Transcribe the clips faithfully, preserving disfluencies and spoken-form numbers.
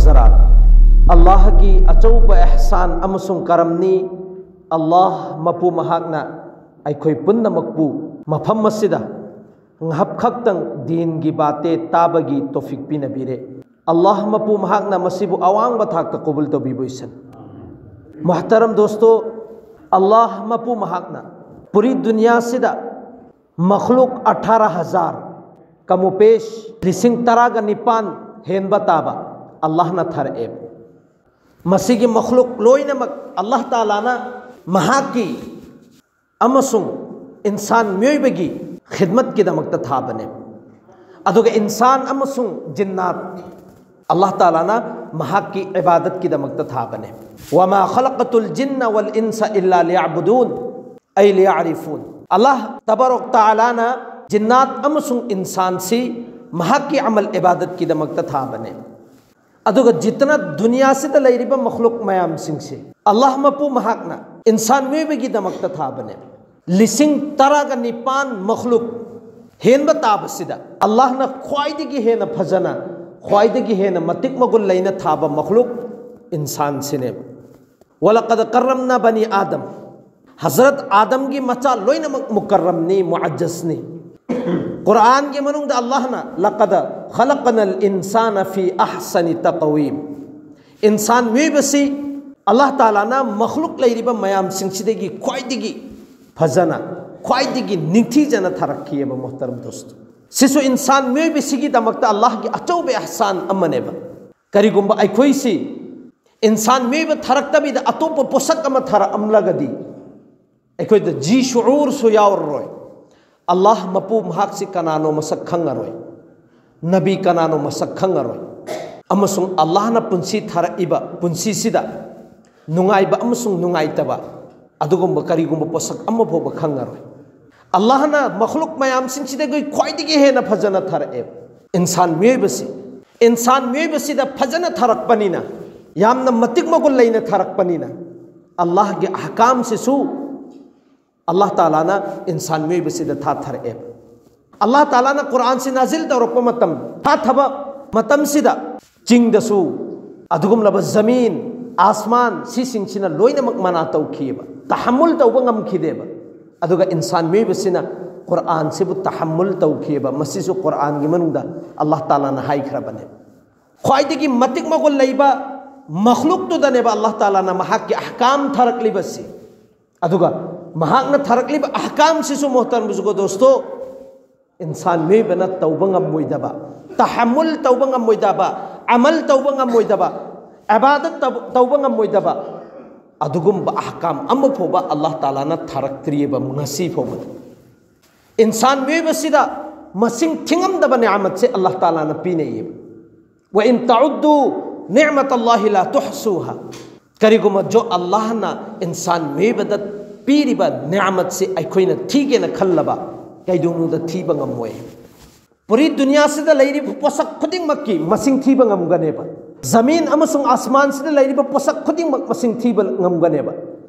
ꯖꯔꯥꯠ꯫ ꯑꯜꯂꯥꯍꯒꯤ ꯑꯆꯧꯕ ꯏꯍꯁꯥꯟ ꯑꯃꯁꯨꯡ ꯀꯔꯝꯅꯤ꯫ ꯑꯜꯂꯥꯍ ꯃꯄꯨ ꯃꯍꯥꯛꯅ ꯑꯩꯈꯣꯏ ꯄꯨꯝꯅꯃꯛꯄꯨ ꯃꯐꯝ ꯑꯁꯤꯗ ꯉꯥꯏꯍꯥꯛ ꯈꯛꯇꯪ ꯗꯤꯟꯒꯤ ꯕꯥꯇꯦ ꯇꯥꯕꯒꯤ ꯇꯣꯐꯤꯛ ꯄꯤꯅꯕꯤꯔꯦ꯫ ꯑꯜꯂꯥꯍ ꯃꯄꯨ ꯃꯍꯥꯛꯅ ꯃꯁꯤꯕꯨ ꯑꯋꯥꯡꯕ ꯊꯥꯛꯇ ꯀꯕꯨꯜ ꯇꯧꯕꯤꯕ ꯑꯣꯏꯁꯅꯨ꯫ ꯃꯨꯍꯇꯔꯝ ꯗꯣꯁꯇꯣ, ꯑꯜꯂꯥꯍ ꯃꯄꯨ ꯃꯍꯥꯛꯅ ꯄꯨꯔꯤ ꯗꯨꯅꯤꯌꯥꯁꯤꯗ ꯃꯈꯂꯨꯛ ꯑꯊꯥꯔꯥ ꯍꯖꯥꯔ, ꯀꯃꯨꯄꯦꯁ ꯂꯤꯁꯤꯡ ꯇꯔꯥꯒ ꯅꯤꯄꯥꯟ ꯍꯦꯟꯕ ꯇꯥꯕ ꯑꯜꯂꯥꯍꯅ ꯊꯥꯔꯛꯑꯦ꯫ ꯃꯁꯤꯒꯤ ꯃꯈꯂꯨꯛ ꯂꯣꯏꯅꯃꯛ ꯑꯜꯂꯥꯍ ꯇꯥꯂꯥꯅ ꯃꯍꯥꯛꯀꯤ ꯑꯃꯁꯨꯡ ꯏꯟꯁꯥꯟ ꯃꯤꯑꯣꯏꯕꯒꯤ ꯈꯤꯗꯃꯠꯀꯤꯗꯃꯛꯇ ꯊꯥꯕꯅꯦ꯫ ꯑꯗꯨꯒ ꯏꯟꯁꯥꯟ ꯑꯃꯁꯨꯡ ꯖꯤꯟꯅꯥꯠ ꯑꯜꯂꯥꯍ ꯇꯥꯂꯥꯅ ꯃꯍꯥꯛꯀꯤ ꯏꯕꯥꯗꯠꯀꯤꯗꯃꯛꯇ ꯊꯥꯕꯅꯦ꯫ "ꯋꯃꯥ ꯈꯂꯛꯇꯨꯜ ꯖꯤꯟꯅ ꯋꯜ ꯏꯟꯁ ꯏꯜꯂꯥ ꯂꯤꯌꯥꯕꯨꯗꯨꯟ ꯑꯩ ꯂꯤꯌꯥꯔꯤꯐꯨꯟ"꯫ ꯑꯜꯂꯥꯍ ꯇꯕꯥꯔꯛ ꯇꯥꯂꯥꯅ ꯖꯤꯟꯅꯥꯠ ꯑꯃꯁꯨꯡ ꯏꯟꯁꯥꯟꯁꯤ ꯃꯍꯥꯛꯀꯤ ꯑꯃꯜ ꯏꯕꯥꯗꯠꯀꯤꯗꯃꯛꯇ ꯊꯥꯕꯅꯦ꯫ ꯑꯗꯨꯒ ꯖꯤꯇꯅ ꯗꯨꯅꯤꯌꯥꯁꯤꯗ ꯂꯩꯔꯤꯕ ꯃꯈꯂꯨꯛ ꯃꯌꯥꯝꯁꯤꯡꯁꯦ ꯑꯜꯂꯥꯍ ꯃꯄꯨ ꯃꯍꯥꯛꯅ ꯏꯟꯁꯥꯟ ꯃꯤꯑꯣꯏꯕꯒꯤꯗꯃꯛꯇ ꯊꯥꯕꯅꯦ꯫ ꯂꯤꯁꯤꯡ ꯇꯔꯥꯒ ꯅꯤꯄꯥꯟ ꯃꯈꯂꯨꯛ ꯍꯦꯟꯕ ꯇꯥꯕꯁꯤꯗ ꯑꯜꯂꯥꯍꯅ ꯈ꯭ꯋꯥꯏꯗꯒꯤ ꯍꯦꯟꯅ ꯐꯖꯅ, ꯈ꯭ꯋꯥꯏꯗꯒꯤ ꯍꯦꯟꯅ ꯃꯇꯤꯛ ꯃꯒꯨꯟ ꯂꯩꯅ ꯊꯥꯕ ꯃꯈꯂꯨꯛ ꯏꯟꯁꯥꯟꯁꯤꯅꯦꯕ꯫ "ꯋꯂꯀꯗ ꯀꯔꯝꯅ ꯕꯅꯤ ꯑꯥꯗꯝ", ꯍꯖꯔꯠ ꯑꯥꯗꯝꯒꯤ ꯃꯆꯥ ꯂꯣꯏꯅꯃꯛ ꯃꯨꯀꯔꯝꯅꯤ, ꯃꯨꯑꯖꯖꯅꯤ꯫ ꯀꯨꯔꯥꯟꯒꯤ ꯃꯅꯨꯡꯗ ꯑꯜꯂꯥꯍꯅ "ꯂꯀꯗ ꯈꯂꯛꯅꯜ ꯏꯟꯁꯥꯅ ꯐꯤ ꯑꯍꯁꯅꯤ ꯇꯛꯋꯤꯝ", ꯏꯟꯁꯥꯟ ꯃꯤꯑꯣꯏꯕꯁꯤ ꯑꯜꯂꯥꯍ ꯇꯥꯂꯥꯅ ꯃꯈꯂꯨꯛ ꯂꯩꯔꯤꯕ ꯃꯌꯥꯝꯁꯤꯡꯁꯤꯗꯒꯤ ꯈ꯭ꯋꯥꯏꯗꯒꯤ ꯐꯖꯅ, ꯈ꯭ꯋꯥꯏꯗꯒꯤ ꯅꯤꯡꯊꯤꯖꯅ ꯊꯥꯔꯛꯈꯤꯑꯕ, ꯃꯨꯍꯇꯔꯝ ꯗꯣꯁꯇꯣ꯫ ꯁꯤꯁꯨ ꯏꯟꯁꯥꯟ ꯃꯤꯑꯣꯏꯕꯁꯤꯒꯤꯗꯃꯛꯇ ꯑꯜꯂꯥꯍꯒꯤ ꯑꯆꯧꯕ ꯏꯍꯁꯥꯟ ꯑꯃꯅꯦꯕ꯫ ꯀꯔꯤꯒꯨꯝꯕ ꯑꯩꯈꯣꯏꯁꯤ ꯏꯟꯁꯥꯟ ꯃꯤꯑꯣꯏꯕ ꯊꯥꯔꯛꯇꯕꯤꯗ ꯑꯇꯣꯞꯄ ꯄꯣꯠꯁꯛ ꯑꯃ ꯊꯥꯔꯛꯑꯝꯂꯒꯗꯤ, ꯑꯩꯈꯣꯏꯗ ꯖꯤ ꯁꯨꯎꯔꯁꯨ ꯌꯥꯎꯔꯔꯣꯏ꯫ ꯑꯜꯂꯥꯍ ꯃꯄꯨ ꯃꯍꯥꯛꯁꯤ ꯀꯅꯥꯅꯣ ꯃꯁꯛ ꯈꯪꯉꯔꯣꯏ, ꯅꯕꯤ ꯀꯅꯥꯅꯣ ꯃꯁꯛ ꯈꯪꯉꯔꯣꯏ, ꯑꯃꯁꯨꯡ ꯑꯜꯂꯥꯍꯅ ꯄꯨꯟꯁꯤ ꯊꯥꯔꯛꯏꯕ ꯄꯨꯟꯁꯤꯁꯤꯗ ꯅꯨꯡꯉꯥꯏꯕ ꯑꯃꯁꯨꯡ ꯅꯨꯡꯉꯥꯏꯇꯕ ꯑꯗꯨꯒꯨꯝꯕ ꯀꯔꯤꯒꯨꯝꯕ ꯄꯣꯠꯁꯛ ꯑꯃ ꯐꯥꯎꯕ ꯈꯪꯉꯔꯣꯏ꯫ ꯑꯜꯂꯥꯍꯅ ꯃꯈꯂꯨꯛ ꯃꯌꯥꯝꯁꯤꯡꯁꯤꯗꯒꯤ ꯈ꯭ꯋꯥꯏꯗꯒꯤ ꯍꯦꯟꯅ ꯐꯖꯅ ꯊꯥꯔꯛꯑꯦ꯫ ꯏꯟꯁꯥꯟ ꯃꯤꯑꯣꯏꯕꯁꯤ, ꯏꯟꯁꯥꯟ ꯃꯤꯑꯣꯏꯕꯁꯤꯗ ꯐꯖꯅ ꯊꯥꯔꯛꯄꯅꯤꯅ, ꯌꯥꯝꯅ ꯃꯇꯤꯛ ꯃꯒꯨꯟ ꯂꯩꯅ ꯊꯥꯔꯛꯄꯅꯤꯅ, ꯑꯜꯂꯥꯍꯒꯤ ꯑꯍꯀꯥꯝꯁꯤꯁꯨ ꯑꯜꯂꯥꯍ ꯇꯥꯂꯥꯅ ꯏꯟꯁꯥꯟ ꯃꯤꯑꯣꯏꯕꯁꯤꯗ ꯊꯥꯊꯔꯛꯑꯦ꯫ ꯑꯜꯂꯥꯍ ꯇꯥꯂꯥꯅ ꯀꯨꯔꯥꯟꯁꯤ ꯅꯥꯖꯤꯜ ꯇꯧꯔꯛꯄ ꯃꯇꯝ, ꯊꯥꯊꯕ ꯃꯇꯝꯁꯤꯗ ꯆꯤꯡꯗꯁꯨ, ꯑꯗꯨꯒꯨꯝꯂꯕ ꯖꯃꯤꯟ, ꯑꯥꯁꯃꯥꯟ, ꯁꯤꯁꯤꯡꯁꯤꯅ ꯂꯣꯏꯅꯃꯛ ꯃꯅꯥ ꯇꯧꯈꯤꯑꯕ, ꯇꯍꯝꯃꯨꯜ ꯇꯧꯕ ꯉꯝꯈꯤꯗꯦꯕ꯫ ꯑꯗꯨꯒ ꯏꯟꯁꯥꯟ ꯃꯤꯑꯣꯏꯕꯁꯤꯅ ꯀꯨꯔꯥꯟꯁꯤꯕꯨ ꯇꯍꯝꯃꯨꯜ ꯇꯧꯈꯤꯑꯕ꯫ ꯃꯁꯤꯁꯨ ꯀꯨꯔꯥꯟꯒꯤ ꯃꯅꯨꯡꯗ ꯑꯜꯂꯥꯍ ꯇꯥꯂꯥꯅ ꯍꯥꯏꯈ꯭ꯔꯕꯅꯦ꯫ ꯈ꯭ꯋꯥꯏꯗꯒꯤ ꯃꯇꯤꯛ ꯃꯒꯨꯟ ꯂꯩꯕ ꯃꯈꯂꯨꯛꯇꯨꯗꯅꯦꯕ ꯑꯜꯂꯥꯍ ꯇꯥꯂꯥꯅ ꯃꯍꯥꯛꯀꯤ ꯑꯍꯀꯥꯝ ꯊꯥꯔꯛꯂꯤꯕꯁꯤ꯫ ꯑꯗꯨꯒ ꯃꯍꯥꯛꯅ ꯊꯥꯔꯛꯂꯤꯕ ꯑꯍꯀꯥꯝꯁꯤꯁꯨ, ꯃꯣꯍꯇꯔꯝ ꯕꯨꯖꯨꯔꯒꯣ ꯗꯣꯁꯇꯣ, ꯏꯟꯁꯥꯟ ꯃꯤꯑꯣꯏꯕꯅ ꯇꯧꯕ ꯉꯝꯃꯣꯏꯗꯕ, ꯇꯍꯝꯃꯨꯜ ꯇꯧꯕ ꯉꯝꯃꯣꯏꯗꯕ, ꯑꯃꯜ ꯇꯧꯕ ꯉꯝꯃꯣꯏꯗꯕ, ꯑꯦꯕꯥꯗꯠ ꯇꯧꯕ, ꯇꯧꯕ ꯉꯝꯃꯣꯏꯗꯕ ꯑꯗꯨꯒꯨꯝꯕ ꯑꯍꯀꯥꯝ ꯑꯃ ꯐꯥꯎꯕ ꯑꯜꯂꯥꯍ ꯇꯥꯂꯥꯅ ꯊꯥꯔꯛꯇ꯭ꯔꯤꯑꯕ ꯉꯁꯤ ꯐꯥꯎꯕꯗ꯫ ꯏꯟꯁꯥꯟ ꯃꯤꯑꯣꯏꯕꯁꯤꯗ ꯃꯁꯤꯡ ꯊꯤꯉꯝꯗꯕ ꯅꯤꯌꯥꯃꯠꯁꯦ ꯑꯜꯂꯥꯍ ꯇꯥꯂꯥꯅ ꯄꯤꯅꯩꯌꯦꯕ꯫ "ꯋ ꯏꯟ ꯇꯎꯗꯨ ꯅꯤꯃꯇꯜꯂꯥꯍꯤ ꯂꯥ ꯇꯨꯍꯁꯨꯍꯥ"꯫ ꯀꯔꯤꯒꯨꯝꯕ ꯖꯣ ꯑꯜꯂꯥꯍꯅ ꯏꯟꯁꯥꯟ ꯃꯤꯑꯣꯏꯕꯗ ꯄꯤꯔꯤꯕ ꯅꯤꯌꯥꯃꯠꯁꯤ ꯑꯩꯈꯣꯏꯅ ꯊꯤꯒꯦꯅ ꯈꯜꯂꯕ, ꯀꯩꯗꯧꯅꯨꯡꯗ ꯊꯤꯕ ꯉꯝꯃꯣꯏ꯫ ꯄꯨꯔꯤ ꯗꯨꯅꯤꯌꯥꯁꯤꯗ ꯂꯩꯔꯤꯕ ꯄꯣꯠꯁꯛ ꯈꯨꯗꯤꯡꯃꯛꯀꯤ ꯃꯁꯤꯡ ꯊꯤꯕ ꯉꯝꯒꯅꯦꯕ꯫ ꯖꯃꯤꯟ ꯑꯃꯁꯨꯡ ꯑꯥꯁꯃꯥꯟꯁꯤꯗ ꯂꯩꯔꯤꯕ ꯄꯣꯠꯁꯛ ꯈꯨꯗꯤꯡꯃꯛ ꯃꯁꯤꯡ ꯊꯤꯕ ꯉꯝꯒꯅꯦꯕ꯫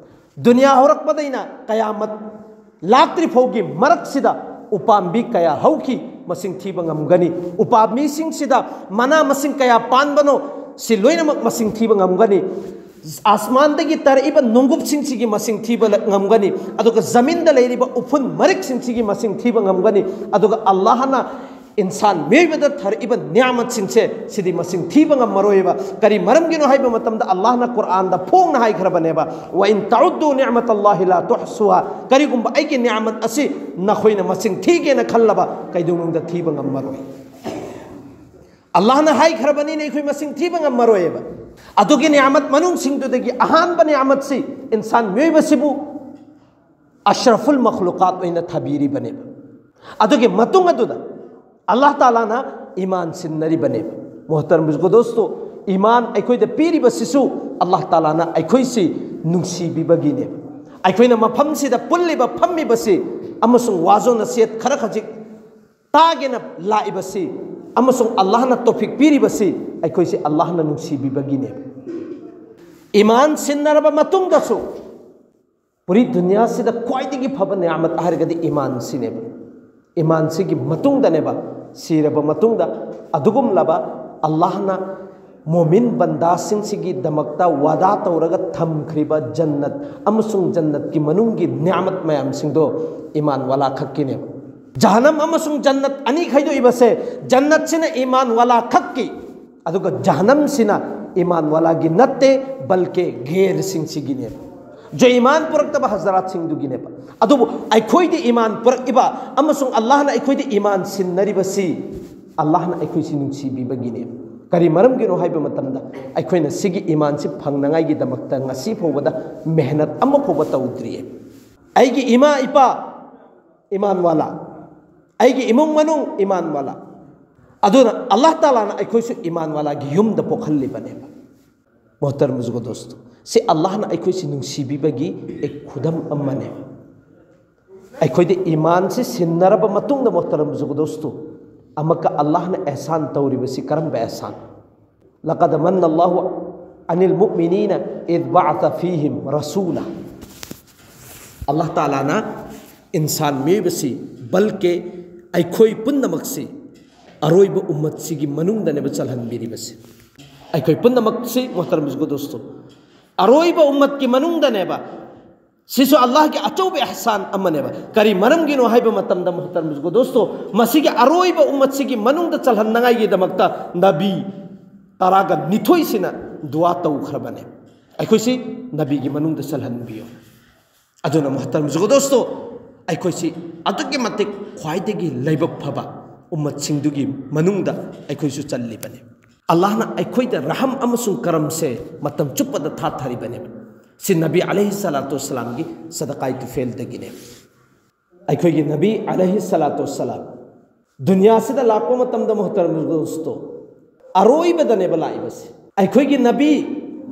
ꯗꯨꯅꯤꯌꯥ ꯍꯧꯔꯛꯄꯗꯩꯅ ꯀꯌꯥꯃꯠ ꯂꯥꯛꯇ꯭ꯔꯤ ꯐꯥꯎꯒꯤ ꯃꯔꯛꯁꯤꯗ ꯎꯄꯥꯝꯕꯤ ꯀꯌꯥ ꯍꯧꯈꯤ, ꯃꯁꯤꯡ ꯊꯤꯕ ꯉꯝꯒꯅꯤ꯫ ꯎꯄꯥꯝꯕꯤꯁꯤꯡꯁꯤꯗ ꯃꯅꯥ ꯃꯁꯤꯡ ꯀꯌꯥ ꯄꯥꯟꯕꯅꯣ, ꯁꯤ ꯂꯣꯏꯅꯃꯛ ꯃꯁꯤꯡ ꯊꯤꯕ ꯉꯝꯒꯅꯤ꯫ ꯑꯥꯁꯃꯥꯟꯗꯒꯤ ꯇꯥꯔꯛꯏꯕ ꯅꯣꯡꯒꯨꯞꯁꯤꯡꯁꯤꯒꯤ ꯃꯁꯤꯡ ꯊꯤꯕ ꯉꯝꯒꯅꯤ꯫ ꯑꯗꯨꯒ ꯖꯃꯤꯟꯗ ꯂꯩꯔꯤꯕ ꯎꯐꯨꯟ ꯃꯔꯤꯛꯁꯤꯡꯁꯤꯒꯤ ꯃꯁꯤꯡ ꯊꯤꯕ ꯉꯝꯒꯅꯤ꯫ ꯑꯗꯨꯒ ꯑꯜꯂꯥꯍꯅ ꯏꯟꯁꯥꯟ ꯃꯤꯑꯣꯏꯕꯗ ꯊꯥꯔꯛꯏꯕ ꯅꯤꯌꯥꯃꯠꯁꯤꯡꯁꯦ, ꯁꯤꯗꯤ ꯃꯁꯤꯡ ꯊꯤꯕ ꯉꯝꯃꯔꯣꯏꯕ꯫ ꯀꯔꯤ ꯃꯔꯝꯒꯤꯅꯣ ꯍꯥꯏꯕ ꯃꯇꯝꯗ, ꯑꯜꯂꯥꯍꯅ ꯀꯨꯔꯥꯟꯗ ꯐꯣꯡꯅ ꯍꯥꯏꯈ꯭ꯔꯕꯅꯦꯕ, "ꯋ ꯏꯟ ꯇꯎꯗꯨ ꯅꯤꯃꯇꯜꯂꯥꯍꯤ ꯂꯥ ꯇꯨꯍꯁꯨꯍꯥ"꯫ ꯀꯔꯤꯒꯨꯝꯕ ꯑꯩꯒꯤ ꯅꯤꯌꯥꯃꯠ ꯑꯁꯤ ꯅꯈꯣꯏꯅ ꯃꯁꯤꯡ ꯊꯤꯒꯦꯅ ꯈꯜꯂꯕ, ꯀꯩꯗꯧꯅꯨꯡꯗ ꯊꯤꯕ ꯉꯝꯃꯔꯣꯏ꯫ ꯑꯜꯂꯥꯍꯅ ꯍꯥꯏꯈ꯭ꯔꯕꯅꯤꯅ ꯑꯩꯈꯣꯏ ꯃꯁꯤꯡ ꯊꯤꯕ ꯉꯝꯃꯔꯣꯏꯕ꯫ ꯑꯗꯨꯒꯤ ꯅꯤꯌꯥꯃꯠ ꯃꯅꯨꯡꯁꯤꯡꯗꯨꯗꯒꯤ ꯑꯍꯥꯟꯕ ꯅꯤꯌꯥꯃꯠꯁꯤ ꯏꯟꯁꯥꯟ ꯃꯤꯑꯣꯏꯕꯁꯤꯕꯨ ꯑꯁ꯭ꯔꯐꯨꯜ ꯃꯈꯂꯨꯀꯥꯠ ꯑꯣꯏꯅ ꯊꯥꯕꯤꯔꯤꯕꯅꯦꯕ꯫ ꯑꯗꯨꯒꯤ ꯃꯇꯨꯡ ꯑꯗꯨꯗ ꯑꯜꯂꯥꯍ ꯇꯥꯂꯥꯅ ꯏꯃꯥꯟ ꯁꯤꯟꯅꯔꯤꯕꯅꯦꯕ꯫ ꯃꯣꯍꯇꯔꯝ ꯕꯨꯖꯨꯔꯒꯣ ꯗꯣꯁꯇꯣ, ꯏꯃꯥꯟ ꯑꯩꯈꯣꯏꯗ ꯄꯤꯔꯤꯕꯁꯤꯁꯨ ꯑꯜꯂꯥꯍ ꯇꯥꯂꯥꯅ ꯑꯩꯈꯣꯏꯁꯤ ꯅꯨꯡꯁꯤꯕꯤꯕꯒꯤꯅꯦꯕ꯫ ꯑꯩꯈꯣꯏꯅ ꯃꯐꯝꯁꯤꯗ ꯄꯨꯜꯂꯤꯕ, ꯐꯝꯃꯤꯕꯁꯤ ꯑꯃꯁꯨꯡ ꯋꯥꯖꯣ ꯅꯁꯤꯍꯠ ꯈꯔ ꯈꯖꯤꯛ ꯇꯥꯒꯦꯅ ꯂꯥꯛꯏꯕꯁꯤ ꯑꯃꯁꯨꯡ ꯑꯜꯂꯥꯍꯅ ꯇꯣꯐꯤꯛ ꯄꯤꯔꯤꯕꯁꯤ ꯑꯩꯈꯣꯏꯁꯤ ꯑꯜꯂꯥꯍꯅ ꯅꯨꯡꯁꯤꯕꯤꯕꯒꯤꯅꯦꯕ꯫ ꯏꯃꯥꯟ ꯁꯤꯟꯅꯔꯕ ꯃꯇꯨꯡꯗꯁꯨ ꯄꯨꯔꯤ ꯗꯨꯅꯤꯌꯥꯁꯤꯗ ꯈ꯭ꯋꯥꯏꯗꯒꯤ ꯐꯕ ꯅꯤꯌꯥꯃꯠ ꯍꯥꯏꯔꯒꯗꯤ ꯏꯃꯥꯟꯁꯤꯅꯦꯕ꯫ ꯏꯃꯥꯟꯁꯤꯒꯤ ꯃꯇꯨꯡꯗꯅꯦꯕ, ꯁꯤꯔꯕ ꯃꯇꯨꯡꯗ ꯑꯗꯨꯒꯨꯝꯂꯕ ꯑꯜꯂꯥꯍꯅ ꯃꯣꯃꯤꯟ ꯕꯟꯗꯥꯁꯤꯡꯁꯤꯒꯤꯗꯃꯛꯇ ꯋꯥꯗꯥ ꯇꯧꯔꯒ ꯊꯝꯈ꯭ꯔꯤꯕ ꯖꯟꯅꯠ ꯑꯃꯁꯨꯡ ꯖꯟꯅꯠꯀꯤ ꯃꯅꯨꯡꯒꯤ ꯅꯤꯌꯥꯃꯠ ꯃꯌꯥꯝꯁꯤꯡꯗꯣ ꯏꯃꯥꯟ ꯋꯥꯂꯥ ꯈꯛꯀꯤꯅꯦꯕ꯫ ꯖꯍꯅꯝ ꯑꯃꯁꯨꯡ ꯖꯟꯅꯠ ꯑꯅꯤ ꯈꯥꯏꯗꯣꯛꯏꯕꯁꯦ, ꯖꯟꯅꯠꯁꯤꯅ ꯏꯃꯥꯟ ꯋꯥꯂꯥ ꯈꯛꯀꯤ, ꯑꯗꯨꯒ ꯖꯍꯅꯝꯁꯤꯅ ꯏꯃꯥꯟ ꯋꯥꯂꯥꯒꯤ ꯅꯠꯇꯦ, ꯕꯜꯀꯦ ꯒꯦꯔꯁꯤꯡꯁꯤꯒꯤꯅꯦꯕ꯫ ꯖꯣ ꯏꯃꯥꯟ ꯄꯨꯔꯛꯇꯕ ꯍꯖꯔꯥꯠꯁꯤꯡꯗꯨꯒꯤꯅꯦꯕ꯫ ꯑꯗꯨꯕꯨ ꯑꯩꯈꯣꯏꯗꯤ ꯏꯃꯥꯟ ꯄꯨꯔꯛꯏꯕ ꯑꯃꯁꯨꯡ ꯑꯜꯂꯥꯍꯅ ꯑꯩꯈꯣꯏꯗ ꯏꯃꯥꯟ ꯁꯤꯟꯅꯔꯤꯕꯁꯤ ꯑꯜꯂꯥꯍꯅ ꯑꯩꯈꯣꯏꯁꯤ ꯅꯨꯡꯁꯤꯕꯤꯕꯒꯤꯅꯦꯕ꯫ ꯀꯔꯤ ꯃꯔꯝꯒꯤꯅꯣ ꯍꯥꯏꯕ ꯃꯇꯝꯗ, ꯑꯩꯈꯣꯏꯅ ꯁꯤꯒꯤ ꯏꯃꯥꯟꯁꯤ ꯐꯪꯅꯉꯥꯏꯒꯤꯗꯃꯛꯇ ꯉꯁꯤ ꯐꯥꯎꯕꯗ ꯃꯦꯍꯅꯠ ꯑꯃ ꯐꯥꯎꯕ ꯇꯧꯗ꯭ꯔꯤꯌꯦ꯫ ꯑꯩꯒꯤ ꯏꯃꯥ ꯏꯄꯥ ꯏꯃꯥꯟ ꯋꯥꯂꯥ, ꯑꯩꯒꯤ ꯏꯃꯨꯡ ꯃꯅꯨꯡ ꯏꯃꯥꯟ ꯋꯥꯂꯥ꯫ ꯑꯗꯨꯅ ꯑꯜꯂꯥꯍ ꯇꯥꯂꯥꯅ ꯑꯩꯈꯣꯏꯁꯨ ꯏꯃꯥꯟ ꯋꯥꯂꯥꯒꯤ ꯌꯨꯝꯗ ꯄꯣꯛꯍꯜꯂꯤꯕꯅꯦꯕ꯫ ꯃꯣꯍꯇꯔꯝ ꯕꯨꯖꯨꯔꯒ ꯗꯣꯁꯇꯣ, ꯁꯤ ꯑꯜꯂꯥꯍꯅ ꯑꯩꯈꯣꯏꯁꯤ ꯅꯨꯡꯁꯤꯕꯤꯕꯒꯤ ꯑꯦꯛ ꯈꯨꯗꯝ ꯑꯃꯅꯦꯕ꯫ ꯑꯩꯈꯣꯏꯗ ꯏꯃꯥꯟꯁꯤ ꯁꯤꯟꯅꯔꯕ ꯃꯇꯨꯡꯗ, ꯃꯣꯍꯇꯔꯝ ꯕꯨꯖꯨꯔꯒ ꯗꯣꯁꯇꯣ, ꯑꯃꯨꯛꯀ ꯑꯜꯂꯥꯍꯅ ꯑꯦꯍꯁꯥꯟ ꯇꯧꯔꯤꯕꯁꯤ ꯀꯔꯝꯕ ꯑꯦꯍꯁꯥꯟ? لقد من الله عن المؤمنين إذ بعث فيهم رسولا. ꯑꯜꯂꯥꯍ ꯇꯥꯂꯥꯅ ꯏꯟꯁꯥꯟ ꯃꯤꯑꯣꯏꯕꯁꯤ, ꯕꯜꯀꯦ ꯑꯩꯈꯣꯏ ꯄꯨꯝꯅꯃꯛꯁꯤ ꯑꯔꯣꯏꯕ ꯎꯝꯃꯠꯁꯤꯒꯤ ꯃꯅꯨꯡꯗꯅꯦꯕ ꯆꯜꯍꯟꯕꯤꯔꯤꯕꯁꯤ꯫ ꯑꯩꯈꯣꯏ ꯄꯨꯝꯅꯃꯛꯁꯤ, ꯃꯣꯍꯇꯔꯝ ꯕꯨꯖꯨꯔꯒ ꯗꯣꯁꯇꯣ, ꯑꯔꯣꯏꯕ ꯎꯝꯃꯠꯀꯤ ꯃꯅꯨꯡꯗꯅꯦꯕ꯫ ꯁꯤꯁꯨ ꯑꯜꯂꯥꯍꯒꯤ ꯑꯆꯧꯕ ꯑꯦꯍꯁꯥꯟ ꯑꯃꯅꯦꯕ꯫ ꯀꯔꯤ ꯃꯔꯝꯒꯤꯅꯣ ꯍꯥꯏꯕ ꯃꯇꯝꯗ, ꯃꯣꯍꯇꯔꯝ ꯕꯨꯖꯨꯔꯒ ꯗꯣꯁꯇꯣ, ꯃꯁꯤꯒꯤ ꯑꯔꯣꯏꯕ ꯎꯝꯃꯠꯁꯤꯒꯤ ꯃꯅꯨꯡꯗ ꯆꯜꯍꯟꯅꯉꯥꯏꯒꯤꯗꯃꯛꯇ ꯅꯕꯤ ꯇꯔꯥꯒ ꯅꯤꯊꯣꯏꯁꯤꯅ ꯗꯨꯋꯥ ꯇꯧꯈ꯭ꯔꯕꯅꯦ, ꯑꯩꯈꯣꯏꯁꯤ ꯅꯕꯤꯒꯤ ꯃꯅꯨꯡꯗ ꯆꯜꯍꯟꯕꯤꯌꯨ꯫ ꯑꯗꯨꯅ, ꯃꯣꯍꯇꯔꯝ ꯕꯨꯖꯨꯔꯒ ꯗꯣꯁꯇꯣ, ꯑꯩꯈꯣꯏꯁꯤ ꯑꯗꯨꯛꯀꯤ ꯃꯇꯤꯛ ꯈ꯭ꯋꯥꯏꯗꯒꯤ ꯂꯥꯏꯕꯛ ꯐꯕ ꯎꯝꯃꯠꯁꯤꯡꯗꯨꯒꯤ ꯃꯅꯨꯡꯗ ꯑꯩꯈꯣꯏꯁꯨ ꯆꯜꯂꯤꯕꯅꯤ꯫ ꯑꯜꯂꯥꯍꯅ ꯑꯩꯈꯣꯏꯗ ꯔꯍꯝ ꯑꯃꯁꯨꯡ ꯀꯔꯝꯁꯦ ꯃꯇꯝ ꯆꯨꯞꯄꯗ ꯊꯥꯊꯔꯤꯕꯅꯦꯕ꯫ ꯁꯤ ꯅꯕꯤ ꯑꯂꯩꯍꯤ ꯁꯂꯥꯇꯨ ꯋꯁꯁꯂꯥꯝꯒꯤ ꯁꯗꯀꯥꯏ ꯇꯨꯐꯦꯜꯗꯒꯤꯅꯦ꯫ ꯑꯩꯈꯣꯏꯒꯤ ꯅꯕꯤ ꯑꯂꯩꯍꯤ ꯁꯂꯥꯇꯨ ꯋꯁꯁꯂꯥꯝ ꯗꯨꯅꯤꯌꯥꯁꯤꯗ ꯂꯥꯛꯄ ꯃꯇꯝꯗ, ꯃꯣꯍꯇꯔꯝ ꯗꯣꯁꯇꯣ, ꯑꯔꯣꯏꯕꯗꯅꯦꯕ ꯂꯥꯛꯏꯕꯁꯦ꯫ ꯑꯩꯈꯣꯏꯒꯤ ꯅꯕꯤ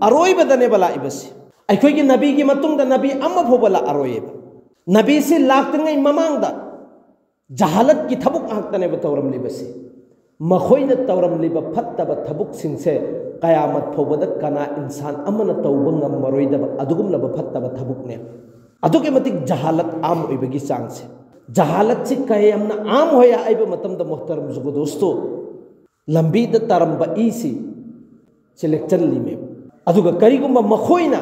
ꯑꯔꯣꯏꯕꯗꯅꯦꯕ ꯂꯥꯛꯏꯕꯁꯦ꯫ ꯑꯩꯈꯣꯏꯒꯤ ꯅꯕꯤꯒꯤ ꯃꯇꯨꯡꯗ ꯅꯕꯤ ꯑꯃ ꯐꯥꯎꯕ ꯂꯥꯛꯑꯔꯣꯏꯌꯦꯕ꯫ ꯅꯕꯤꯁꯤ ꯂꯥꯛꯇ꯭ꯔꯤꯉꯩ ꯃꯃꯥꯡꯗ ꯖꯍꯥꯂꯠꯀꯤ ꯊꯕꯛ ꯉꯥꯛꯇꯅꯦꯕ ꯇꯧꯔꯝꯂꯤꯕꯁꯤ꯫ ꯃꯈꯣꯏꯅ ꯇꯧꯔꯝꯂꯤꯕ ꯐꯠꯇꯕ ꯊꯕꯛꯁꯤꯡꯁꯦ ꯀꯌꯥꯃꯠ ꯐꯥꯎꯕꯗ ꯀꯅꯥ ꯏꯟꯁꯥꯟ ꯑꯃꯅ ꯇꯧꯕ ꯉꯝꯃꯔꯣꯏꯗꯕ ꯑꯗꯨꯒꯨꯝꯂꯕ ꯐꯠꯇꯕ ꯊꯕꯛꯅꯦ꯫ ꯑꯗꯨꯛꯀꯤ ꯃꯇꯤꯛ ꯖꯍꯥꯂꯠ ꯑꯥꯝ ꯑꯣꯏꯕꯒꯤ ꯆꯥꯡꯁꯦ꯫ ꯖꯍꯥꯂꯠꯁꯤ ꯀꯌꯥꯝꯅ ꯑꯥꯝ ꯑꯣꯏ ꯍꯥꯏꯕ ꯃꯇꯝꯗ, ꯃꯣꯍꯇꯔꯝ ꯕꯨꯖꯨꯔꯒ ꯗꯣꯁꯇꯣ, ꯂꯝꯕꯤꯗ ꯇꯥꯔꯝꯕ ꯏꯁꯤ ꯁꯦ ꯂꯦꯛꯆꯜꯂꯤꯃꯦꯕ꯫ ꯑꯗꯨꯒ ꯀꯔꯤꯒꯨꯝꯕ ꯃꯈꯣꯏꯅ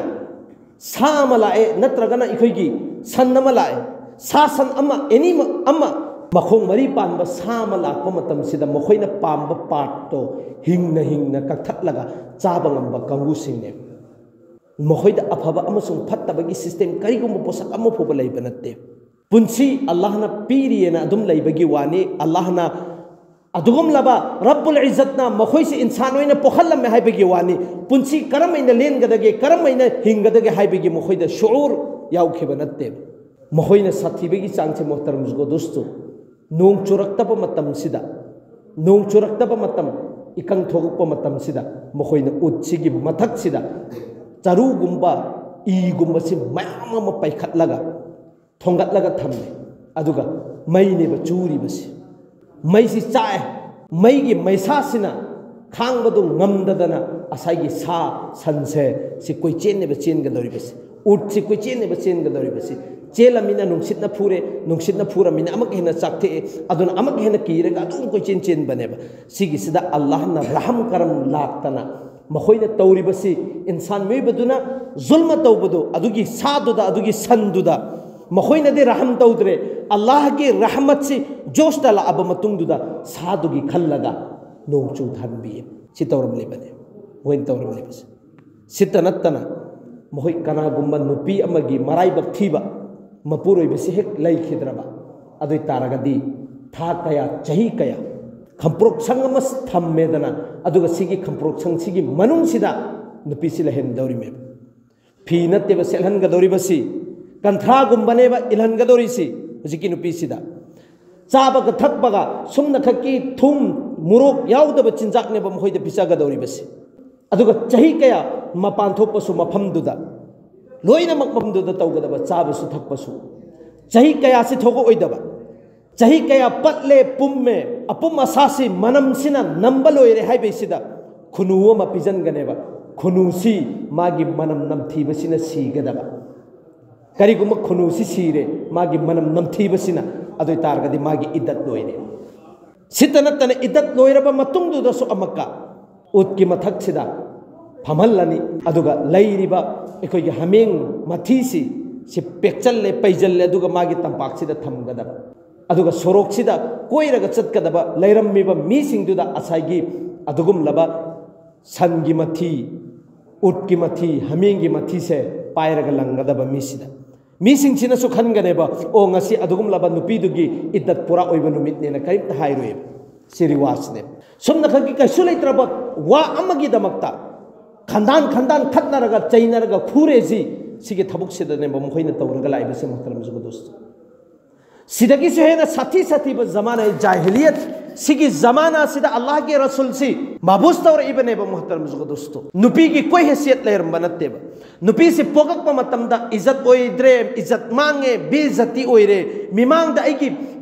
ꯁꯥ ꯑꯃ ꯂꯥꯛꯑꯦ, ꯅꯠꯇ꯭ꯔꯒꯅ ꯑꯩꯈꯣꯏꯒꯤ ꯁꯟ ꯑꯃ ꯂꯥꯛꯑꯦ, ꯁꯥ ꯁꯟ ꯑꯃ, ꯑꯦꯅꯤ ꯑꯃ, ꯃꯈꯣꯡ ꯃꯔꯤ ꯄꯥꯟꯕ ꯁꯥ ꯑꯃ ꯂꯥꯛꯄ ꯃꯇꯝꯁꯤꯗ, ꯃꯈꯣꯏꯅ ꯄꯥꯝꯕ ꯄꯥꯔꯠꯇꯣ ꯍꯤꯡꯅ ꯍꯤꯡꯅ ꯀꯛꯊꯠꯂꯒ ꯆꯥꯕ ꯉꯝꯕ ꯀꯥꯡꯕꯨꯁꯤꯡꯅꯦꯕ꯫ ꯃꯈꯣꯏꯗ ꯑꯐꯕ ꯑꯃꯁꯨꯡ ꯐꯠꯇꯕꯒꯤ ꯁꯤꯁꯇꯦꯝ ꯀꯔꯤꯒꯨꯝꯕ ꯄꯣꯠꯁꯛ ꯑꯃ ꯐꯥꯎꯕ ꯂꯩꯕ ꯅꯠꯇꯦ꯫ ꯄꯨꯟꯁꯤ ꯑꯜꯂꯥꯍꯅ ꯄꯤꯔꯤꯑꯅ ꯑꯗꯨꯝ ꯂꯩꯕꯒꯤ ꯋꯥꯅꯤ꯫ ꯑꯜꯂꯥꯍꯅ ꯑꯗꯨꯒꯨꯝꯂꯕ ꯔꯕꯨꯜ ꯏꯖꯠꯅ ꯃꯈꯣꯏꯁꯦ ꯏꯟꯁꯥꯟ ꯑꯣꯏꯅ ꯄꯣꯛꯍꯜꯂꯝꯃꯦ ꯍꯥꯏꯕꯒꯤ ꯋꯥꯅꯤ꯫ ꯄꯨꯟꯁꯤ ꯀꯔꯝ ꯍꯥꯏꯅ ꯂꯦꯟꯒꯗꯒꯦ, ꯀꯔꯝ ꯍꯥꯏꯅ ꯍꯤꯡꯒꯗꯒꯦ ꯍꯥꯏꯕꯒꯤ ꯃꯈꯣꯏꯗ ꯁꯨꯎꯔ ꯌꯥꯎꯈꯤꯕ ꯅꯠꯇꯦꯕ꯫ ꯃꯈꯣꯏꯅ ꯁꯥꯊꯤꯕꯒꯤ ꯆꯥꯡꯁꯦ, ꯃꯣꯍꯇꯔꯝ ꯖꯨꯒꯣ ꯗꯨꯁꯇꯨ, ꯅꯣꯡ ꯆꯨꯔꯛꯇꯕ ꯃꯇꯝꯁꯤꯗ, ꯅꯣꯡ ꯆꯨꯔꯛꯇꯕ ꯃꯇꯝ, ꯏꯀꯪ ꯊꯣꯛꯂꯛꯄ ꯃꯇꯝꯁꯤꯗ, ꯃꯈꯣꯏꯅ ꯎꯠꯁꯤꯒꯤ ꯃꯊꯛꯁꯤꯗ ꯆꯔꯨꯒꯨꯝꯕ, ꯏꯒꯨꯝꯕꯁꯤ ꯃꯌꯥꯝ ꯑꯃ ꯄꯩꯈꯠꯂꯒ, ꯊꯣꯡꯒꯠꯂꯒ ꯊꯝꯃꯦ꯫ ꯑꯗꯨꯒ ꯃꯩꯅꯦꯕ ꯆꯨꯔꯤꯕꯁꯤ꯫ ꯃꯩꯁꯤ ꯆꯥꯛꯑꯦ꯫ ꯃꯩꯒꯤ ꯃꯩꯁꯥꯁꯤꯅ ꯈꯥꯡꯕꯗꯨ ꯉꯝꯗꯗꯅ ꯉꯁꯥꯏꯒꯤ ꯁꯥ ꯁꯟꯁꯦ ꯁꯤ ꯀꯣꯏꯆꯦꯟꯅꯦꯕ ꯆꯦꯟꯒꯗꯧꯔꯤꯕꯁꯤ꯫ ꯎꯠꯁꯤ ꯀꯣꯏꯆꯦꯟꯅꯦꯕ ꯆꯦꯟꯒꯗꯧꯔꯤꯕꯁꯤ꯫ ꯆꯦꯜꯂꯃꯤꯅ ꯅꯨꯡꯁꯤꯠꯅ ꯐꯨꯔꯦ, ꯅꯨꯡꯁꯤꯠꯅ ꯐꯨꯔꯃꯤꯅ ꯑꯃꯨꯛꯀ ꯍꯦꯟꯅ ꯆꯥꯛꯊꯦꯛꯑꯦ, ꯑꯗꯨꯅ ꯑꯃꯨꯛꯀ ꯍꯦꯟꯅ ꯀꯤꯔꯒ ꯑꯗꯨꯝ ꯀꯣꯏꯆꯦꯟ ꯆꯦꯟꯕꯅꯦꯕ꯫ ꯁꯤꯒꯤꯁꯤꯗ ꯑꯜꯂꯥꯍꯅ ꯔꯍꯝ ꯀꯔꯝ ꯂꯥꯛꯇꯅ, ꯃꯈꯣꯏꯅ ꯇꯧꯔꯤꯕꯁꯤ, ꯏꯟꯁꯥꯟ ꯃꯤꯑꯣꯏꯕꯗꯨꯅ ꯖꯨꯜꯃ ꯇꯧꯕꯗꯨ, ꯑꯗꯨꯒꯤ ꯁꯥꯗꯨꯗ, ꯑꯗꯨꯒꯤ ꯁꯟꯗꯨꯗ ꯃꯈꯣꯏꯅꯗꯤ ꯔꯍꯝ ꯇꯧꯗ꯭ꯔꯦ꯫ ꯑꯜꯂꯥꯍꯒꯤ ꯔꯍꯃꯠꯁꯤ ꯖꯣꯁꯇ ꯂꯥꯛꯑꯕ ꯃꯇꯨꯡꯗꯨꯗ ꯁꯥꯗꯨꯒꯤ ꯈꯜꯂꯒ ꯅꯣꯡ ꯆꯨꯊꯍꯟꯕꯤ꯫ ꯁꯤ ꯇꯧꯔꯝꯂꯤꯕꯅꯤ, ꯃꯈꯣꯏꯅ ꯇꯧꯔꯝꯂꯤꯕꯁꯦ꯫ ꯁꯤꯇ ꯅꯠꯇꯅ, ꯃꯈꯣꯏ ꯀꯅꯥꯒꯨꯝꯕ ꯅꯨꯄꯤ ꯑꯃꯒꯤ ꯃꯔꯥꯏꯕꯛ ꯊꯤꯕ ꯃꯄꯨꯔꯣꯏꯕꯁꯤ ꯍꯦꯛ ꯂꯩꯈꯤꯗ꯭ꯔꯕ, ꯑꯗꯨ ꯑꯣꯏ ꯇꯥꯔꯒꯗꯤ ꯊꯥ ꯀꯌꯥ, ꯆꯍꯤ ꯀꯌꯥ ꯈꯝꯄ꯭ꯔꯣꯛꯁꯪ ꯑꯃ ꯊꯝꯃꯦꯗꯅ, ꯑꯗꯨꯒ ꯁꯤꯒꯤ ꯈꯝꯄ꯭ꯔꯣꯛꯁꯪꯁꯤꯒꯤ ꯃꯅꯨꯡꯁꯤꯗ ꯅꯨꯄꯤꯁꯤ ꯂꯩꯍꯟꯗꯧꯔꯤꯃꯦꯕ꯫ ꯐꯤ ꯅꯠꯇꯦꯕ ꯁꯦꯠꯍꯟꯒꯗꯧꯔꯤꯕꯁꯤ, ꯀꯟꯊ꯭ꯔꯥꯒꯨꯝꯕꯅꯦꯕ ꯏꯜꯍꯟꯒꯗꯧꯔꯤꯁꯤ ꯍꯧꯖꯤꯛꯀꯤ ꯅꯨꯄꯤꯁꯤꯗ꯫ ꯆꯥꯕꯒ ꯊꯛꯄꯒ ꯁꯨꯝꯅꯈꯛꯀꯤ ꯊꯨꯝ, ꯃꯣꯔꯣꯛ ꯌꯥꯎꯗꯕ ꯆꯤꯟꯖꯥꯛꯅꯦꯕ ꯃꯈꯣꯏꯗ ꯄꯤꯖꯒꯗꯧꯔꯤꯕꯁꯤ꯫ ꯑꯗꯨꯒ ꯆꯍꯤ ꯀꯌꯥ ꯃꯄꯥꯟ ꯊꯣꯛꯄꯁꯨ ꯃꯐꯝꯗꯨꯗ, ꯂꯣꯏꯅꯃꯛ ꯃꯐꯝꯗꯨꯗ ꯇꯧꯒꯗꯕ, ꯆꯥꯕꯁꯨ ꯊꯛꯄꯁꯨ꯫ ꯆꯍꯤ ꯀꯌꯥꯁꯤ ꯊꯣꯛꯑꯣꯏꯗꯕ, ꯆꯍꯤ ꯀꯌꯥ ꯄꯠꯂꯦ, ꯄꯨꯝꯃꯦ, ꯑꯄꯨꯝ ꯑꯁꯥꯁꯤ ꯃꯅꯝꯁꯤꯅ ꯅꯝꯕ ꯂꯣꯏꯔꯦ ꯍꯥꯏꯕꯁꯤꯗ ꯈꯨꯅꯨ ꯑꯃ ꯄꯤꯖꯟꯒꯅꯦꯕ꯫ ꯈꯨꯅꯨꯁꯤ ꯃꯥꯒꯤ ꯃꯅꯝ ꯅꯝꯊꯤꯕꯁꯤꯅ ꯁꯤꯒꯗꯕ꯫ ꯀꯔꯤꯒꯨꯝꯕ ꯈꯨꯅꯨꯁꯤ ꯁꯤꯔꯦ, ꯃꯥꯒꯤ ꯃꯅꯝ ꯅꯝꯊꯤꯕꯁꯤꯅ, ꯑꯗꯨ ꯑꯣꯏ ꯇꯥꯔꯒꯗꯤ ꯃꯥꯒꯤ ꯏꯗꯠ ꯂꯣꯏꯔꯦ꯫ ꯁꯤꯇ ꯅꯠꯇꯅ, ꯏꯗꯠ ꯂꯣꯏꯔꯕ ꯃꯇꯨꯡꯗꯨꯗꯁꯨ ꯑꯃꯨꯛꯀ ꯎꯠꯀꯤ ꯃꯊꯛꯁꯤꯗ ꯐꯝꯍꯜꯂꯅꯤ꯫ ꯑꯗꯨꯒ ꯂꯩꯔꯤꯕ ꯑꯩꯈꯣꯏꯒꯤ ꯍꯥꯃꯦꯡ ꯃꯊꯤꯁꯤ, ꯁꯤ ꯄꯦꯛꯆꯜꯂꯦ, ꯄꯩꯖꯜꯂꯦ, ꯑꯗꯨꯒ ꯃꯥꯒꯤ ꯇꯝꯄꯥꯛꯁꯤꯗ ꯊꯝꯒꯗꯕ, ꯑꯗꯨꯒ ꯁꯣꯔꯣꯛꯁꯤꯗ ꯀꯣꯏꯔꯒ ꯆꯠꯀꯗꯕ ꯂꯩꯔꯝꯃꯤꯕ ꯃꯤꯁꯤꯡꯗꯨꯗ ꯉꯁꯥꯏꯒꯤ ꯑꯗꯨꯒꯨꯝꯂꯕ ꯁꯟꯒꯤ ꯃꯊꯤ, ꯎꯠꯀꯤ ꯃꯊꯤ, ꯍꯥꯃꯦꯡꯒꯤ ꯃꯊꯤꯁꯦ ꯄꯥꯏꯔꯒ ꯂꯪꯒꯗꯕ ꯃꯤꯁꯤꯗ꯫ ꯃꯤꯁꯤꯡꯁꯤꯅꯁꯨ ꯈꯟꯒꯅꯦꯕ, "ꯑꯣ, ꯉꯁꯤ ꯑꯗꯨꯒꯨꯝꯂꯕ ꯅꯨꯄꯤꯗꯨꯒꯤ ꯏꯗꯠ ꯄꯨꯔꯥ ꯑꯣꯏꯕ ꯅꯨꯃꯤꯠꯅꯦꯅ" ꯀꯔꯤꯝꯇ ꯍꯥꯏꯔꯣꯏꯕ꯫ ꯁꯤ ꯔꯤꯋꯥꯖꯅꯦ꯫ ꯁꯨꯝꯅꯈꯛꯀꯤ ꯀꯩꯁꯨ ꯂꯩꯇ꯭ꯔꯕ ꯋꯥ ꯑꯃꯒꯤꯗꯃꯛꯇ ꯈꯟꯗꯥꯟ ꯈꯟꯗꯥꯟ ꯈꯠꯅꯔꯒ, ꯆꯩꯅꯔꯒ, ꯈꯨꯔꯦꯁꯤ, ꯁꯤꯒꯤ ꯊꯕꯛꯁꯤꯗꯅꯦꯕ ꯃꯈꯣꯏꯅ ꯇꯧꯔꯒ ꯂꯥꯛꯏꯕꯁꯦ, ꯃꯣꯍꯇꯔꯝ ꯖꯨꯒꯗꯣꯁ꯫ ꯁꯤꯗꯒꯤꯁꯨ ꯍꯦꯟꯅ ꯁꯥꯊꯤ ꯁꯥꯊꯤꯕ ꯖꯃꯥꯅꯥ ꯖꯥꯍꯤꯂꯤꯌꯠ, ꯁꯤꯒꯤ ꯖꯃꯥꯅꯥꯁꯤꯗ ꯑꯜꯂꯥꯍꯒꯤ ꯔꯁꯨꯜꯁꯤ ꯃꯕꯨꯁ ꯇꯧꯔꯛꯏꯕꯅꯦꯕ, ꯃꯣꯍꯇꯔꯝ ꯖꯨꯒꯗꯣꯁꯇꯣ꯫ ꯅꯨꯄꯤꯒꯤ ꯀꯣꯏ ꯍꯩꯁꯤꯌꯠ ꯂꯩꯔꯝꯕ ꯅꯠꯇꯦꯕ꯫ ꯅꯨꯄꯤꯁꯤ ꯄꯣꯛꯂꯛꯄ ꯃꯇꯝꯗ ꯏꯖꯠ ꯑꯣꯏꯗ꯭ꯔꯦ, ꯏꯖꯠ ꯃꯥꯡꯉꯦ, ꯕꯦꯏꯖꯇꯤ ꯑꯣꯏꯔꯦ, ꯃꯤꯃꯥꯡꯗ ꯑꯩꯒꯤ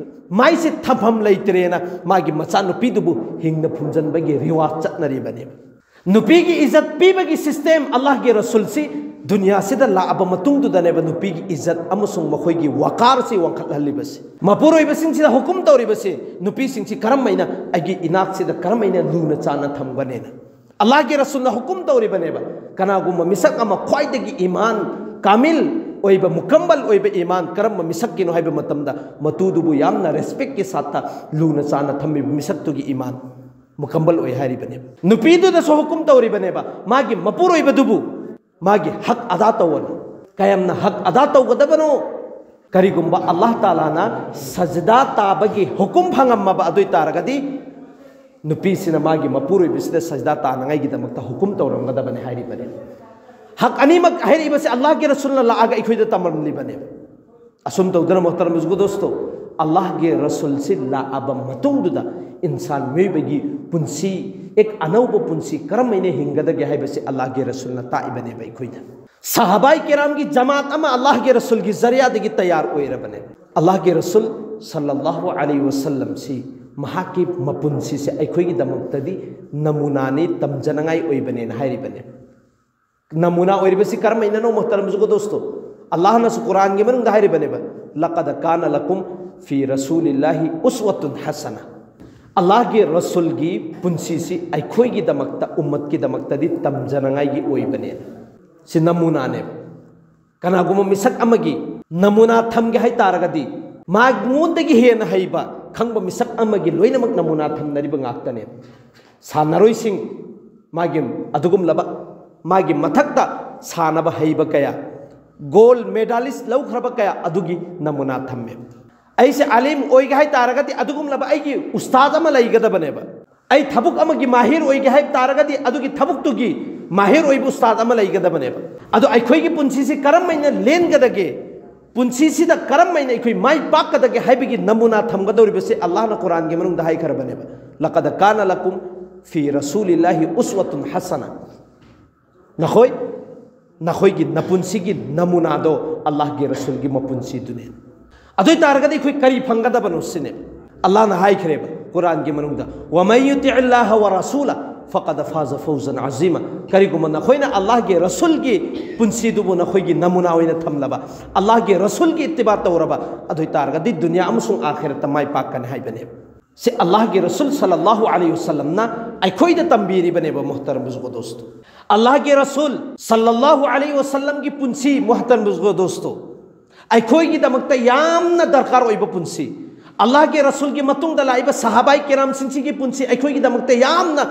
ꯃꯥꯏꯁꯦ ꯊꯝꯐꯝ ꯂꯩꯇ꯭ꯔꯦꯅ ꯃꯥꯒꯤ ꯃꯆꯥꯅꯨꯄꯤꯗꯨꯕꯨ ꯍꯤꯡꯅ ꯐꯨꯝꯖꯤꯟꯕꯒꯤ ꯔꯤꯋꯥꯖ ꯆꯠꯅꯔꯤꯕꯅꯦꯕ꯫ ꯅꯨꯄꯤꯒꯤ ꯏꯖꯠ ꯄꯤꯕꯒꯤ ꯁꯤꯁꯇꯦꯝ ꯑꯜꯂꯥꯍꯒꯤ ꯔꯁꯨꯜꯁꯤ ꯗꯨꯅꯤꯌꯥꯁꯤꯗ ꯂꯥꯛꯑꯕ ꯃꯇꯨꯡꯗꯨꯗꯅꯦꯕ ꯅꯨꯄꯤꯒꯤ ꯏꯖꯠ ꯑꯃꯁꯨꯡ ꯃꯈꯣꯏꯒꯤ ꯋꯥꯀꯥꯔꯁꯤ ꯋꯥꯡꯈꯠꯍꯜꯂꯤꯕꯁꯤ꯫ ꯃꯄꯨꯔꯣꯏꯕꯁꯤꯡꯁꯤꯗ ꯍꯨꯀꯨꯝ ꯇꯧꯔꯤꯕꯁꯤ, ꯅꯨꯄꯤꯁꯤꯡꯁꯤ ꯀꯔꯝ ꯍꯥꯏꯅ ꯑꯩꯒꯤ ꯏꯅꯥꯛꯁꯤꯗ ꯀꯔꯝ ꯍꯥꯏꯅ ꯂꯨꯅ ꯆꯥꯟꯅ ꯊꯝꯒꯅꯦꯅ꯫ ꯑꯜꯂꯥꯍꯒꯤ ꯔꯁꯨꯜꯅ ꯍꯨꯀꯨꯝ ꯇꯧꯔꯤꯕꯅꯦꯕ, ꯀꯅꯥꯒꯨꯝꯕ ꯃꯤꯁꯛ ꯑꯃ ꯈ꯭ꯋꯥꯏꯗꯒꯤ ꯏꯃꯥꯟ ꯀꯥꯃꯤꯜ ꯑꯣꯏꯕ, ꯃꯨꯀꯝꯃꯜ ꯑꯣꯏꯕ ꯏꯃꯥꯟ ꯀꯔꯝꯕ ꯃꯤꯁꯛꯀꯤꯅꯣ ꯍꯥꯏꯕ ꯃꯇꯝꯗ, ꯃꯇꯨꯗꯨꯕꯨ ꯌꯥꯝꯅ ꯔꯦꯁꯄꯦꯛꯀꯤ ꯁꯥꯠꯇ ꯂꯨꯅ ꯆꯥꯟꯅ ꯊꯝꯃꯤꯕ ꯃꯤꯁꯛꯇꯨꯒꯤ ꯏꯃꯥꯟ ꯃꯨꯀꯝꯃꯜ ꯑꯣꯏ ꯍꯥꯏꯔꯤꯕꯅꯦꯕ꯫ ꯅꯨꯄꯤꯗꯨꯗꯁꯨ ꯍꯨꯀꯨꯝ ꯇꯧꯔꯤꯕꯅꯦꯕ, ꯃꯥꯒꯤ ꯃꯄꯨꯔꯣꯏꯕꯗꯨꯕꯨ ꯃꯥꯒꯤ ꯍꯛ ꯑꯗꯥ ꯇꯧꯑꯅ꯫ ꯀꯌꯥꯝꯅ ꯍꯛ ꯑꯗꯥ ꯇꯧꯒꯗꯕꯅꯣ? ꯀꯔꯤꯒꯨꯝꯕ ꯑꯜꯂꯥꯍ ꯇꯥꯂꯥꯅ ꯁꯖꯗꯥ ꯇꯥꯕꯒꯤ ꯍꯨꯀꯨꯝ ꯐꯪꯉꯝꯃꯕ ꯑꯗꯨ ꯑꯣꯏ ꯇꯥꯔꯒꯗꯤ, ꯅꯨꯄꯤꯁꯤꯅ ꯃꯥꯒꯤ ꯃꯄꯨꯔꯣꯏꯕꯁꯤꯗ ꯁꯖꯗꯥ ꯇꯥꯅꯉꯥꯏꯒꯤꯗꯃꯛꯇ ꯍꯨꯀꯨꯝ ꯇꯧꯔꯝꯒꯗꯕꯅꯤ ꯍꯥꯏꯔꯤꯕꯅꯤ꯫ ꯍꯛ ꯑꯅꯤꯃꯛ ꯍꯥꯏꯔꯤꯕꯁꯤ ꯑꯜꯂꯥꯍꯒꯤ ꯔꯁꯨꯜꯅ ꯂꯥꯛꯑꯒ ꯑꯩꯈꯣꯏꯗ ꯇꯝꯂꯝꯂꯤꯕꯅꯦꯕ꯫ ꯑꯁꯨꯝ ꯇꯧꯗꯅ, ꯃꯣꯍꯇꯔꯝ ꯖꯨꯒꯗꯣꯁꯇꯣ, ꯑꯜꯂꯥꯍꯒꯤ ꯔꯁꯨꯜꯁꯤ ꯂꯥꯛꯑꯕ ꯃꯇꯨꯡꯗꯨꯗ ꯏꯟꯁꯥꯟ ꯃꯤꯑꯣꯏꯕꯒꯤ ꯄꯨꯟꯁꯤ, ꯑꯦꯛ ꯑꯅꯧꯕ ꯄꯨꯟꯁꯤ ꯀꯔꯝ ꯍꯥꯏꯅ ꯍꯤꯡꯒꯗꯒꯦ ꯍꯥꯏꯕꯁꯤ ꯑꯜꯂꯥꯍꯒꯤ ꯔꯁꯨꯜꯅ ꯇꯥꯛꯏꯕꯅꯦꯕ ꯑꯩꯈꯣꯏꯗ꯫ ꯁꯍꯥꯕꯥꯏ ꯀꯤꯔꯥꯝꯒꯤ ꯖꯃꯥꯠ ꯑꯃ ꯑꯜꯂꯥꯍꯒꯤ ꯔꯁꯨꯜꯒꯤ ꯖꯔꯤꯌꯥꯗꯒꯤ ꯇꯌꯥꯔ ꯑꯣꯏꯔꯕꯅꯦ꯫ ꯑꯜꯂꯥꯍꯒꯤ ꯔꯁꯨꯜ ꯁꯜꯂꯜꯂꯥꯍꯨ ꯑꯂꯩꯍꯤ ꯋꯁꯜꯂꯝꯁꯤ ꯃꯍꯥꯛꯀꯤ ꯃꯄꯨꯟꯁꯤꯁꯦ ꯑꯩꯈꯣꯏꯒꯤꯗꯃꯛꯇꯗꯤ ꯅꯃꯨꯅꯥꯅꯤ, ꯇꯝꯖꯅꯉꯥꯏ ꯑꯣꯏꯕꯅꯦꯅ ꯍꯥꯏꯔꯤꯕꯅꯦ꯫ ꯅꯃꯨꯅꯥ ꯑꯣꯏꯔꯤꯕꯁꯤ ꯀꯔꯝꯍꯥꯏꯅꯅꯣ, ꯃꯣꯍꯇꯔꯝ ꯖꯨꯒꯗꯣꯁꯇꯣ? ꯑꯜꯂꯥꯍꯅꯁꯨ ꯀꯨꯔꯥꯟꯒꯤ ꯃꯅꯨꯡꯗ ꯍꯥꯏꯔꯤꯕꯅꯦꯕ, "ꯂꯀꯗ ꯀꯥꯅ ꯂꯀꯨꯝ ꯐꯤ ꯔꯁꯨꯂꯤꯜꯂꯥꯍꯤ ꯎꯁꯋꯥꯇꯨꯟ ꯍꯁꯅ"꯫ ꯑꯜꯂꯥꯍꯒꯤ ꯔꯁꯨꯜꯒꯤ ꯄꯨꯟꯁꯤꯁꯤ ꯑꯩꯈꯣꯏꯒꯤꯗꯃꯛꯇ, ꯎꯝꯃꯠꯀꯤꯗꯃꯛꯇꯗꯤ ꯇꯝꯖꯅꯉꯥꯏꯒꯤ ꯑꯣꯏꯕꯅꯦ꯫ ꯁꯤ ꯅꯃꯨꯅꯥꯅꯦꯕ꯫ ꯀꯅꯥꯒꯨꯝꯕ ꯃꯤꯁꯛ ꯑꯃꯒꯤ ꯅꯃꯨꯅꯥ ꯊꯝꯒꯦ ꯍꯥꯏ ꯇꯥꯔꯒꯗꯤ, ꯃꯉꯣꯟꯗꯒꯤ ꯍꯦꯟꯅ ꯍꯩꯕ, ꯈꯪꯕ ꯃꯤꯁꯛ ꯑꯃꯒꯤ ꯂꯣꯏꯅꯃꯛ ꯅꯃꯨꯅꯥ ꯊꯝꯅꯔꯤꯕ ꯉꯥꯛꯇꯅꯦꯕ꯫ ꯁꯥꯟꯅꯔꯣꯏꯁꯤꯡ, ꯃꯥꯒꯤ ꯑꯗꯨꯒꯨꯝꯂꯕ, ꯃꯥꯒꯤ ꯃꯊꯛꯇ ꯁꯥꯟꯅꯕ ꯍꯩꯕ ꯀꯌꯥ, ꯒꯣꯜ ꯃꯦꯗꯥꯂꯤꯁ ꯂꯧꯈ꯭ꯔꯕ ꯀꯌꯥ ꯑꯗꯨꯒꯤ ꯅꯃꯨꯅꯥ ꯊꯝꯃꯦ꯫ ꯑꯩꯁꯦ ꯑꯂꯤꯝ ꯑꯣꯏꯒꯦ ꯍꯥꯏ ꯇꯥꯔꯒꯗꯤ, ꯑꯗꯨꯒꯨꯝꯂꯕ ꯑꯩꯒꯤ ꯎꯁꯇꯥꯗ ꯑꯃ ꯂꯩꯒꯗꯕꯅꯦꯕ꯫ ꯑꯩ ꯊꯕꯛ ꯑꯃꯒꯤ ꯃꯥꯍꯤꯔ ꯑꯣꯏꯒꯦ ꯍꯥꯏꯕ ꯇꯥꯔꯒꯗꯤ, ꯑꯗꯨꯒꯤ ꯊꯕꯛꯇꯨꯒꯤ ꯃꯥꯍꯤꯔ ꯑꯣꯏꯕ ꯎꯁꯇꯥꯗ ꯑꯃ ꯂꯩꯒꯗꯕꯅꯦꯕ꯫ ꯑꯗꯣ ꯑꯩꯈꯣꯏꯒꯤ ꯄꯨꯟꯁꯤꯁꯤ ꯀꯔꯝ ꯍꯥꯏꯅ ꯂꯦꯟꯒꯗꯒꯦ? ꯄꯨꯟꯁꯤꯁꯤꯗ ꯀꯔꯝ ꯍꯥꯏꯅ ꯑꯩꯈꯣꯏ ꯃꯥꯏ ꯄꯥꯛꯀꯗꯒꯦ ꯍꯥꯏꯕꯒꯤ ꯅꯃꯨꯅꯥ ꯊꯝꯒꯗꯧꯔꯤꯕꯁꯦ ꯑꯜꯂꯥꯍꯅ ꯀꯨꯔꯥꯟꯒꯤ ꯃꯅꯨꯡꯗ ꯍꯥꯏꯈ꯭ꯔꯕꯅꯦꯕ, "ꯂꯀꯗ ꯀꯥꯅ ꯂꯀꯨꯝ ꯐꯤ ꯔꯁꯨꯂꯤꯜꯂꯥꯍꯤ ꯎꯁꯋꯥꯇꯨꯟ ꯍꯁꯅ"꯫ ꯅꯈꯣꯏ, ꯅꯈꯣꯏꯒꯤ ꯅꯄꯨꯟꯁꯤꯒꯤ ꯅꯃꯨꯅꯥꯗꯣ ꯑꯜꯂꯥꯍꯒꯤ ꯔꯁꯨꯜꯒꯤ ꯃꯄꯨꯟꯁꯤꯗꯨꯅꯦ꯫ ꯑꯗꯨ ꯑꯣꯏ ꯇꯥꯔꯒꯗꯤ ꯑꯩꯈꯣꯏ ꯀꯔꯤ ꯐꯪꯒꯗꯕꯅꯣ ꯁꯤꯅꯦ꯫ ꯑꯜꯂꯥꯍꯅ ꯍꯥꯏꯈ꯭ꯔꯦꯕ ꯀꯨꯔꯥꯟꯒꯤ ꯃꯅꯨꯡꯗ, "ꯋꯃꯟ ꯌꯨꯇꯤꯏꯜꯂꯥꯍ ꯋꯔꯁꯨꯂ ꯐꯀꯗ ꯐꯥꯖ ꯐꯧꯖꯟ ꯑꯖꯤꯃ"꯫ ꯀꯔꯤꯒꯨꯝꯕ ꯅꯈꯣꯏꯅ ꯑꯜꯂꯥꯍꯒꯤ ꯔꯁꯨꯜꯒꯤ ꯄꯨꯟꯁꯤꯗꯨꯕꯨ ꯅꯈꯣꯏꯒꯤ ꯅꯃꯨꯅꯥ ꯑꯣꯏꯅ ꯊꯝꯂꯕ, ꯑꯜꯂꯥꯍꯒꯤ ꯔꯁꯨꯜꯒꯤ ꯏꯠꯇꯤꯕꯥ ꯇꯧꯔꯕ, ꯑꯗꯨ ꯑꯣꯏ ꯇꯥꯔꯒꯗꯤ ꯗꯨꯅꯤꯌꯥ ꯑꯃꯁꯨꯡ ꯑꯥꯈꯤꯔꯠꯇ ꯃꯥꯏ ꯄꯥꯛꯀꯅꯤ ꯍꯥꯏꯕꯅꯦꯕ꯫ ꯁꯤ ꯑꯜꯂꯥꯍꯒꯤ ꯔꯁꯨꯜ ꯁꯜꯂꯜꯂꯥꯍꯨ ꯑꯂꯩꯍꯤ ꯋꯁꯜꯂꯝꯅ ꯑꯩꯈꯣꯏꯗ ꯇꯝꯕꯤꯔꯤꯕꯅꯦꯕ, ꯃꯨꯍꯇꯔꯝ ꯕꯨꯖꯨꯔꯒ ꯗꯣꯁꯇꯣ꯫ ꯑꯜꯂꯥꯍꯒꯤ ꯔꯁꯨꯜ ꯁꯜꯂꯜꯂꯥꯍꯨ ꯑꯂꯩꯍꯤ ꯋꯁꯜꯂꯝꯒꯤ ꯄꯨꯟꯁꯤ, ꯃꯨꯍꯇꯔꯝ ꯕꯨꯖꯨꯔꯒ ꯗꯣꯁꯇꯣ, ꯑꯩꯈꯣꯏꯒꯤꯗꯃꯛꯇ ꯌꯥꯝꯅ ꯗꯔꯀꯥꯔ ꯑꯣꯏꯕ ꯄꯨꯟꯁꯤ꯫ ꯑꯜꯂꯥꯍꯒꯤ ꯔꯁꯨꯜꯒꯤ ꯃꯇꯨꯡꯗ ꯂꯥꯛꯏꯕ ꯁꯍꯥꯕꯥꯏ ꯀꯤꯔꯥꯝꯁꯤꯡꯁꯤꯒꯤ ꯄꯨꯟꯁꯤ ꯑꯩꯈꯣꯏꯒꯤꯗꯃꯛꯇ ꯌꯥꯝꯅ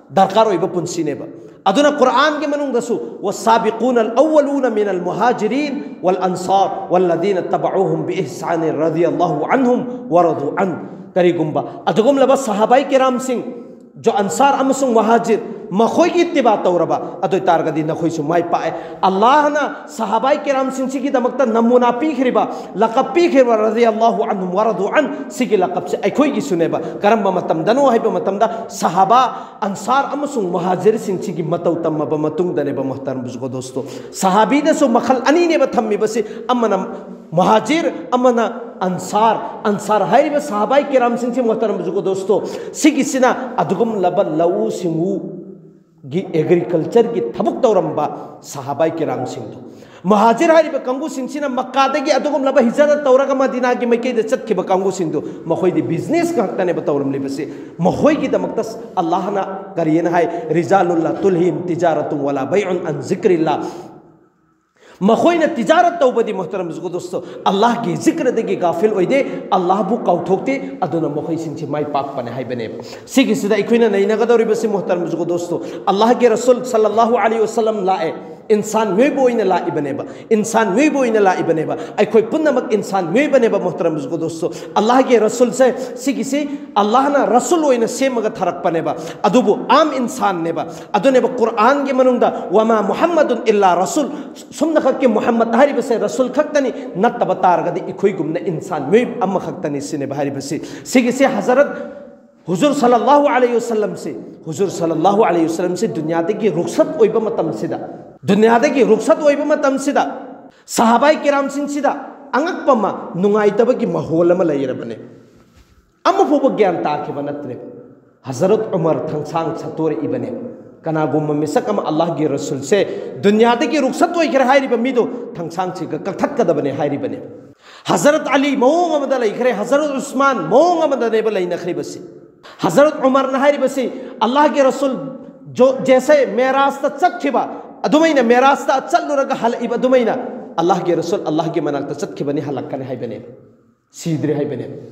ꯗꯔꯀꯥꯔ ꯑꯣꯏꯕ ꯄꯨꯟꯁꯤꯅꯦꯕ꯫ ꯑꯗꯨꯅ ꯀꯨꯔꯥꯟꯒꯤ ꯃꯅꯨꯡꯗꯁꯨ, "ꯋꯁꯥꯕꯤꯀꯨꯅ ꯑꯜ ꯑꯋꯂꯨꯅ ꯃꯤꯅꯜ ꯃꯨꯍꯥꯖꯤꯔꯤꯟ ꯋꯜ ꯑꯟꯁꯥꯔ ꯋꯜꯂꯗꯤꯅ ꯇꯕꯎꯍꯨꯝ ꯕꯤ ꯏꯍꯁꯥꯅꯤꯟ ꯔꯗꯤꯌꯜꯂꯥꯍꯨ ꯑꯟꯍꯨꯝ ꯋꯔꯗꯨ ꯑꯟ"꯫ ꯀꯔꯤꯒꯨꯝꯕ ꯑꯗꯨꯒꯨꯝꯂꯕ ꯁꯍꯥꯕꯥꯏ ꯀꯤꯔꯥꯝꯁꯤꯡ, ꯖꯣ ꯑꯟꯁꯥꯔ ꯑꯃꯁꯨꯡ ꯃꯨꯍꯥꯖꯤꯔ, ꯃꯈꯣꯏꯒꯤ ꯏꯠꯇꯤꯕꯥ ꯇꯧꯔꯕ, ꯑꯗꯨ ꯑꯣꯏ ꯇꯥꯔꯒꯗꯤ ꯅꯈꯣꯏꯁꯨ ꯃꯥꯏ ꯄꯥꯛꯑꯦ꯫ ꯑꯜꯂꯥꯍꯅ ꯁꯍꯥꯕꯥꯏ ꯀꯤꯔꯥꯝꯁꯤꯡꯁꯤꯒꯤꯗꯃꯛꯇ ꯅꯃꯨꯅꯥ ꯄꯤꯈ꯭ꯔꯤꯕ, ꯂꯀꯕ ꯄꯤꯈ꯭ꯔꯤꯕ, "ꯔꯗꯤꯌꯜꯂꯥꯍꯨ ꯑꯟꯍꯨꯝ ꯋꯔꯗꯨ ꯑꯟ", ꯁꯤꯒꯤ ꯂꯀꯕꯁꯦ ꯑꯩꯈꯣꯏꯒꯤꯁꯨꯅꯦꯕ꯫ ꯀꯔꯝꯕ ꯃꯇꯝꯗꯅꯣ ꯍꯥꯏꯕ ꯃꯇꯝꯗ, ꯁꯍꯥꯕꯥ, ꯑꯟꯁꯥꯔ ꯑꯃꯁꯨꯡ ꯃꯨꯍꯥꯖꯤꯔꯁꯤꯡꯁꯤꯒꯤ ꯃꯇꯧ ꯇꯝꯃꯕ ꯃꯇꯨꯡꯗꯅꯦꯕ, ꯃꯨꯍꯇꯔꯝ ꯕꯨꯖꯨꯔꯒ ꯗꯣꯁꯇꯣ꯫ ꯁꯍꯥꯕꯤꯗꯁꯨ ꯃꯈꯜ ꯑꯅꯤꯅꯦꯕ ꯊꯝꯃꯤꯕꯁꯤ, ꯑꯃꯅ ꯃꯨꯍꯥꯖꯤꯔ, ꯑꯃꯅ ꯑꯟꯁꯥꯔ꯫ ꯑꯟꯁꯥꯔ ꯍꯥꯏꯔꯤꯕ ꯁꯍꯥꯕꯥꯏ ꯀꯤꯔꯥꯝꯁꯤꯡꯁꯤ, ꯃꯨꯍꯇꯔꯝ ꯕꯨꯖꯨꯔꯒ ꯗꯣꯁꯇꯣ, ꯁꯤꯒꯤꯁꯤꯅ ꯑꯗꯨꯒꯨꯝꯂꯕ ꯂꯧꯎ ꯁꯤꯡꯎꯒꯤ, ꯑꯦꯒ꯭ꯔꯤꯀꯜꯆꯔꯒꯤ ꯊꯕꯛ ꯇꯧꯔꯝꯕ ꯁꯍꯥꯕꯥꯏ ꯀꯤꯔꯥꯝꯁꯤꯡꯗꯣ꯫ ꯃꯍꯥꯖꯤꯔ ꯍꯥꯏꯔꯤꯕ ꯀꯥꯡꯕꯨꯁꯤꯡꯁꯤꯅ ꯃꯛꯀꯥꯗꯒꯤ ꯑꯗꯨꯒꯨꯝꯂꯕ ꯍꯤꯖꯔꯠ ꯇꯧꯔꯒ ꯃꯗꯤꯅꯥꯒꯤ ꯃꯥꯏꯀꯩꯗ ꯆꯠꯈꯤꯕ ꯀꯥꯡꯕꯨꯁꯤꯡꯗꯨ, ꯃꯈꯣꯏꯗꯤ ꯕꯤꯖꯤꯅꯦꯁ ꯉꯥꯛꯇꯅꯦꯕ ꯇꯧꯔꯝꯂꯤꯕꯁꯤ꯫ ꯃꯈꯣꯏꯒꯤꯗꯃꯛꯇ ꯑꯜꯂꯥꯍꯅ ꯀꯔꯤꯅ ꯍꯥꯏ? "ꯔꯤꯖꯥꯂꯨꯜꯂꯥ ꯇꯨꯜꯍꯤꯝ ꯇꯤꯖꯥꯔꯇꯨꯝ ꯋꯥꯂꯥ ꯕꯩꯎꯟ ꯑꯟ ꯖꯤꯀ꯭ꯔꯤꯜꯂꯥ"꯫ ꯃꯈꯣꯏꯅ ꯇꯤꯖꯥꯔꯠ ꯇꯧꯕꯗꯤ, ꯃꯣꯍꯇꯔꯝ ꯕꯨꯖꯨꯔꯒ ꯗꯣꯁꯇꯣ, ꯑꯜꯂꯥꯍꯒꯤ ꯖꯤꯀ꯭ꯔꯗꯒꯤ ꯒꯥꯐꯤꯜ ꯑꯣꯏꯗꯦ, ꯑꯜꯂꯥꯍꯕꯨ ꯀꯥꯎꯊꯣꯛꯇꯦ, ꯑꯗꯨꯅ ꯃꯈꯣꯏꯁꯤꯡꯁꯤ ꯃꯥꯏ ꯄꯥꯛꯄꯅꯦ ꯍꯥꯏꯕꯅꯦꯕ꯫ ꯁꯤꯒꯤꯁꯤꯗ ꯑꯩꯈꯣꯏꯅ ꯅꯩꯅꯒꯗꯧꯔꯤꯕꯁꯤ, ꯃꯣꯍꯇꯔꯝ ꯕꯨꯖꯨꯔꯒ ꯗꯣꯁꯇꯣ, ꯑꯜꯂꯥꯍꯒꯤ ꯔꯁꯨꯜ ꯁꯜꯂꯜꯂꯥꯍꯨ ꯑꯂꯩꯍꯤ ꯋꯁꯜꯂꯝ ꯂꯥꯛꯑꯦ, ꯏꯟꯁꯥꯟ ꯃꯤꯑꯣꯏꯕ ꯑꯣꯏꯅ ꯂꯥꯛꯏꯕꯅꯦꯕ, ꯏꯟꯁꯥꯟ ꯃꯤꯑꯣꯏꯕ ꯑꯣꯏꯅ ꯂꯥꯛꯏꯕꯅꯦꯕ꯫ ꯑꯩꯈꯣꯏ ꯄꯨꯝꯅꯃꯛ ꯏꯟꯁꯥꯟ ꯃꯤꯑꯣꯏꯕꯅꯦꯕ, ꯃꯣꯍꯇꯔꯝ ꯕꯨꯖꯨꯔꯒ ꯗꯣꯁꯇꯣ꯫ ꯑꯜꯂꯥꯍꯒꯤ ꯔꯁꯨꯜꯁꯦ, ꯁꯤꯒꯤꯁꯤ ꯑꯜꯂꯥꯍꯅ ꯔꯁꯨꯜ ꯑꯣꯏꯅ ꯁꯦꯝꯃꯒ ꯊꯥꯔꯛꯄꯅꯦꯕ, ꯑꯗꯨꯕꯨ ꯑꯥꯝ ꯏꯟꯁꯥꯟꯅꯦꯕ꯫ ꯑꯗꯨꯅꯦꯕ ꯀꯨꯔꯥꯟꯒꯤ ꯃꯅꯨꯡꯗ "ꯋꯃꯥ ꯃꯨꯍꯝꯃꯗꯨꯟ ꯏꯜꯂꯥ ꯔꯁꯨꯜ", ꯁꯨꯝꯅꯈꯛꯀꯤ ꯃꯨꯍꯝꯃꯗ ꯍꯥꯏꯔꯤꯕꯁꯦ ꯔꯁꯨꯜ ꯈꯛꯇꯅꯤ, ꯅꯠꯇꯕ ꯇꯥꯔꯒꯗꯤ ꯑꯩꯈꯣꯏꯒꯨꯝꯅ ꯏꯟꯁꯥꯟ ꯃꯤꯑꯣꯏ ꯑꯃꯈꯛꯇꯅꯤ ꯁꯤꯅꯦꯕ ꯍꯥꯏꯔꯤꯕꯁꯤ꯫ ꯁꯤꯒꯤꯁꯦ ꯍꯖꯔꯠ ꯍꯨꯖꯨꯔ ꯁꯜꯂꯜꯂꯥꯍꯨ ꯑꯂꯩꯍꯤ ꯋꯁꯜꯂꯝꯁꯤ, ꯍꯨꯖꯨꯔ ꯁꯜꯂꯜꯂꯥꯍꯨ ꯑꯂꯩꯍꯤ ꯋꯁꯜꯂꯝꯁꯤ ꯗꯨꯅꯤꯌꯥꯗꯒꯤ ꯔꯨꯈꯁꯠ ꯑꯣꯏꯕ ꯃꯇꯝꯁꯤꯗ, ꯗꯨꯅꯤꯌꯥꯗꯒꯤ ꯔꯨꯈꯁꯠ ꯑꯣꯏꯕ ꯃꯇꯝꯁꯤꯗ, ꯁꯍꯥꯕꯥꯏ ꯀꯤꯔꯥꯝꯁꯤꯡꯁꯤꯗ ꯑꯉꯛꯄ ꯑꯃ, ꯅꯨꯡꯉꯥꯏꯇꯕꯒꯤ ꯃꯍꯣꯜ ꯑꯃ ꯂꯩꯔꯕꯅꯦ꯫ ꯑꯃ ꯐꯥꯎꯕ ꯒ꯭ꯌꯥꯟ ꯇꯥꯈꯤꯕ ꯅꯠꯇ꯭ꯔꯦ꯫ ꯍꯖꯔꯠ ꯎꯃꯔ ꯊꯥꯡꯁꯥꯡ ꯁꯠꯇꯣꯔꯛꯏꯕꯅꯦ꯫ ꯀꯅꯥꯒꯨꯝꯕ ꯃꯤꯁꯛ ꯑꯃ ꯑꯜꯂꯥꯍꯒꯤ ꯔꯁꯨꯜꯁꯦ ꯗꯨꯅꯤꯌꯥꯗꯒꯤ ꯔꯨꯈꯁꯠ ꯑꯣꯏꯈ꯭ꯔꯦ ꯍꯥꯏꯔꯤꯕ ꯃꯤꯗꯣ ꯊꯥꯡꯁꯥꯡꯁꯤꯒ ꯀꯛꯊꯠꯀꯗꯕꯅꯦ ꯍꯥꯏꯔꯤꯕꯅꯦ꯫ ꯍꯖꯔꯠ ꯑꯂꯤ ꯃꯑꯣꯡ ꯑꯃꯗ ꯂꯩꯈ꯭ꯔꯦ, ꯍꯖꯔꯠ ꯎꯁꯃꯥꯟ ꯃꯑꯣꯡ ꯑꯃꯗꯅꯦꯕ ꯂꯩꯅꯈ꯭ꯔꯤꯕꯁꯤ꯫ ꯍꯖꯔꯠ ꯎꯃꯔꯅ ꯍꯥꯏꯔꯤꯕꯁꯤ ꯑꯜꯂꯥꯍꯒꯤ ꯔꯁꯨꯜ ꯖꯣ-, ꯖꯦꯁꯦ ꯃꯦꯔꯥꯖꯇ ꯆꯠꯈꯤꯕ ꯑꯗꯨꯃꯥꯏꯅ, ꯃꯦꯔꯥꯖꯇ ꯆꯠꯂꯨꯔꯒ ꯍꯜꯂꯛꯏꯕ ꯑꯗꯨꯃꯥꯏꯅ ꯑꯜꯂꯥꯍꯒꯤ ꯔꯁꯨꯜ ꯑꯜꯂꯥꯍꯒꯤ ꯃꯅꯥꯛꯇ ꯆꯠꯈꯤꯕꯅꯤ, ꯍꯜꯂꯛꯀꯅꯤ ꯍꯥꯏꯕꯅꯦꯕ꯫ ꯁꯤꯗ꯭ꯔꯤ ꯍꯥꯏꯕꯅꯦ꯫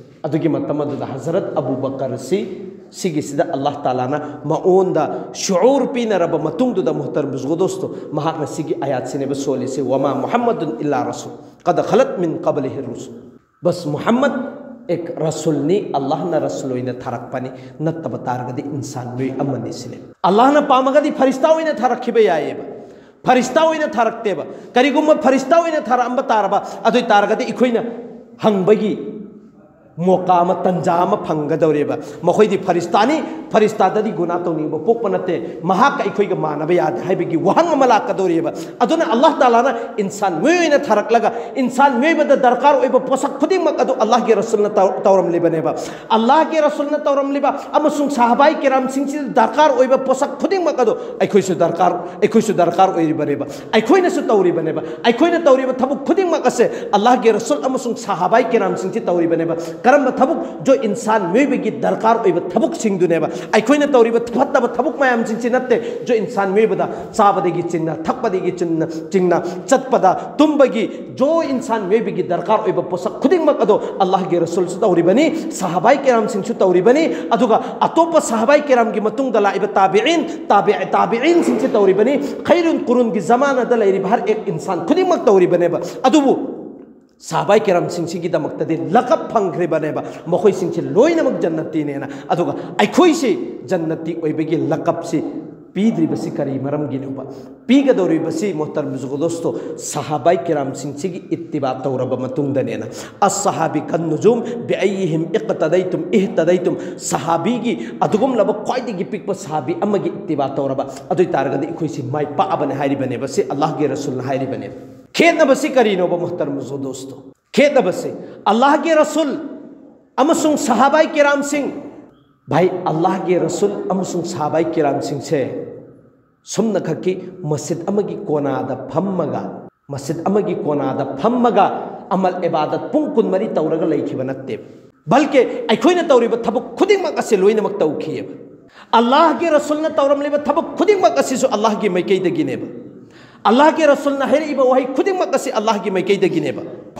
ꯑꯗꯨꯒꯤ ꯃꯇꯝ ꯑꯗꯨꯗ ꯍꯖꯔꯠ ꯑꯕꯨ ꯕꯀꯔꯁꯤ ꯁꯤꯒꯤꯁꯤꯗ ꯑꯜꯂꯥꯍ ꯇꯥꯂꯥꯅ ꯃꯉꯣꯟꯗ ꯁꯨꯎꯔ ꯄꯤꯅꯔꯕ ꯃꯇꯨꯡꯗꯨꯗ, ꯃꯨꯍꯇꯔꯝ ꯕꯨꯖꯨꯔꯒ ꯗꯣꯁꯇꯣ, ꯃꯍꯥꯛꯅ ꯁꯤꯒꯤ ꯑꯥꯌꯥꯠꯁꯤꯅꯦꯕ ꯁꯣꯜꯂꯤꯁꯤ, "ꯋꯃꯥ ꯃꯨꯍꯝꯃꯗꯨꯟ ꯏꯜꯂꯥ ꯔꯁꯨꯜ ꯀꯗ ꯈꯂꯠ ꯃꯤꯟ ꯀꯕꯂꯤꯍꯤ ꯔꯨꯁꯨꯜ"꯫ ꯕꯁ, ꯃꯨꯍꯝꯃꯗ ꯑꯦꯛ ꯔꯁꯨꯜꯅꯤ, ꯑꯜꯂꯥꯍꯅ ꯔꯁꯨꯜ ꯑꯣꯏꯅ ꯊꯥꯔꯛꯄꯅꯤ, ꯅꯠꯇꯕ ꯇꯥꯔꯒꯗꯤ ꯏꯟꯁꯥꯟ ꯃꯤꯑꯣꯏ ꯑꯃꯅꯤ ꯁꯤꯅꯦ꯫ ꯑꯜꯂꯥꯍꯅ ꯄꯥꯝꯃꯒꯗꯤ ꯐꯔꯤꯁꯇꯥ ꯑꯣꯏꯅ ꯊꯥꯔꯛꯈꯤꯕ ꯌꯥꯏꯑꯕ, ꯐꯔꯤꯁꯇꯥ ꯑꯣꯏꯅ ꯊꯥꯔꯛꯇꯦꯕ꯫ ꯀꯔꯤꯒꯨꯝꯕ ꯐꯔꯤꯁꯇꯥ ꯑꯣꯏꯅ ꯊꯥꯔꯛꯑꯝꯕ ꯇꯥꯔꯕ, ꯑꯗꯨ ꯑꯣꯏ ꯇꯥꯔꯒꯗꯤ ꯑꯩꯈꯣꯏꯅ ꯍꯪꯕꯒꯤ ꯃꯣꯀꯥ ꯑꯃ, ꯇꯟꯖꯥ ꯑꯃ ꯐꯪꯒꯗꯧꯔꯦꯕ꯫ ꯃꯈꯣꯏꯗꯤ ꯐꯔꯤꯁꯇꯥꯅꯤ, ꯐꯔꯤꯁꯇꯥꯗꯗꯤ ꯒꯨꯅꯥ ꯇꯧꯅꯤꯡꯕ ꯄꯣꯛꯄ ꯅꯠꯇꯦ, ꯃꯍꯥꯛꯀ ꯑꯩꯈꯣꯏꯒ ꯃꯥꯟꯅꯕ ꯌꯥꯗꯦ ꯍꯥꯏꯕꯒꯤ ꯋꯥꯍꯪ ꯑꯃ ꯂꯥꯛꯀꯗꯧꯔꯤꯕ꯫ ꯑꯗꯨꯅ ꯑꯜꯂꯥꯍ ꯇꯥꯂꯥꯅ ꯏꯟꯁꯥꯟ ꯃꯤꯑꯣꯏ ꯑꯣꯏꯅ ꯊꯥꯔꯛꯂꯒ, ꯏꯟꯁꯥꯟ ꯃꯤꯑꯣꯏꯕꯗ ꯗꯔꯀꯥꯔ ꯑꯣꯏꯕ ꯄꯣꯠꯁꯛ ꯈꯨꯗꯤꯡꯃꯛ ꯑꯗꯨ ꯑꯜꯂꯥꯍꯒꯤ ꯔꯁꯨꯜꯅ ꯇꯧ-, ꯇꯧꯔꯝꯂꯤꯕꯅꯦꯕ꯫ ꯑꯜꯂꯥꯍꯒꯤ ꯔꯁꯨꯜꯅ ꯇꯧꯔꯝꯂꯤꯕ ꯑꯃꯁꯨꯡ ꯁꯍꯥꯕꯥꯏ ꯀꯤꯔꯥꯝꯁꯤꯡꯁꯤꯗ ꯗꯔꯀꯥꯔ ꯑꯣꯏꯕ ꯄꯣꯠꯁꯛ ꯈꯨꯗꯤꯡꯃꯛ ꯑꯗꯨ ꯑꯩꯈꯣꯏꯁꯨ ꯗꯔꯀꯥꯔ, ꯑꯩꯈꯣꯏꯁꯨ ꯗꯔꯀꯥꯔ ꯑꯣꯏꯔꯤꯕꯅꯦꯕ꯫ ꯑꯩꯈꯣꯏꯅꯁꯨ ꯇꯧꯔꯤꯕꯅꯦꯕ꯫ ꯑꯩꯈꯣꯏꯅ ꯇꯧꯔꯤꯕ ꯊꯕꯛ ꯈꯨꯗꯤꯡꯃꯛ ꯑꯁꯦ ꯑꯜꯂꯥꯍꯒꯤ ꯔꯁꯨꯜ ꯑꯃꯁꯨꯡ ꯁꯍꯥꯕꯥꯏ ꯀꯤꯔꯥꯝꯁꯤꯡꯁꯤ ꯇꯧꯔꯤꯕꯅꯦꯕ꯫ ꯀꯔꯝꯕ ꯊꯕꯛ? ꯖꯣ ꯏꯟꯁꯥꯟ ꯃꯤꯑꯣꯏꯕꯒꯤ ꯗꯔꯀꯥꯔ ꯑꯣꯏꯕ ꯊꯕꯛꯁꯤꯡꯗꯨꯅꯦꯕ꯫ ꯑꯩꯈꯣꯏꯅ ꯇꯧꯔꯤꯕ ꯐꯠꯇꯕ ꯊꯕꯛ ꯃꯌꯥꯝꯁꯤꯡꯁꯤ ꯅꯠꯇꯦ꯫ ꯖꯣ ꯏꯟꯁꯥꯟ ꯃꯤꯑꯣꯏꯕꯗ ꯆꯥꯕꯗꯒꯤ ꯆꯤꯡꯅ, ꯊꯛꯄꯗꯒꯤ ꯆꯤꯡꯅ, ꯆꯤꯡꯅ, ꯆꯠꯄꯗ, ꯇꯨꯝꯕꯒꯤ, ꯖꯣ ꯏꯟꯁꯥꯟ ꯃꯤꯑꯣꯏꯕꯒꯤ ꯗꯔꯀꯥꯔ ꯑꯣꯏꯕ ꯄꯣꯠꯁꯛ ꯈꯨꯗꯤꯡꯃꯛ ꯑꯗꯣ ꯑꯜꯂꯥꯍꯒꯤ ꯔꯁꯨꯜꯁꯨ ꯇꯧꯔꯤꯕꯅꯤ, ꯁꯍꯥꯕꯥꯏ ꯀꯤꯔꯥꯝꯁꯤꯡꯁꯨ ꯇꯧꯔꯤꯕꯅꯤ, ꯑꯗꯨꯒ ꯑꯇꯣꯞꯄ ꯁꯍꯥꯕꯥꯏ ꯀꯤꯔꯥꯝꯒꯤ ꯃꯇꯨꯡꯗ ꯂꯥꯛꯏꯕ ꯇꯥꯕꯤꯏꯟ, ꯇꯥꯕꯤ-, ꯇꯥꯕꯤꯏꯟꯁꯤꯡꯁꯤ ꯇꯧꯔꯤꯕꯅꯤ, ꯈꯩꯔꯨꯟ ꯀꯨꯔꯨꯟꯒꯤ ꯖꯃꯥꯅꯗ ꯂꯩꯔꯤꯕ ꯍꯔ ꯑꯦꯛ ꯏꯟꯁꯥꯟ ꯈꯨꯗꯤꯡꯃꯛ ꯇꯧꯔꯤꯕꯅꯦꯕ꯫ ꯑꯗꯨꯕꯨ ꯁꯍꯥꯕꯥꯏ ꯀꯤꯔꯥꯝꯁꯤꯡꯁꯤꯒꯤꯗꯃꯛꯇꯗꯤ ꯂꯀꯞ ꯐꯪꯈ꯭ꯔꯤꯕꯅꯦꯕ, ꯃꯈꯣꯏꯁꯤꯡꯁꯤ ꯂꯣꯏꯅꯃꯛ ꯖꯟꯅꯇꯤꯅꯦꯅ꯫ ꯑꯗꯨꯒ ꯑꯩꯈꯣꯏꯁꯤ ꯖꯟꯅꯇꯤ ꯑꯣꯏꯕꯒꯤ ꯂꯀꯞꯁꯤ ꯄꯤꯗ꯭ꯔꯤꯕꯁꯤ ꯀꯔꯤ ꯃꯔꯝꯒꯤꯅꯣꯕ? ꯄꯤꯒꯗꯧꯔꯤꯕꯁꯤ, ꯃꯣꯍꯇꯔꯝ ꯕꯨꯖꯨꯔꯒ ꯗꯣꯁꯇꯣ, ꯁꯍꯥꯕꯥꯏ ꯀꯤꯔꯥꯝꯁꯤꯡꯁꯤꯒꯤ ꯏꯠꯇꯤꯕꯥ ꯇꯧꯔꯕ ꯃꯇꯨꯡꯗꯅꯦꯅ꯫ "ꯑꯁ ꯁꯍꯥꯕꯤ ꯀꯟ ꯅꯨꯖꯨꯝ ꯕꯤꯑꯩꯍꯤꯝ ꯏꯛꯇꯗꯩꯇꯨꯝ ꯏꯍꯇꯗꯩꯇꯨꯝ", ꯁꯍꯥꯕꯤꯒꯤ ꯑꯗꯨꯒꯨꯝꯂꯕ ꯈ꯭ꯋꯥꯏꯗꯒꯤ ꯄꯤꯛꯄ ꯁꯍꯥꯕꯤ ꯑꯃꯒꯤ ꯏꯠꯇꯤꯕꯥ ꯇꯧꯔꯕ ꯑꯗꯨ ꯑꯣꯏ ꯇꯥꯔꯒꯗꯤ ꯑꯩꯈꯣꯏꯁꯤ ꯃꯥꯏ ꯄꯥꯛꯑꯕꯅꯦ ꯍꯥꯏꯔꯤꯕꯅꯦꯕ꯫ ꯁꯤ ꯑꯜꯂꯥꯍꯒꯤ ꯔꯁꯨꯜꯅ ꯍꯥꯏꯔꯤꯕꯅꯦꯕ꯫ ꯈꯦꯠꯅꯕꯁꯤ ꯀꯔꯤꯅꯣꯕ, ꯃꯣꯍꯇꯔꯝ ꯕꯨꯖꯨꯔꯒ ꯗꯣꯁꯇꯣ? ꯈꯦꯠꯅꯕꯁꯦ, ꯑꯜꯂꯥꯍꯒꯤ ꯔꯁꯨꯜ ꯑꯃꯁꯨꯡ ꯁꯍꯥꯕꯥꯏ ꯀꯤꯔꯥꯝꯁꯤꯡ, ꯚꯥꯏ, ꯑꯜꯂꯥꯍꯒꯤ ꯔꯁꯨꯜ ꯑꯃꯁꯨꯡ ꯁꯍꯥꯕꯥꯏ ꯀꯤꯔꯥꯝꯁꯤꯡꯁꯦ ꯁꯨꯝꯅꯈꯛꯀꯤ ꯃꯁꯖꯤꯗ ꯑꯃꯒꯤ ꯀꯣꯅꯥꯗ ꯐꯝꯃꯒ, ꯃꯁꯖꯤꯗ ꯑꯃꯒꯤ ꯀꯣꯅꯥꯗ ꯐꯝꯃꯒ ꯑꯃꯜ ꯏꯕꯥꯗꯠ ꯄꯨꯡ ꯀꯨꯟꯃꯔꯤ ꯇꯧꯔꯒ ꯂꯩꯈꯤꯕ ꯅꯠꯇꯦ, ꯕꯜꯀꯤ ꯑꯩꯈꯣꯏꯅ ꯇꯧꯔꯤꯕ ꯊꯕꯛ ꯈꯨꯗꯤꯡꯃꯛ ꯑꯁꯤ ꯂꯣꯏꯅꯃꯛ ꯇꯧꯈꯤꯑꯕ꯫ ꯑꯜꯂꯥꯍꯒꯤ ꯔꯁꯨꯜꯅ ꯇꯧꯔꯝꯂꯤꯕ ꯊꯕꯛ ꯈꯨꯗꯤꯡꯃꯛ ꯑꯁꯤꯁꯨ ꯑꯜꯂꯥꯍꯒꯤ ꯃꯥꯏꯀꯩꯗꯒꯤꯅꯦꯕ꯫ ꯑꯜꯂꯥꯍꯒꯤ ꯔꯁꯨꯜꯅ ꯍꯥꯏꯔꯛꯏꯕ ꯋꯥꯍꯩ ꯈꯨꯗꯤꯡꯃꯛ ꯑꯁꯤ ꯑꯜꯂꯥꯍꯒꯤ ꯃꯥꯏꯀꯩꯗꯒꯤꯅꯦꯕ꯫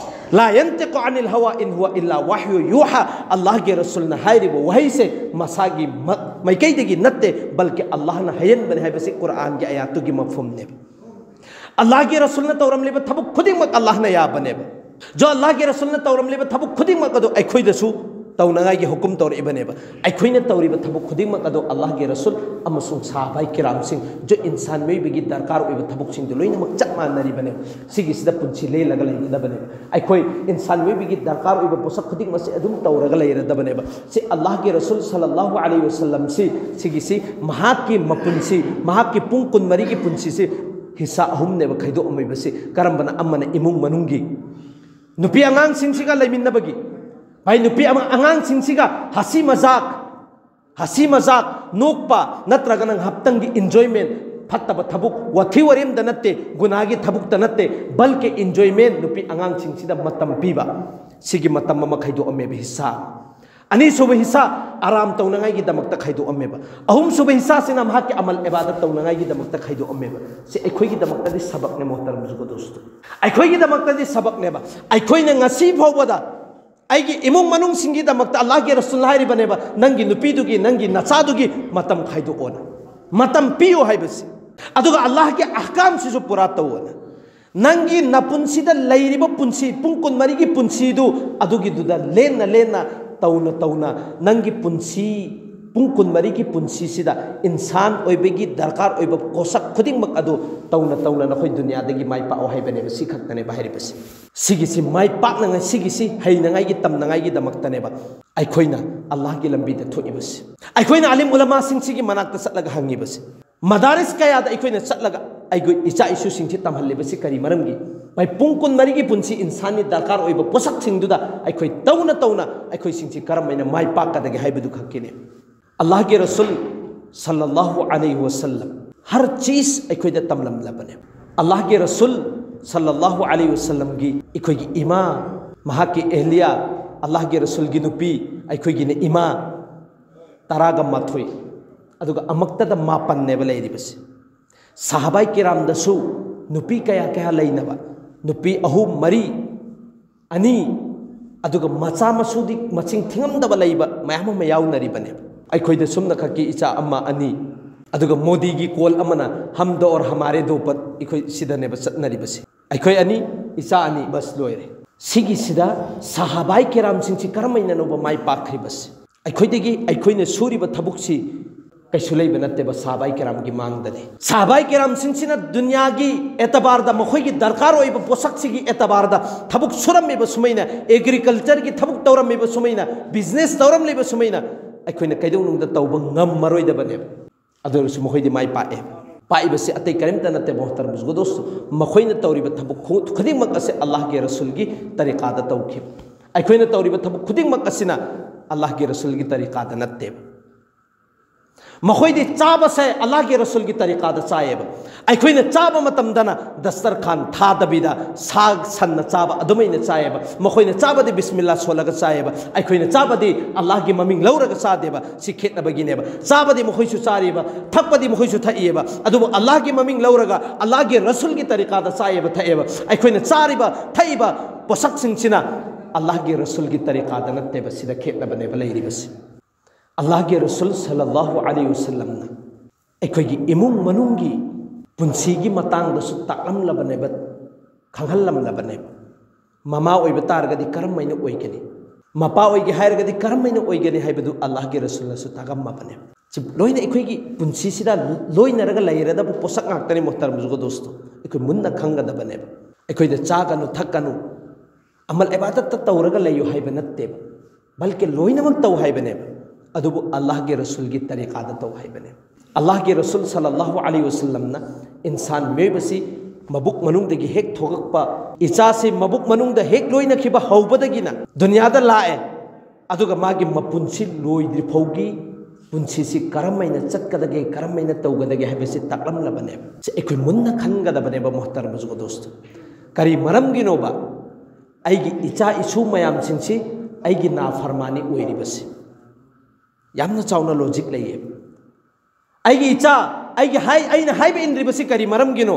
"ꯂꯥ ꯌꯟꯇꯤꯀꯨ ꯑꯅꯤꯜ ꯍꯋꯥ ꯏꯟ ꯍꯨꯋ ꯏꯜꯂꯥ ꯋꯥꯍꯌꯨ ꯌꯨꯍꯥ", ꯑꯜꯂꯥꯍꯒꯤ ꯔꯁꯨꯜꯅ ꯍꯥꯏꯔꯤꯕ ꯋꯥꯍꯩꯁꯦ ꯃꯁꯥꯒꯤ ꯃ-, ꯃꯥꯏꯀꯩꯗꯒꯤ ꯅꯠꯇꯦ, ꯕꯜꯀꯤ ꯑꯜꯂꯥꯍꯅ ꯍꯥꯏꯍꯟꯕꯅꯦ ꯍꯥꯏꯕꯁꯤ ꯀꯨꯔꯥꯟꯒꯤ ꯑꯥꯌꯥꯠꯇꯨꯒꯤ ꯃꯐꯍꯨꯝꯅꯦꯕ꯫ ꯑꯜꯂꯥꯍꯒꯤ ꯔꯁꯨꯜꯅ ꯇꯧꯔꯝꯂꯤꯕ ꯊꯕꯛ ꯈꯨꯗꯤꯡꯃꯛ ꯑꯜꯂꯥꯍꯅ ꯌꯥꯕꯅꯦꯕ꯫ ꯖꯣ ꯑꯜꯂꯥꯍꯒꯤ ꯔꯁꯨꯜꯅ ꯇꯧꯔꯝꯂꯤꯕ ꯊꯕꯛ ꯈꯨꯗꯤꯡꯃꯛ ꯑꯗꯨ ꯑꯩꯈꯣꯏꯗꯁꯨ ꯇꯧꯅꯉꯥꯏꯒꯤ ꯍꯨꯀꯨꯝ ꯇꯧꯔꯛꯏꯕꯅꯦꯕ꯫ ꯑꯩꯈꯣꯏꯅ ꯇꯧꯔꯤꯕ ꯊꯕꯛ ꯈꯨꯗꯤꯡꯃꯛ ꯑꯗꯣ ꯑꯜꯂꯥꯍꯒꯤ ꯔꯁꯨꯜ ꯑꯃꯁꯨꯡ ꯁꯍꯥꯕꯥꯏ ꯀꯤꯔꯥꯝꯁꯤꯡ, ꯖꯣ ꯏꯟꯁꯥꯟ ꯃꯤꯑꯣꯏꯕꯒꯤ ꯗꯔꯀꯥꯔ ꯑꯣꯏꯕ ꯊꯕꯛꯁꯤꯡꯗꯨ ꯂꯣꯏꯅꯃꯛ ꯆꯞ ꯃꯥꯟꯅꯔꯤꯕꯅꯦꯕ꯫ ꯁꯤꯒꯤꯁꯤꯗ ꯄꯨꯟꯁꯤ ꯂꯦꯜꯂꯒ ꯂꯩꯒꯗꯕꯅꯦꯕ꯫ ꯑꯩꯈꯣꯏ ꯏꯟꯁꯥꯟ ꯃꯤꯑꯣꯏꯕꯒꯤ ꯗꯔꯀꯥꯔ ꯑꯣꯏꯕ ꯄꯣꯠꯁꯛ ꯈꯨꯗꯤꯡꯃꯛꯁꯦ ꯑꯗꯨꯝ ꯇꯧꯔꯒ ꯂꯩꯔꯗꯕꯅꯦꯕ꯫ ꯁꯤ ꯑꯜꯂꯥꯍꯒꯤ ꯔꯁꯨꯜ ꯁꯜꯂꯜꯂꯥꯍꯨ ꯑꯂꯩꯍꯤ ꯋꯁꯜꯂꯝꯁꯤ, ꯁꯤꯒꯤꯁꯤ ꯃꯍꯥꯛꯀꯤ ꯃꯄꯨꯟꯁꯤ, ꯃꯍꯥꯛꯀꯤ ꯄꯨꯡ ꯀꯨꯟꯃꯔꯤꯒꯤ ꯄꯨꯟꯁꯤꯁꯤ ꯍꯤꯁꯥ ꯑꯍꯨꯝꯅꯦꯕ ꯈꯥꯏꯗꯣꯛꯑꯝꯃꯤꯕꯁꯤ꯫ ꯀꯔꯝꯕꯅ? ꯑꯃꯅ ꯏꯃꯨꯡ ꯃꯅꯨꯡꯒꯤ ꯅꯨꯄꯤ ꯑꯉꯥꯡꯁꯤꯡꯁꯤꯒ ꯂꯩꯃꯤꯟꯅꯕꯒꯤ, ꯚꯥꯏ, ꯅꯨꯄꯤ ꯑꯃ-, ꯑꯉꯥꯡꯁꯤꯡꯁꯤꯒ ꯍꯁꯤ ꯃꯖꯥꯛ, ꯍꯁꯤ ꯃꯖꯥꯛ, ꯅꯣꯛꯄ, ꯅꯠꯇ꯭ꯔꯒꯅ ꯉꯥꯏꯍꯥꯛꯇꯪꯒꯤ enjoyment, ꯐꯠꯇꯕ ꯊꯕꯛ, ꯋꯥꯊꯤ ꯋꯥꯔꯦꯝꯗ ꯅꯠꯇꯦ, ꯒꯨꯅꯥꯒꯤ ꯊꯕꯛꯇ ꯅꯠꯇꯦ, ꯕꯜꯀꯤ enjoyment, ꯅꯨꯄꯤ ꯑꯉꯥꯡꯁꯤꯡꯁꯤꯗ ꯃꯇꯝ ꯄꯤꯕ, ꯁꯤꯒꯤ ꯃꯇꯝ ꯑꯃ ꯈꯥꯏꯗꯣꯛꯑꯝꯃꯦꯕ ꯍꯤꯁꯥ꯫ ꯑꯅꯤꯁꯨꯕ ꯍꯤꯁꯥ ꯑꯔꯥꯝ ꯇꯧꯅꯉꯥꯏꯒꯤꯗꯃꯛꯇ ꯈꯥꯏꯗꯣꯛꯑꯝꯃꯦꯕ꯫ ꯑꯍꯨꯝꯁꯨꯕ ꯍꯤꯁꯥꯁꯤꯅ ꯃꯍꯥꯛꯀꯤ ꯑꯃꯜ ꯏꯕꯥꯗꯠ ꯇꯧꯅꯉꯥꯏꯒꯤꯗꯃꯛꯇ ꯈꯥꯏꯗꯣꯛꯑꯝꯃꯦꯕ꯫ ꯁꯤ ꯑꯩꯈꯣꯏꯒꯤꯗꯃꯛꯇꯗꯤ ꯁꯕꯛꯅꯦ, ꯃꯣꯍꯇꯔꯝ ꯖꯨꯒꯣ ꯗꯣꯁꯇꯣ꯫ ꯑꯩꯈꯣꯏꯒꯤꯗꯃꯛꯇꯗꯤ ꯁꯕꯛꯅꯦꯕ꯫ ꯑꯩꯈꯣꯏꯅ ꯉꯁꯤ ꯐꯥꯎꯕꯗ ꯑꯩꯒꯤ ꯏꯃꯨꯡ ꯃꯅꯨꯡꯁꯤꯡꯒꯤꯗꯃꯛꯇ ꯑꯜꯂꯥꯍꯒꯤ ꯔꯁꯨꯜ ꯍꯥꯏꯔꯤꯕꯅꯦꯕ, "ꯅꯪꯒꯤ ꯅꯨꯄꯤꯗꯨꯒꯤ, ꯅꯪꯒꯤ ꯅꯆꯥꯗꯨꯒꯤ ꯃꯇꯝ ꯈꯥꯏꯗꯣꯛꯑꯣꯅ, ꯃꯇꯝ ꯄꯤꯌꯨ" ꯍꯥꯏꯕꯁꯤ꯫ ꯑꯗꯨꯒ ꯑꯜꯂꯥꯍꯒꯤ ꯑꯍꯀꯥꯝꯁꯤꯁꯨ ꯄꯨꯔꯥ ꯇꯧꯑꯣꯅ꯫ ꯅꯪꯒꯤ ꯅꯄꯨꯟꯁꯤꯗ ꯂꯩꯔꯤꯕ ꯄꯨꯟꯁꯤ, ꯄꯨꯡ ꯀꯨꯟꯃꯔꯤꯒꯤ ꯄꯨꯟꯁꯤꯗꯨ, ꯑꯗꯨꯒꯤꯗꯨꯗ ꯂꯦꯟꯅ ꯂꯦꯟꯅ, ꯇꯧꯅ ꯇꯧꯅ, ꯅꯪꯒꯤ ꯄꯨꯟꯁꯤ, ꯄꯨꯡ ꯀꯨꯟꯃꯔꯤꯒꯤ ꯄꯨꯟꯁꯤꯁꯤꯗ ꯏꯟꯁꯥꯟ ꯑꯣꯏꯕꯒꯤ ꯗꯔꯀꯥꯔ ꯑꯣꯏꯕ ꯄꯣꯠꯁꯛ ꯈꯨꯗꯤꯡꯃꯛ ꯑꯗꯨ ꯇꯧꯅ ꯇꯧꯅ ꯅꯈꯣꯏ ꯗꯨꯅꯤꯌꯥꯗꯒꯤ ꯃꯥꯏ ꯄꯥꯛꯑꯣ ꯍꯥꯏꯕꯅꯦꯕ꯫ ꯁꯤ ꯈꯛꯇꯅꯦꯕ ꯍꯥꯏꯔꯤꯕꯁꯤ꯫ ꯁꯤꯒꯤꯁꯤ ꯃꯥꯏ ꯄꯥꯛꯅꯉꯥꯏ, ꯁꯤꯒꯤꯁꯤ ꯍꯩꯅꯉꯥꯏꯒꯤ, ꯇꯝꯅꯉꯥꯏꯒꯤꯗꯃꯛꯇꯅꯦꯕ ꯑꯩꯈꯣꯏꯅ ꯑꯜꯂꯥꯍꯒꯤ ꯂꯝꯕꯤꯗ ꯊꯣꯛꯏꯕꯁꯤ꯫ ꯑꯩꯈꯣꯏꯅ ꯑꯥꯂꯤꯝ ꯎꯂꯃꯥꯁꯤꯡꯁꯤꯒꯤ ꯃꯅꯥꯛꯇ ꯆꯠꯂꯒ ꯍꯪꯉꯤꯕꯁꯤ꯫ ꯃꯗꯥꯔꯤꯁ ꯀꯌꯥꯗ ꯑꯩꯈꯣꯏꯅ ꯆꯠꯂꯒ ꯑꯩꯈꯣꯏ ꯏꯆꯥ ꯏꯁꯨꯁꯤꯡꯁꯤ ꯇꯝꯍꯜꯂꯤꯕꯁꯤ ꯀꯔꯤ ꯃꯔꯝꯒꯤ? ꯃꯥꯏ ꯄꯨꯡ ꯀꯨꯟꯃꯔꯤꯒꯤ ꯄꯨꯟꯁꯤ ꯏꯟꯁꯥꯟꯒꯤ ꯗꯔꯀꯥꯔ ꯑꯣꯏꯕ ꯄꯣꯠꯁꯛꯁꯤꯡꯗꯨꯗ ꯑꯩꯈꯣꯏ ꯇꯧꯅ ꯇꯧꯅ ꯑꯩꯈꯣꯏꯁꯤꯡꯁꯤ ꯀꯔꯝ ꯍꯥꯏꯅ ꯃꯥꯏ ꯄꯥꯛꯀꯗꯒꯦ ꯍꯥꯏꯕꯗꯨ ꯈꯛꯀꯤꯅꯦ꯫ ꯑꯜꯂꯥꯍꯒꯤ ꯔꯁꯨꯜ ꯁꯜꯂꯜꯂꯥꯍꯨ ꯑꯂꯩꯍꯤ ꯋꯁꯜꯂꯝ ꯍꯔ ꯆꯤꯁ ꯑꯩꯈꯣꯏꯗ ꯇꯝꯂꯝꯂꯕꯅꯦ꯫ ꯑꯜꯂꯥꯍꯒꯤ ꯔꯁꯨꯜ ꯁꯜꯂꯜꯂꯥꯍꯨ ꯑꯂꯩꯍꯤ ꯋꯁꯜꯂꯝꯒꯤ ꯑꯩꯈꯣꯏꯒꯤ ꯏꯃꯥ, ꯃꯍꯥꯛꯀꯤ ꯑꯦꯍꯂꯤꯌꯥ, ꯑꯜꯂꯥꯍꯒꯤ ꯔꯁꯨꯜꯒꯤ ꯅꯨꯄꯤ, ꯑꯩꯈꯣꯏꯒꯤꯅ ꯏꯃꯥ, ꯇꯔꯥꯒ ꯃꯥꯊꯣꯏ, ꯑꯗꯨꯒ ꯑꯃꯛꯇꯗ ꯃꯥꯄꯟꯅꯦꯕ ꯂꯩꯔꯤꯕꯁꯦ꯫ ꯁꯍꯥꯕꯥꯏ ꯀꯤꯔꯥꯝꯗꯁꯨ ꯅꯨꯄꯤ ꯀꯌꯥ ꯀꯌꯥ ꯂꯩꯅꯕ, ꯅꯨꯄꯤ ꯑꯍꯨꯝ, ꯃꯔꯤ, ꯑꯅꯤ, ꯑꯗꯨꯒ ꯃꯆꯥ ꯃꯁꯨꯗꯤ ꯃꯁꯤꯡ ꯊꯤꯉꯝꯗꯕ ꯂꯩꯕ ꯃꯌꯥꯝ ꯑꯃ ꯌꯥꯎꯅꯔꯤꯕꯅꯦꯕ꯫ ꯑꯩꯈꯣꯏꯗ ꯁꯨꯝꯅ ꯈꯛꯀꯤ ꯏꯆꯥ ꯑꯃ, ꯑꯅꯤ, ꯑꯗꯨꯒ ꯃꯣꯗꯤꯒꯤ ꯀꯣꯜ ꯑꯃꯅ "ꯍꯝ ꯗꯣ ꯑꯣꯔ ꯍꯃꯥꯔꯦ ꯗꯣ" ꯄꯠ ꯑꯩꯈꯣꯏ ꯁꯤꯗꯅꯦꯕ ꯆꯠꯅꯔꯤꯕꯁꯦ꯫ ꯑꯩꯈꯣꯏ ꯑꯅꯤ, ꯏꯆꯥ ꯑꯅꯤ, ꯕꯁ, ꯂꯣꯏꯔꯦ꯫ ꯁꯤꯒꯤꯁꯤꯗ ꯁꯍꯥꯕꯥꯏ ꯀꯤꯔꯥꯝꯁꯤꯡꯁꯤ ꯀꯔꯝꯍꯥꯏꯅꯅꯣꯕ ꯃꯥꯏ ꯄꯥꯛꯈ꯭ꯔꯤꯕꯁꯤ? ꯑꯩꯈꯣꯏꯗꯒꯤ, ꯑꯩꯈꯣꯏꯅ ꯁꯨꯔꯤꯕ ꯊꯕꯛꯁꯤ ꯀꯩꯁꯨ ꯂꯩꯕ ꯅꯠꯇꯦꯕ ꯁꯍꯥꯕꯥꯏ ꯀꯤꯔꯥꯝꯒꯤ ꯃꯥꯡꯗꯗꯤ꯫ ꯁꯍꯥꯕꯥꯏ ꯀꯤꯔꯥꯝꯁꯤꯡꯁꯤꯅ ꯗꯨꯅꯤꯌꯥꯒꯤ ꯑꯦꯇꯕꯥꯔꯗ, ꯃꯈꯣꯏꯒꯤ ꯗꯔꯀꯥꯔ ꯑꯣꯏꯕ ꯄꯣꯠꯁꯛꯁꯤꯒꯤ ꯑꯦꯇꯕꯥꯔꯗ ꯊꯕꯛ ꯁꯨꯔꯝꯃꯤꯕ ꯁꯨꯃꯥꯏꯅ, ꯑꯦꯒ꯭ꯔꯤꯀꯜꯆꯔꯒꯤ ꯊꯕꯛ ꯇꯧꯔꯝꯃꯤꯕ ꯁꯨꯃꯥꯏꯅ, ꯕꯤꯖꯤꯅꯦꯁ ꯇꯧꯔꯝꯂꯤꯕ ꯁꯨꯃꯥꯏꯅ ꯑꯩꯈꯣꯏꯅ ꯀꯩꯗꯧꯅꯨꯡꯗ ꯇꯧꯕ ꯉꯝꯃꯔꯣꯏꯗꯕꯅꯦꯕ꯫ ꯑꯗꯨ ꯑꯣꯏꯔꯁꯨ ꯃꯈꯣꯏꯗꯤ ꯃꯥꯏ ꯄꯥꯛꯑꯦ꯫ ꯄꯥꯛꯏꯕꯁꯤ ꯑꯇꯩ ꯀꯔꯤꯝꯇ ꯅꯠꯇꯦ ꯃꯣꯍꯇꯔꯝ ꯕꯨꯖꯨꯔꯒ ꯗꯣꯁꯇꯣ, ꯃꯈꯣꯏꯅ ꯇꯧꯔꯤꯕ ꯊꯕꯛ ꯈꯨ-, ꯈꯨꯗꯤꯡꯃꯛ ꯑꯁꯤ ꯑꯜꯂꯥꯍꯒꯤ ꯔꯁꯨꯜꯒꯤ ꯇꯔꯤꯀꯥꯗ ꯇꯧꯈꯤꯕ꯫ ꯑꯩꯈꯣꯏꯅ ꯇꯧꯔꯤꯕ ꯊꯕꯛ ꯈꯨꯗꯤꯡꯃꯛ ꯑꯁꯤꯅ ꯑꯜꯂꯥꯍꯒꯤ ꯔꯁꯨꯜꯒꯤ ꯇꯔꯤꯀꯥꯗ ꯅꯠꯇꯦꯕ꯫ ꯃꯈꯣꯏꯗꯤ ꯆꯥꯕꯁꯦ ꯑꯜꯂꯥꯍꯒꯤ ꯔꯁꯨꯜꯒꯤ ꯇꯔꯤꯀꯥꯗ ꯆꯥꯏꯌꯦꯕ꯫ ꯑꯩꯈꯣꯏꯅ ꯆꯥꯕ ꯃꯇꯝꯗꯅ ꯗꯁꯇꯔꯈꯥꯟ ꯊꯥꯗꯕꯤꯗ ꯁꯥ ꯁꯟꯅ ꯆꯥꯕ ꯑꯗꯨꯃꯥꯏꯅ ꯆꯥꯏꯌꯦꯕ꯫ ꯃꯈꯣꯏꯅ ꯆꯥꯕꯗꯤ ꯕꯤꯁꯃꯤꯜꯂꯥ ꯁꯣꯜꯂꯒ ꯆꯥꯏꯌꯦꯕ꯫ ꯑꯩꯈꯣꯏꯅ ꯆꯥꯕꯗꯤ ꯑꯜꯂꯥꯍꯒꯤ ꯃꯃꯤꯡ ꯂꯧꯔꯒ ꯆꯥꯗꯦꯕ꯫ ꯁꯤ ꯈꯦꯠꯅꯕꯒꯤꯅꯦꯕ꯫ ꯆꯥꯕꯗꯤ ꯃꯈꯣꯏꯁꯨ ꯆꯥꯔꯤꯕ, ꯊꯛꯄꯗꯤ ꯃꯈꯣꯏꯁꯨ ꯊꯛꯏꯕ, ꯑꯗꯨꯕꯨ ꯑꯜꯂꯥꯍꯒꯤ ꯃꯃꯤꯡ ꯂꯧꯔꯒ ꯑꯜꯂꯥꯍꯒꯤ ꯔꯁꯨꯜꯒꯤ ꯇꯔꯤꯀꯥꯗ ꯆꯥꯏꯌꯦꯕ, ꯊꯛꯑꯦꯕ꯫ ꯑꯩꯈꯣꯏꯅ ꯆꯥꯔꯤꯕ ꯊꯛꯏꯕ ꯄꯣꯠꯁꯛꯁꯤꯡꯁꯤꯅ ꯑꯜꯂꯥꯍꯒꯤ ꯔꯁꯨꯜꯒꯤ ꯇꯔꯤꯀꯥꯗ ꯅꯠꯇꯦꯕ꯫ ꯁꯤꯗ ꯈꯦꯠꯅꯕꯅꯦꯕ ꯂꯩꯔꯤꯕꯁꯤ꯫ ꯑꯜꯂꯥꯍꯒꯤ ꯔꯁꯨꯜ ꯁꯜꯂꯜꯂꯥꯍꯨ ꯑꯂꯩꯍꯤ ꯋꯁꯜꯂꯝꯅ ꯑꯩꯈꯣꯏꯒꯤ ꯏꯃꯨꯡ ꯃꯅꯨꯡꯒꯤ ꯄꯨꯟꯁꯤꯒꯤ ꯃꯇꯥꯡꯗꯁꯨ ꯇꯥꯛꯂꯝꯂꯕꯅꯦꯕ, ꯈꯪꯍꯜꯂꯝꯂꯕꯅꯦꯕ꯫ ꯃꯃꯥ ꯑꯣꯏꯕ ꯇꯥꯔꯒꯗꯤ ꯀꯔꯝꯍꯥꯏꯅ ꯑꯣꯏꯒꯅꯤ, ꯃꯄꯥ ꯑꯣꯏꯒꯦ ꯍꯥꯏꯔꯒꯗꯤ ꯀꯔꯝꯍꯥꯏꯅ ꯑꯣꯏꯒꯅꯤ ꯍꯥꯏꯕꯗꯨ ꯑꯜꯂꯥꯍꯒꯤ ꯔꯁꯨꯜꯅꯁꯨ ꯇꯥꯛꯂꯝꯃꯕꯅꯦꯕ꯫ ꯁꯤ ꯂꯣꯏꯅ ꯑꯩꯈꯣꯏꯒꯤ ꯄꯨꯟꯁꯤꯁꯤꯗ ꯂꯣꯏꯅꯔꯒ ꯂꯩꯔꯗꯕ ꯄꯣꯠꯁꯛ ꯉꯥꯛꯇꯅꯤ ꯃꯣꯍꯇꯔꯝ ꯕꯨꯖꯨꯔꯒ ꯗꯣꯁꯇꯣ꯫ ꯑꯩꯈꯣꯏ ꯃꯨꯟꯅ ꯈꯪꯒꯗꯕꯅꯦꯕ꯫ ꯑꯩꯈꯣꯏꯗ ꯆꯥꯒꯅꯨ ꯊꯛꯀꯅꯨ ꯑꯃꯜ ꯏꯕꯥꯗꯠꯇ ꯇꯧꯔꯒ ꯂꯩꯌꯨ ꯍꯥꯏꯕ ꯅꯠꯇꯦꯕ, ꯕꯜꯀꯤ ꯂꯣꯏꯅꯃꯛ ꯇꯧ ꯍꯥꯏꯕꯅꯦꯕ꯫ ꯑꯗꯨꯕꯨ ꯑꯜꯂꯥꯍꯒꯤ ꯔꯁꯨꯜꯒꯤ ꯇꯔꯤꯀꯥꯗ ꯇꯧ ꯍꯥꯏꯕꯅꯦꯕ꯫ ꯑꯜꯂꯥꯍꯒꯤ ꯔꯁꯨꯜ ꯁꯜꯂꯜꯂꯥꯍꯨ ꯑꯂꯩꯍꯤ ꯋꯁꯜꯂꯝꯅ ꯏꯟꯁꯥꯟ ꯃꯤꯑꯣꯏꯕꯁꯤ ꯃꯕꯨꯛ ꯃꯅꯨꯡꯗꯒꯤ ꯍꯦꯛ ꯊꯣꯛꯂꯛꯄ, ꯏꯆꯥꯁꯤ ꯃꯕꯨꯛ ꯃꯅꯨꯡꯗ ꯍꯦꯛ ꯂꯣꯏꯅꯈꯤꯕ ꯍꯧꯕꯗꯒꯤꯅ ꯗꯨꯅꯤꯌꯥꯗ ꯂꯥꯛꯑꯦ, ꯑꯗꯨꯒ ꯃꯥꯒꯤ ꯃꯄꯨꯟꯁꯤ ꯂꯣꯏꯗ꯭ꯔꯤ ꯐꯥꯎꯒꯤ ꯄꯨꯟꯁꯤꯁꯤ ꯀꯔꯝꯍꯥꯏꯅ ꯆꯠꯀꯗꯒꯦ, ꯀꯔꯝꯍꯥꯏꯅ ꯇꯧꯒꯗꯒꯦ ꯍꯥꯏꯕꯁꯤ ꯇꯥꯛꯂꯝꯂꯕꯅꯦꯕ꯫ ꯁꯤ ꯑꯩꯈꯣꯏ ꯃꯨꯟꯅ ꯈꯟꯒꯗꯕꯅꯦꯕ ꯃꯣꯍꯇꯔꯝ ꯕꯨꯖꯨꯔꯒ ꯗꯣꯁꯇꯣ꯫ ꯀꯔꯤ ꯃꯔꯝꯒꯤꯅꯣꯕ ꯑꯩꯒꯤ ꯏꯆꯥ ꯏꯁꯨ ꯃꯌꯥꯝꯁꯤꯡꯁꯤ ꯑꯩꯒꯤ ꯅꯥꯐꯔꯃꯥꯅꯤ ꯑꯣꯏꯔꯤꯕꯁꯤ? ꯌꯥꯝꯅ ꯆꯥꯎꯅ ꯂꯣꯖꯤꯛ ꯂꯩꯌꯦꯕ꯫ ꯑꯩꯒꯤ ꯏꯆꯥ, ꯑꯩꯒꯤ ꯍꯥꯏ-, ꯑꯩꯅ ꯍꯥꯏꯕ ꯏꯟꯗ꯭ꯔꯤꯕꯁꯤ ꯀꯔꯤ ꯃꯔꯝꯒꯤꯅꯣ?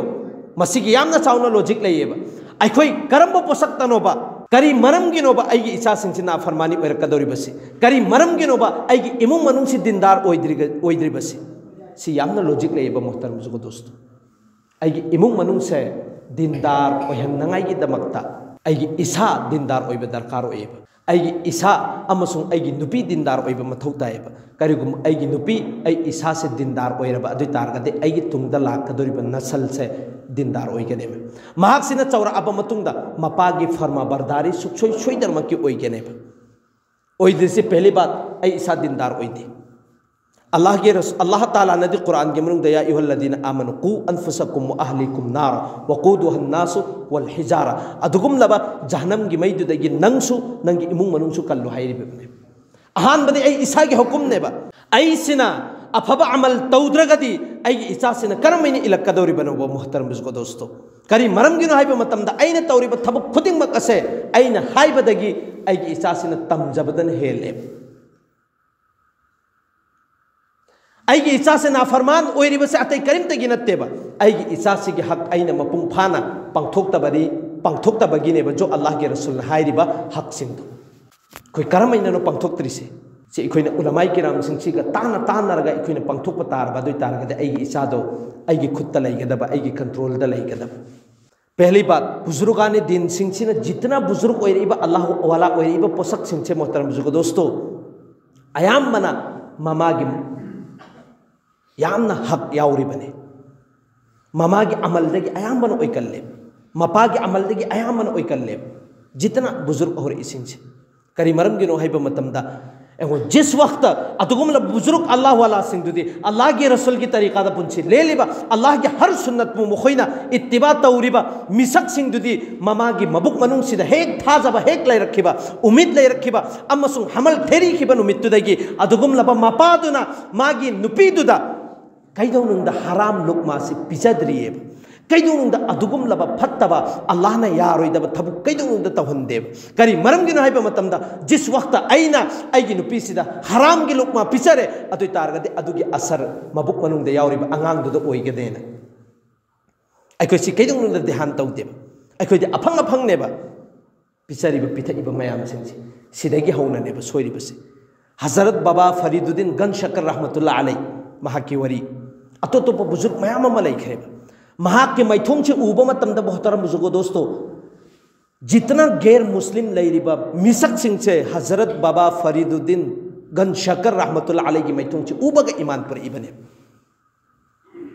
ꯃꯁꯤꯒꯤ ꯌꯥꯝꯅ ꯆꯥꯎꯅ ꯂꯣꯖꯤꯛ ꯂꯩꯌꯦꯕ꯫ ꯑꯩꯈꯣꯏ ꯀꯔꯝꯕ ꯄꯣꯠꯁꯛꯇꯅꯣꯕ, ꯀꯔꯤ ꯃꯔꯝꯒꯤꯅꯣꯕ ꯑꯩꯒꯤ ꯏꯆꯥꯁꯤꯡꯁꯤ ꯅꯥꯐꯔꯃꯥꯅꯤ ꯑꯣꯏꯔꯛꯀꯗꯧꯔꯤꯕꯁꯤ? ꯀꯔꯤ ꯃꯔꯝꯒꯤꯅꯣꯕ ꯑꯩꯒꯤ ꯏꯃꯨꯡ ꯃꯅꯨꯡꯁꯤ ꯗꯤꯟꯗꯥꯔ ꯑꯣꯏꯗ꯭ꯔꯤꯒ-, ꯑꯣꯏꯗ꯭ꯔꯤꯕꯁꯤ? ꯁꯤ ꯌꯥꯝꯅ ꯂꯣꯖꯤꯛ ꯂꯩꯌꯦꯕ ꯃꯣꯍꯇꯔꯝ ꯕꯨꯖꯨꯔꯒ ꯗꯣꯁꯇꯣ꯫ ꯑꯩꯒꯤ ꯏꯃꯨꯡ ꯃꯅꯨꯡꯁꯦ ꯗꯤꯟꯗꯥꯔ ꯑꯣꯏꯍꯟꯅꯉꯥꯏꯒꯤꯗꯃꯛꯇ ꯑꯩꯒꯤ ꯏꯁꯥ ꯗꯤꯟꯗꯥꯔ ꯑꯣꯏꯕ ꯗꯔꯀꯥꯔ ꯑꯣꯏꯌꯦꯕ꯫ ꯑꯩꯒꯤ ꯏꯁꯥ ꯑꯃꯁꯨꯡ ꯑꯩꯒꯤ ꯅꯨꯄꯤ ꯗꯤꯟꯗꯥꯔ ꯑꯣꯏꯕ ꯃꯊꯧ ꯇꯥꯏꯌꯦꯕ꯫ ꯀꯔꯤꯒꯨꯝꯕ ꯑꯩꯒꯤ ꯅꯨꯄꯤ, ꯑꯩ ꯏꯁꯥꯁꯦ ꯗꯤꯟꯗꯥꯔ ꯑꯣꯏꯔꯕ ꯑꯗꯨ ꯑꯣꯏ ꯇꯥꯔꯒꯗꯤ ꯑꯩꯒꯤ ꯇꯨꯡꯗ ꯂꯥꯛꯀꯗꯧꯔꯤꯕ ꯅꯁꯜꯁꯦ ꯗꯤꯟꯗꯥꯔ ꯑꯣꯏꯒꯅꯦꯕ꯫ ꯃꯍꯥꯛꯁꯤꯅ ꯆꯥꯎꯔꯛꯑꯕ ꯃꯇꯨꯡꯗ ꯃꯄꯥꯒꯤ ꯐꯔꯃꯥꯕꯔꯗꯥꯔꯤ ꯁꯨꯡꯁꯣꯏ ꯁꯣꯏꯗꯅꯃꯛꯀꯤ ꯑꯣꯏꯒꯅꯦꯕ꯫ ꯑꯣꯏꯗ꯭ꯔꯤꯁꯤ ꯄꯦꯍꯂꯤ ꯕꯥꯠ, ꯑꯩ ꯏꯁꯥ ꯗꯤꯟꯗꯥꯔ ꯑꯣꯏꯗꯦ꯫ ꯑꯜꯂꯥꯍꯒꯤ ꯔꯁ-, ꯑꯜꯂꯥꯍ ꯇꯥꯂꯥꯅꯗꯤ ꯀꯨꯔꯥꯟꯒꯤ ꯃꯅꯨꯡꯗ "ꯌꯥ ꯑꯌꯨꯍꯜꯂꯗꯤꯅ ꯑꯃꯅꯨ ꯀꯨ ꯑꯟꯐꯨꯁꯥꯀꯨꯝ ꯋꯥ ꯑꯍꯂꯤꯀꯨꯝ ꯅꯥꯔ ꯋꯥꯀꯨꯗꯨꯍꯟ ꯅꯥꯁꯨ ꯋꯥꯜ ꯍꯤꯖꯥꯔ", ꯑꯗꯨꯒꯨꯝꯂꯕ ꯖꯍꯟꯅꯝꯒꯤ ꯃꯩꯗꯨꯗꯒꯤ ꯅꯪꯁꯨ ꯅꯪꯒꯤ ꯏꯃꯨꯡ ꯃꯅꯨꯡꯁꯨ ꯀꯜꯂꯨ ꯍꯥꯏꯔꯤꯕꯅꯦ꯫ ꯑꯍꯥꯟꯕꯗꯤ ꯑꯩ ꯏꯁꯥꯒꯤ ꯍꯨꯀꯨꯝꯅꯦꯕ꯫ ꯑꯩꯁꯤꯅ ꯑꯐꯕ ꯑꯃꯜ ꯇꯧꯗ꯭ꯔꯒꯗꯤ ꯑꯩꯒꯤ ꯏꯆꯥꯁꯤꯅ ꯀꯔꯝꯍꯥꯏꯅ ꯏꯜꯂꯛꯀꯗꯧꯔꯤꯕꯅꯣꯕ, ꯃꯨꯍꯇꯔꯝ ꯕꯨꯖꯨꯒꯣ ꯗꯣꯁꯇꯣ? ꯀꯔꯤ ꯃꯔꯝꯒꯤꯅꯣ ꯍꯥꯏꯕ ꯃꯇꯝꯗ ꯑꯩꯅ ꯇꯧꯔꯤꯕ ꯊꯕꯛ ꯈꯨꯗꯤꯡꯃꯛ ꯑꯁꯦ ꯑꯩꯅ ꯍꯥꯏꯕꯗꯒꯤ ꯑꯩꯒꯤ ꯏꯆꯥꯁꯤꯅ ꯇꯝꯖꯕꯗꯅ ꯍꯦꯜꯂꯦꯕ꯫ ꯑꯩꯒꯤ ꯏꯆꯥꯁꯦ ꯅꯥꯐꯔꯃꯥꯟ ꯑꯣꯏꯔꯤꯕꯁꯦ ꯑꯇꯩ ꯀꯔꯤꯝꯇꯒꯤ ꯅꯠꯇꯦꯕ꯫ ꯑꯩꯒꯤ ꯏꯆꯥꯁꯤꯒꯤ ꯍꯛ ꯑꯩꯅ ꯃꯄꯨꯡ ꯐꯥꯅ ꯄꯥꯡꯊꯣꯛꯇꯕꯗꯤ, ꯄꯥꯡꯊꯣꯛꯇꯕꯒꯤꯅꯦꯕ ꯖꯣ ꯑꯜꯂꯥꯍꯒꯤ ꯔꯁꯨꯜꯅ ꯍꯥꯏꯔꯤꯕ ꯍꯛꯁꯤꯡꯗꯣ꯫ ꯑꯩꯈꯣꯏ ꯀꯔꯝꯍꯥꯏꯅꯅꯣ ꯄꯥꯡꯊꯣꯛꯇ꯭ꯔꯤꯁꯦ? ꯁꯤ ꯑꯩꯈꯣꯏꯅ ꯎꯂꯃꯥꯏ ꯀꯤꯔꯥꯝꯁꯤꯡꯁꯤꯒ ꯇꯥꯟꯅ ꯇꯥꯟꯅꯔꯒ ꯑꯩꯈꯣꯏꯅ ꯄꯥꯡꯊꯣꯛꯄ ꯇꯥꯔꯕ ꯑꯗꯨ ꯑꯣꯏ ꯇꯥꯔꯒꯗꯤ ꯑꯩꯒꯤ ꯏꯆꯥꯗꯣ ꯑꯩꯒꯤ ꯈꯨꯠꯇ ꯂꯩꯒꯗꯕ, ꯑꯩꯒꯤ ꯀꯟꯇ꯭ꯔꯣꯜꯗ ꯂꯩꯒꯗꯕ꯫ ꯄꯦꯍꯂꯤ ꯕꯥꯠ, ꯕꯨꯖꯨꯔꯨꯒꯥꯅꯤ ꯗꯤꯟꯁꯤꯡꯁꯤꯅ ꯖꯤꯇꯅ ꯕꯨꯖꯨꯔꯨꯛ ꯑꯣꯏꯔꯛꯏꯕ, ꯑꯜꯂꯥꯍ ꯋꯥꯂꯥ ꯑꯣꯏꯔꯛꯏꯕ ꯄꯣꯠꯁꯛꯁꯤꯡꯁꯦ, ꯃꯣꯍꯇꯔꯝ ꯕꯨꯖꯨꯔꯒ ꯗꯣꯁꯇꯣ, ꯑꯌꯥꯝꯕꯅ ꯃꯃꯥꯒꯤ ꯌꯥꯝꯅ ꯍꯛ ꯌꯥꯎꯔꯤꯕꯅꯤ꯫ ꯃꯃꯥꯒꯤ ꯑꯃꯜꯗꯒꯤ ꯑꯌꯥꯝꯕꯅ ꯑꯣꯏꯀꯜꯂꯦ, ꯃꯄꯥꯒꯤ ꯑꯃꯜꯗꯒꯤ ꯑꯌꯥꯝꯕꯅ ꯑꯣꯏꯀꯜꯂꯦ꯫ ꯖꯤꯇꯅ ꯕꯨꯖꯨꯔꯨꯛ ꯍꯧꯔꯛꯏꯁꯤꯡꯁꯦ ꯀꯔꯤ ꯃꯔꯝꯒꯤꯅꯣ ꯍꯥꯏꯕ ꯃꯇꯝꯗ, ꯑꯩꯈꯣꯏ ꯖꯤꯁ ꯋꯥꯛꯇ ꯑꯗꯨꯒꯨꯝꯂꯕ ꯕꯨꯖꯨꯔꯨꯛ ꯑꯜꯂꯥꯍ ꯋꯥꯂꯥꯁꯤꯡꯗꯨꯗꯤ, ꯑꯜꯂꯥꯍꯒꯤ ꯔꯁꯨꯜꯒꯤ ꯇꯔꯤꯀꯥꯗ ꯄꯨꯟꯁꯤ ꯂꯦꯜꯂꯤꯕ, ꯑꯜꯂꯥꯍꯒꯤ ꯍꯔ ꯁꯨꯟꯅꯠꯄꯨ ꯃꯈꯣꯏꯅ ꯏꯠꯇꯤꯕꯥ ꯇꯧꯔꯤꯕ ꯃꯤꯁꯛꯁꯤꯡꯗꯨꯗꯤ ꯃꯃꯥꯒꯤ ꯃꯕꯨꯛ ꯃꯅꯨꯡꯁꯤꯗ ꯍꯦꯛ ꯊꯥꯖꯕ ꯍꯦꯛ ꯂꯩꯔꯛꯈꯤꯕ, ꯎꯃꯤꯗ ꯂꯩꯔꯛꯈꯤꯕ ꯑꯃꯁꯨꯡ ꯍꯃꯜ ꯊꯦꯔꯤꯈꯤꯕ ꯅꯨꯃꯤꯠꯇꯨꯗꯒꯤ ꯑꯗꯨꯒꯨꯝꯂꯕ ꯃꯄꯥꯗꯨꯅ ꯃꯥꯒꯤ ꯅꯨꯄꯤꯗꯨꯗ ꯀꯩꯗꯧꯅꯨꯡꯗ ꯍꯔꯥꯝ ꯂꯨꯛꯃꯥꯁꯤ ꯄꯤꯖꯗ꯭ꯔꯤꯑꯕ꯫ ꯀꯩꯗꯧꯅꯨꯡꯗ ꯑꯗꯨꯒꯨꯝꯂꯕ ꯐꯠꯇꯕ, ꯑꯜꯂꯥꯍꯅ ꯌꯥꯔꯣꯏꯗꯕ ꯊꯕꯛ ꯀꯩꯗꯧꯅꯨꯡꯗ ꯇꯧꯍꯟꯗꯦꯕ꯫ ꯀꯔꯤ ꯃꯔꯝꯒꯤꯅꯣ ꯍꯥꯏꯕ ꯃꯇꯝꯗ, ꯖꯤꯁ ꯋꯥꯛꯇ ꯑꯩꯅ ꯑꯩꯒꯤ ꯅꯨꯄꯤꯁꯤꯗ ꯍꯔꯥꯝꯒꯤ ꯂꯨꯛꯃꯥ ꯄꯤꯖꯔꯦ, ꯑꯗꯨ ꯑꯣꯏ ꯇꯥꯔꯒꯗꯤ ꯑꯗꯨꯒꯤ ꯑꯁꯔ ꯃꯕꯨꯛ ꯃꯅꯨꯡꯗ ꯌꯥꯎꯔꯤꯕ ꯑꯉꯥꯡꯗꯨꯗ ꯑꯣꯏꯒꯅꯦꯅ꯫ ꯑꯩꯈꯣꯏ ꯁꯤ ꯀꯩꯗꯧꯅꯨꯡꯗ ꯙ꯭ꯌꯥꯟ ꯇꯧꯗꯦꯕ꯫ ꯑꯩꯈꯣꯏꯗꯤ ꯑꯐꯪ ꯑꯐꯪꯅꯦꯕ ꯄꯤꯖꯔꯤꯕ, ꯄꯤꯊꯛꯏꯕ ꯃꯌꯥꯝꯁꯤꯡꯁꯦ꯫ ꯁꯤꯗꯒꯤ ꯍꯧꯅꯅꯦꯕ ꯁꯣꯏꯔꯤꯕꯁꯦ꯫ ꯍꯖꯔꯠ ꯕꯥꯕꯥ ꯐꯔꯤꯗꯨꯗꯤꯟ ꯒꯟ ꯁꯀꯔ ꯔꯍꯃꯇꯨꯜꯂꯥ ꯑꯂꯩ, ꯃꯍꯥꯛꯀꯤ ꯋꯥꯔꯤ, ꯑꯇꯣꯞ ꯑꯇꯣꯞꯄ ꯕꯨꯖꯨꯔꯨꯛ ꯃꯌꯥꯝ ꯑꯃ ꯂꯩꯈ꯭ꯔꯦꯕ꯫ ꯃꯍꯥꯛꯀꯤ ꯃꯥꯏꯊꯣꯡꯁꯦ ꯎꯕ ꯃꯇꯝꯗ, ꯃꯣꯍꯇꯔꯝ ꯕꯨꯖꯨꯔꯒ ꯗꯣꯁꯇꯣ, ꯖꯤꯇꯅ ꯒꯦꯔ ꯃꯨꯁꯂꯤꯝ ꯂꯩꯔꯤꯕ ꯃꯤꯁꯛꯁꯤꯡꯁꯦ ꯍꯖꯔꯠ ꯕꯥꯕꯥ ꯐꯔꯤꯗꯨꯗꯤꯟ ꯒꯟ ꯁꯀꯔ ꯔꯍꯃꯇꯨꯜꯂꯥ ꯑꯂꯩꯒꯤ ꯃꯥꯏꯊꯣꯡꯁꯤ ꯎꯕꯒ ꯏꯃꯥꯟ ꯄꯨꯔꯛꯏꯕꯅꯦ꯫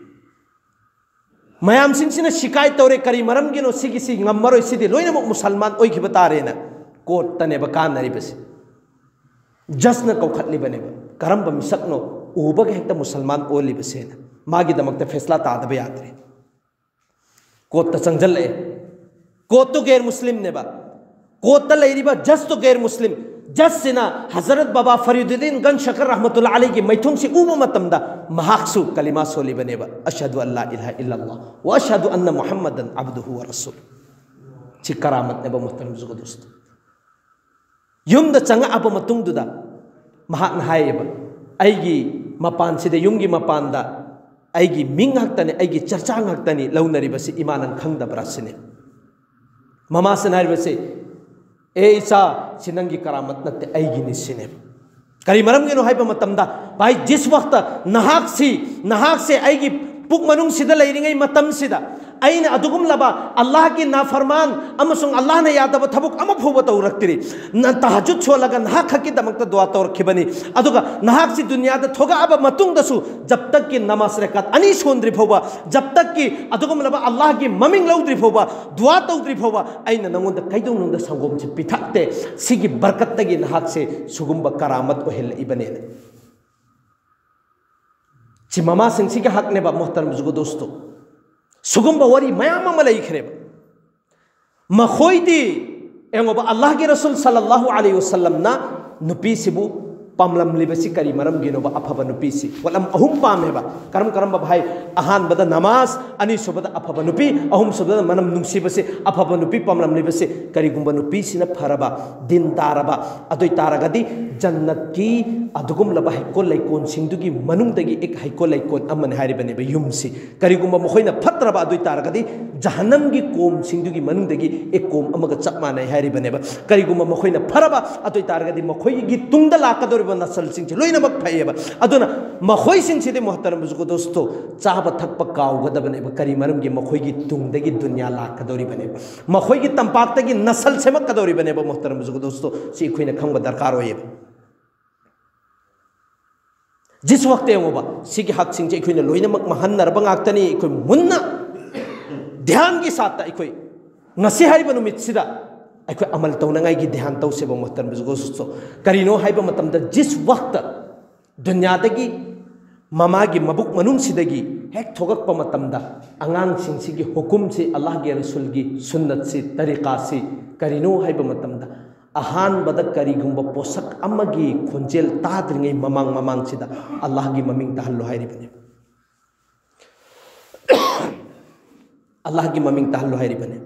ꯃꯌꯥꯝꯁꯤꯡꯁꯤꯅ ꯁꯤꯀꯥꯏ ꯇꯧꯔꯦ, "ꯀꯔꯤ ꯃꯔꯝꯒꯤꯅꯣ ꯁꯤꯒꯤꯁꯤ ꯉꯝꯃꯔꯣꯏ, ꯁꯤꯗꯤ ꯂꯣꯏꯅꯃꯛ ꯃꯨꯁꯜꯃꯥꯟ ꯑꯣꯏꯈꯤꯕ ꯇꯥꯔꯦꯅ" ꯀꯣꯔꯠꯇꯅꯦꯕ ꯀꯥꯟꯅꯔꯤꯕꯁꯤ꯫ ꯖꯁꯅ ꯀꯧꯈꯠꯂꯤꯕꯅꯦꯕ, "ꯀꯔꯝꯕ ꯃꯤꯁꯛꯅꯣ ꯎꯕꯒ ꯍꯦꯛꯇ ꯃꯨꯁꯜꯃꯥꯟ ꯑꯣꯜꯂꯤꯕꯁꯦꯅ?" ꯃꯥꯒꯤꯗꯃꯛꯇ ꯐꯦꯁꯂꯥ ꯇꯥꯗꯕ ꯌꯥꯗ꯭ꯔꯦ꯫ ꯀꯣꯔꯠꯇ ꯆꯪꯁꯤꯜꯂꯛꯑꯦ꯫ ꯀꯣꯔꯠꯇꯨ ꯒꯦꯔ ꯃꯨꯁꯂꯤꯝꯅꯦꯕ꯫ ꯀꯣꯔꯠꯇ ꯂꯩꯔꯤꯕ ꯖꯁꯇꯨ ꯒꯦꯔ ꯃꯨꯁꯂꯤꯝ꯫ ꯖꯁꯁꯤꯅ ꯍꯖꯔꯠ ꯕꯥꯕꯥ ꯐꯔꯤꯗꯨꯗꯤꯟ ꯒꯟ ꯁꯀꯔ ꯔꯍꯃꯇꯨꯜꯂꯥ ꯑꯂꯩꯒꯤ ꯃꯥꯏꯊꯣꯡꯁꯤ ꯎꯕ ꯃꯇꯝꯗ ꯃꯍꯥꯛꯁꯨ ꯀꯂꯤꯃꯥ ꯁꯣꯜꯂꯤꯕꯅꯦꯕ, "ꯑꯁꯍꯗꯨ ꯑꯜꯂꯥ ꯏꯂꯥꯍ ꯏꯜꯂꯜꯂꯥꯍ ꯋꯥ ꯑꯁꯍꯗꯨ ꯑꯟꯅ ꯃꯨꯍꯝꯃꯗꯟ ꯑꯕꯗꯨꯍꯨ ꯋꯥ ꯔꯁꯨꯜ"꯫ ꯁꯤ ꯀꯔꯥꯃꯠꯅꯦꯕ, ꯃꯨꯍꯇꯔꯝ ꯖꯨꯒꯗꯣꯁꯇꯣ꯫ ꯌꯨꯝꯗ ꯆꯪꯉꯛꯑꯕ ꯃꯇꯨꯡꯗꯨꯗ ꯃꯍꯥꯛꯅ ꯍꯥꯏꯌꯦꯕ, "ꯑꯩꯒꯤ ꯃꯄꯥꯟꯁꯤꯗ, ꯌꯨꯝꯒꯤ ꯃꯄꯥꯟꯗ ꯑꯩꯒꯤ ꯃꯤꯡ ꯉꯥꯛꯇꯅꯤ, ꯑꯩꯒꯤ ꯆꯔꯆꯥ ꯉꯥꯛꯇꯅꯤ ꯂꯧꯅꯔꯤꯕꯁꯤ, ꯏꯃꯥ ꯅꯪ ꯈꯪꯗꯕ꯭ꯔꯥ?" ꯁꯤꯅꯤ꯫ ꯃꯃꯥꯁꯤꯅ ꯍꯥꯏꯔꯤꯕꯁꯤ, "ꯑꯦ ꯏꯆꯥ, ꯁꯤ ꯅꯪꯒꯤ ꯀꯔꯥꯃꯠ ꯅꯠꯇꯦ, ꯑꯩꯒꯤꯅꯤ" ꯁꯤꯅꯦꯕ꯫ ꯀꯔꯤ ꯃꯔꯝꯒꯤꯅꯣ ꯍꯥꯏꯕ ꯃꯇꯝꯗ, ꯚꯥꯏ, ꯖꯤꯁ ꯋꯥꯛꯇ ꯅꯍꯥꯛꯁꯤ, ꯅꯍꯥꯛꯁꯦ ꯑꯩꯒꯤ ꯄꯨꯛ ꯃꯅꯨꯡꯁꯤꯗ ꯂꯩꯔꯤꯉꯩ ꯃꯇꯝꯁꯤꯗ ꯑꯩꯅ ꯑꯗꯨꯒꯨꯝꯂꯕ ꯑꯜꯂꯥꯍꯒꯤ ꯅꯥꯐꯔꯃꯥꯟ ꯑꯃꯁꯨꯡ ꯑꯜꯂꯥꯍꯅ ꯌꯥꯗꯕ ꯊꯕꯛ ꯑꯃ ꯐꯥꯎꯕ ꯇꯧꯔꯛꯇ꯭ꯔꯤ꯫ ꯅ-, ꯇꯍꯖꯨꯗ ꯁꯣꯜꯂꯒ ꯅꯍꯥꯛ ꯈꯛꯀꯤꯗꯃꯛꯇ ꯗꯨꯋꯥ ꯇꯧꯔꯛꯈꯤꯕꯅꯤ꯫ ꯑꯗꯨꯒ ꯅꯍꯥꯛꯁꯤ ꯗꯨꯅꯤꯌꯥꯗ ꯊꯣꯛꯂꯛꯑꯕ ꯃꯇꯨꯡꯗꯁꯨ ꯖꯕ ꯇꯛꯀꯤ ꯅꯃꯥꯖ ꯔꯀꯥꯠ ꯑꯅꯤ ꯁꯣꯟꯗ꯭ꯔꯤ ꯐꯥꯎꯕ, ꯖꯕ ꯇꯛꯀꯤ ꯑꯗꯨꯒꯨꯝꯂꯕ ꯑꯜꯂꯥꯍꯒꯤ ꯃꯃꯤꯡ ꯂꯧꯗ꯭ꯔꯤ ꯐꯥꯎꯕ, ꯗꯨꯋꯥ ꯇꯧꯗ꯭ꯔꯤ ꯐꯥꯎꯕ ꯑꯩꯅ ꯅꯉꯣꯟꯗ ꯀꯩꯗꯧꯅꯨꯡꯗ ꯁꯪꯒꯣꯝꯁꯤ ꯄꯤꯊꯛꯇꯦ꯫ ꯁꯤꯒꯤ ꯕꯔꯀꯠꯇꯒꯤ ꯅꯍꯥꯛꯁꯦ ꯁꯤꯒꯨꯝꯕ ꯀꯔꯥꯃꯠ ꯑꯣꯏꯍꯜꯂꯛꯏꯕꯅꯦꯅ꯫ ꯁꯤ ꯃꯃꯥꯁꯤꯡꯁꯤꯒꯤ ꯍꯛꯅꯦꯕ, ꯃꯨꯍꯇꯔꯝ ꯖꯨꯒꯗꯣꯁꯇꯣ꯫ ꯁꯤꯒꯨꯝꯕ ꯋꯥꯔꯤ ꯃꯌꯥꯝ ꯑꯃ ꯂꯩꯈ꯭ꯔꯦꯕ꯫ ꯃꯈꯣꯏꯗꯤ, ꯌꯦꯡꯉꯣꯕ, ꯑꯜꯂꯥꯍꯒꯤ ꯔꯁꯨꯜ ꯁꯜꯂꯜꯂꯥꯍꯨ ꯑꯂꯩꯍꯤ ꯋꯁꯜꯂꯝꯅ ꯅꯨꯄꯤꯁꯤꯕꯨ ꯄꯥꯝꯂꯝꯂꯤꯕꯁꯤ ꯀꯔꯤ ꯃꯔꯝꯒꯤꯅꯣꯕ? ꯑꯐꯕ ꯅꯨꯄꯤꯁꯤ ꯄꯣꯠꯂꯝ ꯑꯍꯨꯝ ꯄꯥꯝꯃꯦꯕ꯫ ꯀꯔꯝ ꯀꯔꯝꯕ ꯍꯥꯏ? ꯑꯍꯥꯟꯕꯗ ꯅꯃꯥꯖ, ꯑꯅꯤꯁꯨꯕꯗ ꯑꯐꯕ ꯅꯨꯄꯤ, ꯑꯍꯨꯝꯁꯨꯕꯗ ꯃꯅꯝ ꯅꯨꯡꯁꯤꯕꯁꯤ꯫ ꯑꯐꯕ ꯅꯨꯄꯤ ꯄꯥꯝꯂꯝꯂꯤꯕꯁꯤ ꯀꯔꯤꯒꯨꯝꯕ ꯅꯨꯄꯤꯁꯤꯅ ꯐꯔꯕ, ꯗꯤꯟ ꯇꯥꯔꯕ, ꯑꯗꯨ ꯑꯣꯏ ꯇꯥꯔꯒꯗꯤ ꯖꯟꯅꯠꯀꯤ ꯑꯗꯨꯒꯨꯝꯂꯕ ꯍꯩꯀꯣꯜ ꯂꯩꯀꯣꯜꯁꯤꯡꯗꯨꯒꯤ ꯃꯅꯨꯡꯗꯒꯤ ꯑꯦꯛ ꯍꯩꯀꯣꯜ ꯂꯩꯀꯣꯜ ꯑꯃꯅꯤ ꯍꯥꯏꯔꯤꯕꯅꯦꯕ ꯌꯨꯝꯁꯤ꯫ ꯀꯔꯤꯒꯨꯝꯕ ꯃꯈꯣꯏꯅ ꯐꯠꯇ꯭ꯔꯕ ꯑꯗꯨ ꯑꯣꯏ ꯇꯥꯔꯒꯗꯤ ꯖꯍꯟꯅꯝꯒꯤ ꯀꯣꯝꯁꯤꯡꯗꯨꯒꯤ ꯃꯅꯨꯡꯗꯒꯤ ꯑꯦꯛ ꯀꯣꯝ ꯑꯃꯒ ꯆꯞ ꯃꯥꯟꯅꯩ ꯍꯥꯏꯔꯤꯕꯅꯦꯕ꯫ ꯀꯔꯤꯒꯨꯝꯕ ꯃꯈꯣꯏꯅ ꯐꯔꯕ ꯑꯗꯨ ꯑꯣꯏ ꯇꯥꯔꯒꯗꯤ ꯃꯈꯣꯏꯒꯤ ꯇꯨꯡꯗ ꯂꯥꯛꯀꯗꯧꯔꯤꯕ ꯅꯁꯜꯁꯤꯡꯁꯦ ꯂꯣꯏꯅꯃꯛ ꯐꯩꯌꯦꯕ꯫ ꯑꯗꯨꯅ ꯃꯈꯣꯏꯁꯤꯡꯁꯤꯗꯤ ꯃꯣꯍꯇꯔꯝ ꯕꯨꯖꯨꯒꯣ ꯗꯣꯁꯇꯣ ꯆꯥꯕ ꯊꯛꯄ ꯀꯥꯎꯒꯗꯕꯅꯦꯕ꯫ ꯀꯔꯤ ꯃꯔꯝꯒꯤ? ꯃꯈꯣꯏꯒꯤ ꯇꯨꯡꯗꯒꯤ ꯗꯨꯅꯤꯌꯥ ꯂꯥꯛꯀꯗꯧꯔꯤꯕꯅꯦꯕ, ꯃꯈꯣꯏꯒꯤ ꯇꯝꯄꯥꯛꯇꯒꯤ ꯅꯁꯜ ꯁꯦꯝꯃꯛꯀꯗꯧꯔꯤꯕꯅꯦꯕ꯫ ꯃꯣꯍꯇꯔꯝ ꯕꯨꯖꯨꯒꯣ ꯗꯣꯁꯇꯣ, ꯁꯤ ꯑꯩꯈꯣꯏꯅ ꯈꯪꯕ ꯗꯔꯀꯥꯔ ꯑꯣꯏꯌꯦꯕ꯫ ꯖꯤꯁ ꯋꯥꯛꯇ ꯌꯦꯡꯉꯣꯕ, ꯁꯤꯒꯤ ꯍꯛꯁꯤꯡꯁꯦ ꯑꯩꯈꯣꯏꯅ ꯂꯣꯏꯅꯃꯛ ꯃꯍꯟꯅꯔꯕ ꯉꯥꯛꯇꯅꯤ꯫ ꯑꯩꯈꯣꯏ ꯃꯨꯟꯅ ꯙ꯭ꯌꯥꯟꯒꯤ ꯁꯥꯠꯇ ꯑꯩꯈꯣꯏ ꯉꯁꯤ ꯍꯥꯏꯔꯤꯕ ꯅꯨꯃꯤꯠꯁꯤꯗ ꯑꯩꯈꯣꯏ ꯑꯃꯜ ꯇꯧꯅꯉꯥꯏꯒꯤ ꯙ꯭ꯌꯥꯟ ꯇꯧꯁꯦꯕ ꯃꯣꯍꯇꯔꯝ ꯕꯨꯖꯨꯒꯣ ꯗꯣꯁꯇꯣ꯫ ꯀꯔꯤꯅꯣ ꯍꯥꯏꯕ ꯃꯇꯝꯗ ꯖꯤꯁ ꯋꯥꯛꯇ ꯗꯨꯅꯤꯌꯥꯗꯒꯤ ꯃꯃꯥꯒꯤ ꯃꯕꯨꯛ ꯃꯅꯨꯡꯁꯤꯗꯒꯤ ꯍꯦꯛ ꯊꯣꯛꯂꯛꯄ ꯃꯇꯝꯗ ꯑꯉꯥꯡꯁꯤꯡꯁꯤꯒꯤ ꯍꯨꯀꯨꯝꯁꯤ, ꯑꯜꯂꯥꯍꯒꯤ ꯔꯁꯨꯜꯒꯤ ꯁꯨꯟꯅꯠꯁꯤ, ꯇꯔꯤꯀꯥꯁꯤ ꯀꯔꯤꯅꯣ ꯍꯥꯏꯕ ꯃꯇꯝꯗ ꯑꯍꯥꯟꯕꯗ ꯀꯔꯤꯒꯨꯝꯕ ꯄꯣꯠꯁꯛ ꯑꯃꯒꯤ ꯈꯣꯟꯖꯦꯜ ꯇꯥꯗ꯭ꯔꯤꯉꯩ ꯃꯃꯥꯡ ꯃꯃꯥꯡꯁꯤꯗ ꯑꯜꯂꯥꯍꯒꯤ ꯃꯃꯤꯡ ꯇꯥꯍꯜꯂꯣ ꯍꯥꯏꯔꯤꯕꯅꯦ꯫ ꯑꯜꯂꯥꯍꯒꯤ ꯃꯃꯤꯡ ꯇꯥꯍꯜꯂꯣ ꯍꯥꯏꯔꯤꯕꯅꯦ꯫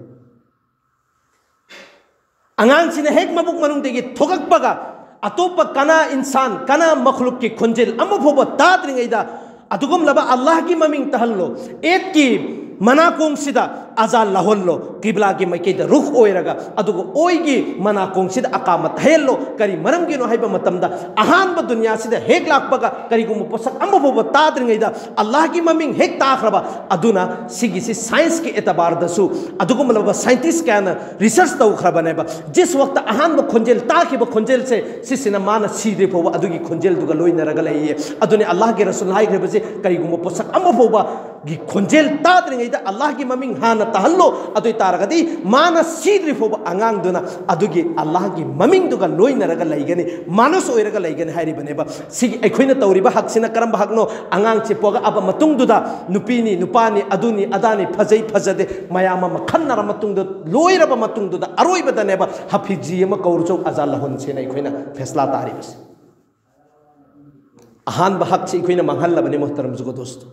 ꯑꯉꯥꯡꯁꯤꯅ ꯍꯦꯛ ꯃꯕꯨꯛ ꯃꯅꯨꯡꯗꯒꯤ ꯊꯣꯛꯂꯛꯄꯒ ꯑꯇꯣꯞꯄ ꯀꯅꯥ ꯏꯟꯁꯥꯟ, ꯀꯅꯥ ꯃꯈꯂꯨꯛꯀꯤ ꯈꯣꯟꯖꯦꯜ ꯑꯃ ꯐꯥꯎꯕ ꯇꯥꯗ꯭ꯔꯤꯉꯩꯗ ꯑꯗꯨꯒꯨꯝꯂꯕ ꯑꯜꯂꯥꯍꯒꯤ ꯃꯃꯤꯡ ꯇꯥꯍꯜꯂꯣ꯫ ꯑꯦꯠꯀꯤ ꯃꯅꯥꯀꯣꯡꯁꯤꯗ ꯑꯖꯥ ꯂꯥꯎꯍꯜꯂꯣ, ꯀꯤꯕ꯭ꯂꯥꯒꯤ ꯃꯥꯏꯀꯩꯗ ꯔꯨꯈ ꯑꯣꯏꯔꯒ, ꯑꯗꯨꯒ ꯑꯣꯏꯒꯤ ꯃꯅꯥꯀꯣꯡꯁꯤꯗ ꯑꯀꯥꯃꯠ ꯍꯩꯍꯜꯂꯣ꯫ ꯀꯔꯤ ꯃꯔꯝꯒꯤꯅꯣ ꯍꯥꯏꯕ ꯃꯇꯝꯗ ꯑꯍꯥꯟꯕ ꯗꯨꯅꯤꯌꯥꯁꯤꯗ ꯍꯦꯛ ꯂꯥꯛꯄꯒ ꯀꯔꯤꯒꯨꯝꯕ ꯄꯣꯠꯁꯛ ꯑꯃ ꯐꯥꯎꯕ ꯇꯥꯗ꯭ꯔꯤꯉꯩꯗ ꯑꯜꯂꯥꯍꯒꯤ ꯃꯃꯤꯡ ꯍꯦꯛ ꯇꯥꯈ꯭ꯔꯕ, ꯑꯗꯨꯅ ꯁꯤꯒꯤꯁꯤ ꯁꯥꯏꯟꯁꯀꯤ ꯑꯦꯇꯕꯥꯔꯗꯁꯨ ꯑꯗꯨꯒꯨꯝꯂꯕ ꯁꯥꯏꯟꯇꯤꯁ ꯀꯌꯥꯅ ꯔꯤꯁꯔꯁ ꯇꯧꯈ꯭ꯔꯕꯅꯦꯕ꯫ ꯖꯤꯁ ꯋꯥꯛꯇ ꯑꯍꯥꯟꯕ ꯈꯣꯟꯖꯦꯜ ꯇꯥꯈꯤꯕ ꯈꯣꯟꯖꯦꯜꯁꯦ, ꯁꯤꯁꯤꯅ ꯃꯥꯅ ꯁꯤꯗ꯭ꯔꯤ ꯐꯥꯎꯕ ꯑꯗꯨꯒꯤ ꯈꯣꯟꯖꯦꯜꯗꯨꯒ ꯂꯣꯏꯅꯔꯒ ꯂꯩꯌꯦ꯫ ꯑꯗꯨꯅꯤ ꯑꯜꯂꯥꯍꯒꯤ ꯔꯁꯨꯜ ꯍꯥꯏꯈ꯭ꯔꯤꯕꯁꯦ, ꯀꯔꯤꯒꯨꯝꯕ ꯄꯣꯠꯁꯛ ꯑꯃ ꯐꯥꯎꯕ ꯒꯤ ꯈꯣꯟꯖꯦꯜ ꯇꯥꯗ꯭ꯔꯤꯉꯩꯗ ꯑꯜꯂꯥꯍꯒꯤ ꯃꯃꯤꯡ ꯍꯥꯟꯅ ꯇꯥꯍꯜꯂꯣ꯫ ꯑꯗꯨ ꯑꯣꯏ ꯇꯥꯔꯒꯗꯤ ꯃꯥꯅ ꯁꯤꯗ꯭ꯔꯤ ꯐꯥꯎꯕ ꯑꯉꯥꯡꯗꯨꯅ ꯑꯗꯨꯒꯤ ꯑꯜꯂꯥꯍꯒꯤ ꯃꯃꯤꯡꯗꯨꯒ ꯂꯣꯏꯅꯔꯒ ꯂꯩꯒꯅꯤ, ꯃꯥꯅꯨꯁ ꯑꯣꯏꯔꯒ ꯂꯩꯒꯅꯤ ꯍꯥꯏꯔꯤꯕꯅꯦꯕ꯫ ꯁꯤꯒꯤ ꯑꯩꯈꯣꯏꯅ ꯇꯧꯔꯤꯕ ꯍꯛꯁꯤꯅ ꯀꯔꯝꯕ ꯍꯛꯅꯣ? ꯑꯉꯥꯡꯁꯤ ꯄꯣꯛꯂꯛꯑꯕ ꯃꯇꯨꯡꯗꯨꯗ ꯅꯨꯄꯤꯅꯤ, ꯅꯨꯄꯥꯅꯤ, ꯑꯗꯨꯅꯤ, ꯑꯗꯥꯅꯤ, ꯐꯖꯩ, ꯐꯖꯗꯦ, ꯃꯌꯥꯝ ꯑꯃ ꯈꯟꯅꯔ ꯃꯇꯨꯡꯗ, ꯂꯣꯏꯔꯕ ꯃꯇꯨꯡꯗꯨꯗ ꯑꯔꯣꯏꯕꯗꯅꯦꯕ ꯍꯐꯤꯖꯤ ꯑꯃ ꯀꯧꯔꯨꯆꯣ, ꯑꯖꯥ ꯂꯥꯎꯍꯟꯁꯦꯅ ꯑꯩꯈꯣꯏꯅ ꯐꯦꯁꯂꯥ ꯇꯥꯔꯤꯕꯁꯦ꯫ ꯑꯍꯥꯟꯕ ꯍꯛꯁꯤ ꯑꯩꯈꯣꯏꯅ ꯃꯥꯡꯍꯜꯂꯕꯅꯤ ꯃꯣꯍꯇꯔꯝ ꯕꯨꯖꯨꯒꯣ ꯗꯣꯁꯇꯣ꯫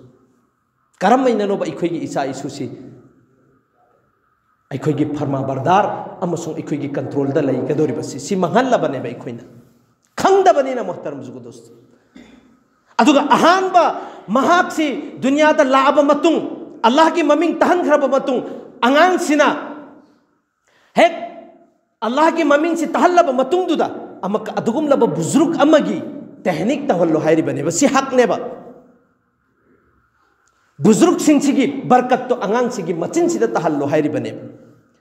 ꯀꯔꯝꯍꯥꯏꯅꯅꯣꯕ ꯑꯩꯈꯣꯏꯒꯤ ꯏꯆꯥ ꯏꯁꯨꯁꯤ ꯑꯩꯈꯣꯏꯒꯤ ꯐꯔꯃꯥꯕꯔꯗꯥꯔ ꯑꯃꯁꯨꯡ ꯑꯩꯈꯣꯏꯒꯤ ꯀꯟꯇ꯭ꯔꯣꯜꯗ ꯂꯩꯒꯗꯧꯔꯤꯕꯁꯤ? ꯁꯤ ꯃꯥꯡꯍꯜꯂꯕꯅꯦꯕ ꯑꯩꯈꯣꯏꯅ꯫ ꯈꯪꯗꯕꯅꯤꯅ, ꯃꯣꯍꯇꯔꯝ ꯖꯨꯒꯣ ꯗꯣꯁꯇꯣ꯫ ꯑꯗꯨꯒ ꯑꯍꯥꯟꯕ ꯃꯍꯥꯛꯁꯤ ꯗꯨꯅꯤꯌꯥꯗ ꯂꯥꯛꯑꯕ ꯃꯇꯨꯡ, ꯑꯜꯂꯥꯍꯒꯤ ꯃꯃꯤꯡ ꯇꯥꯍꯟꯈ꯭ꯔꯕ ꯃꯇꯨꯡ, ꯑꯉꯥꯡꯁꯤꯅ ꯍꯦꯛ ꯑꯜꯂꯥꯍꯒꯤ ꯃꯃꯤꯡꯁꯤ ꯇꯥꯍꯜꯂꯕ ꯃꯇꯨꯡꯗꯨꯗ ꯑꯃꯨꯛ ꯑꯗꯨꯒꯨꯝꯂꯕ ꯕꯨꯖꯨꯔꯨꯛ ꯑꯃꯒꯤ ꯇꯦꯍꯅꯤꯛ ꯇꯧꯍꯜꯂꯣ ꯍꯥꯏꯔꯤꯕꯅꯦꯕ꯫ ꯁꯤ ꯍꯛꯅꯦꯕ꯫ ꯕꯨꯖꯨꯔꯨꯛꯁꯤꯡꯁꯤꯒꯤ ꯕꯔꯀꯠꯇꯣ ꯑꯉꯥꯡꯁꯤꯒꯤ ꯃꯆꯤꯟꯁꯤꯗ ꯇꯥꯍꯜꯂꯣ ꯍꯥꯏꯔꯤꯕꯅꯦꯕ꯫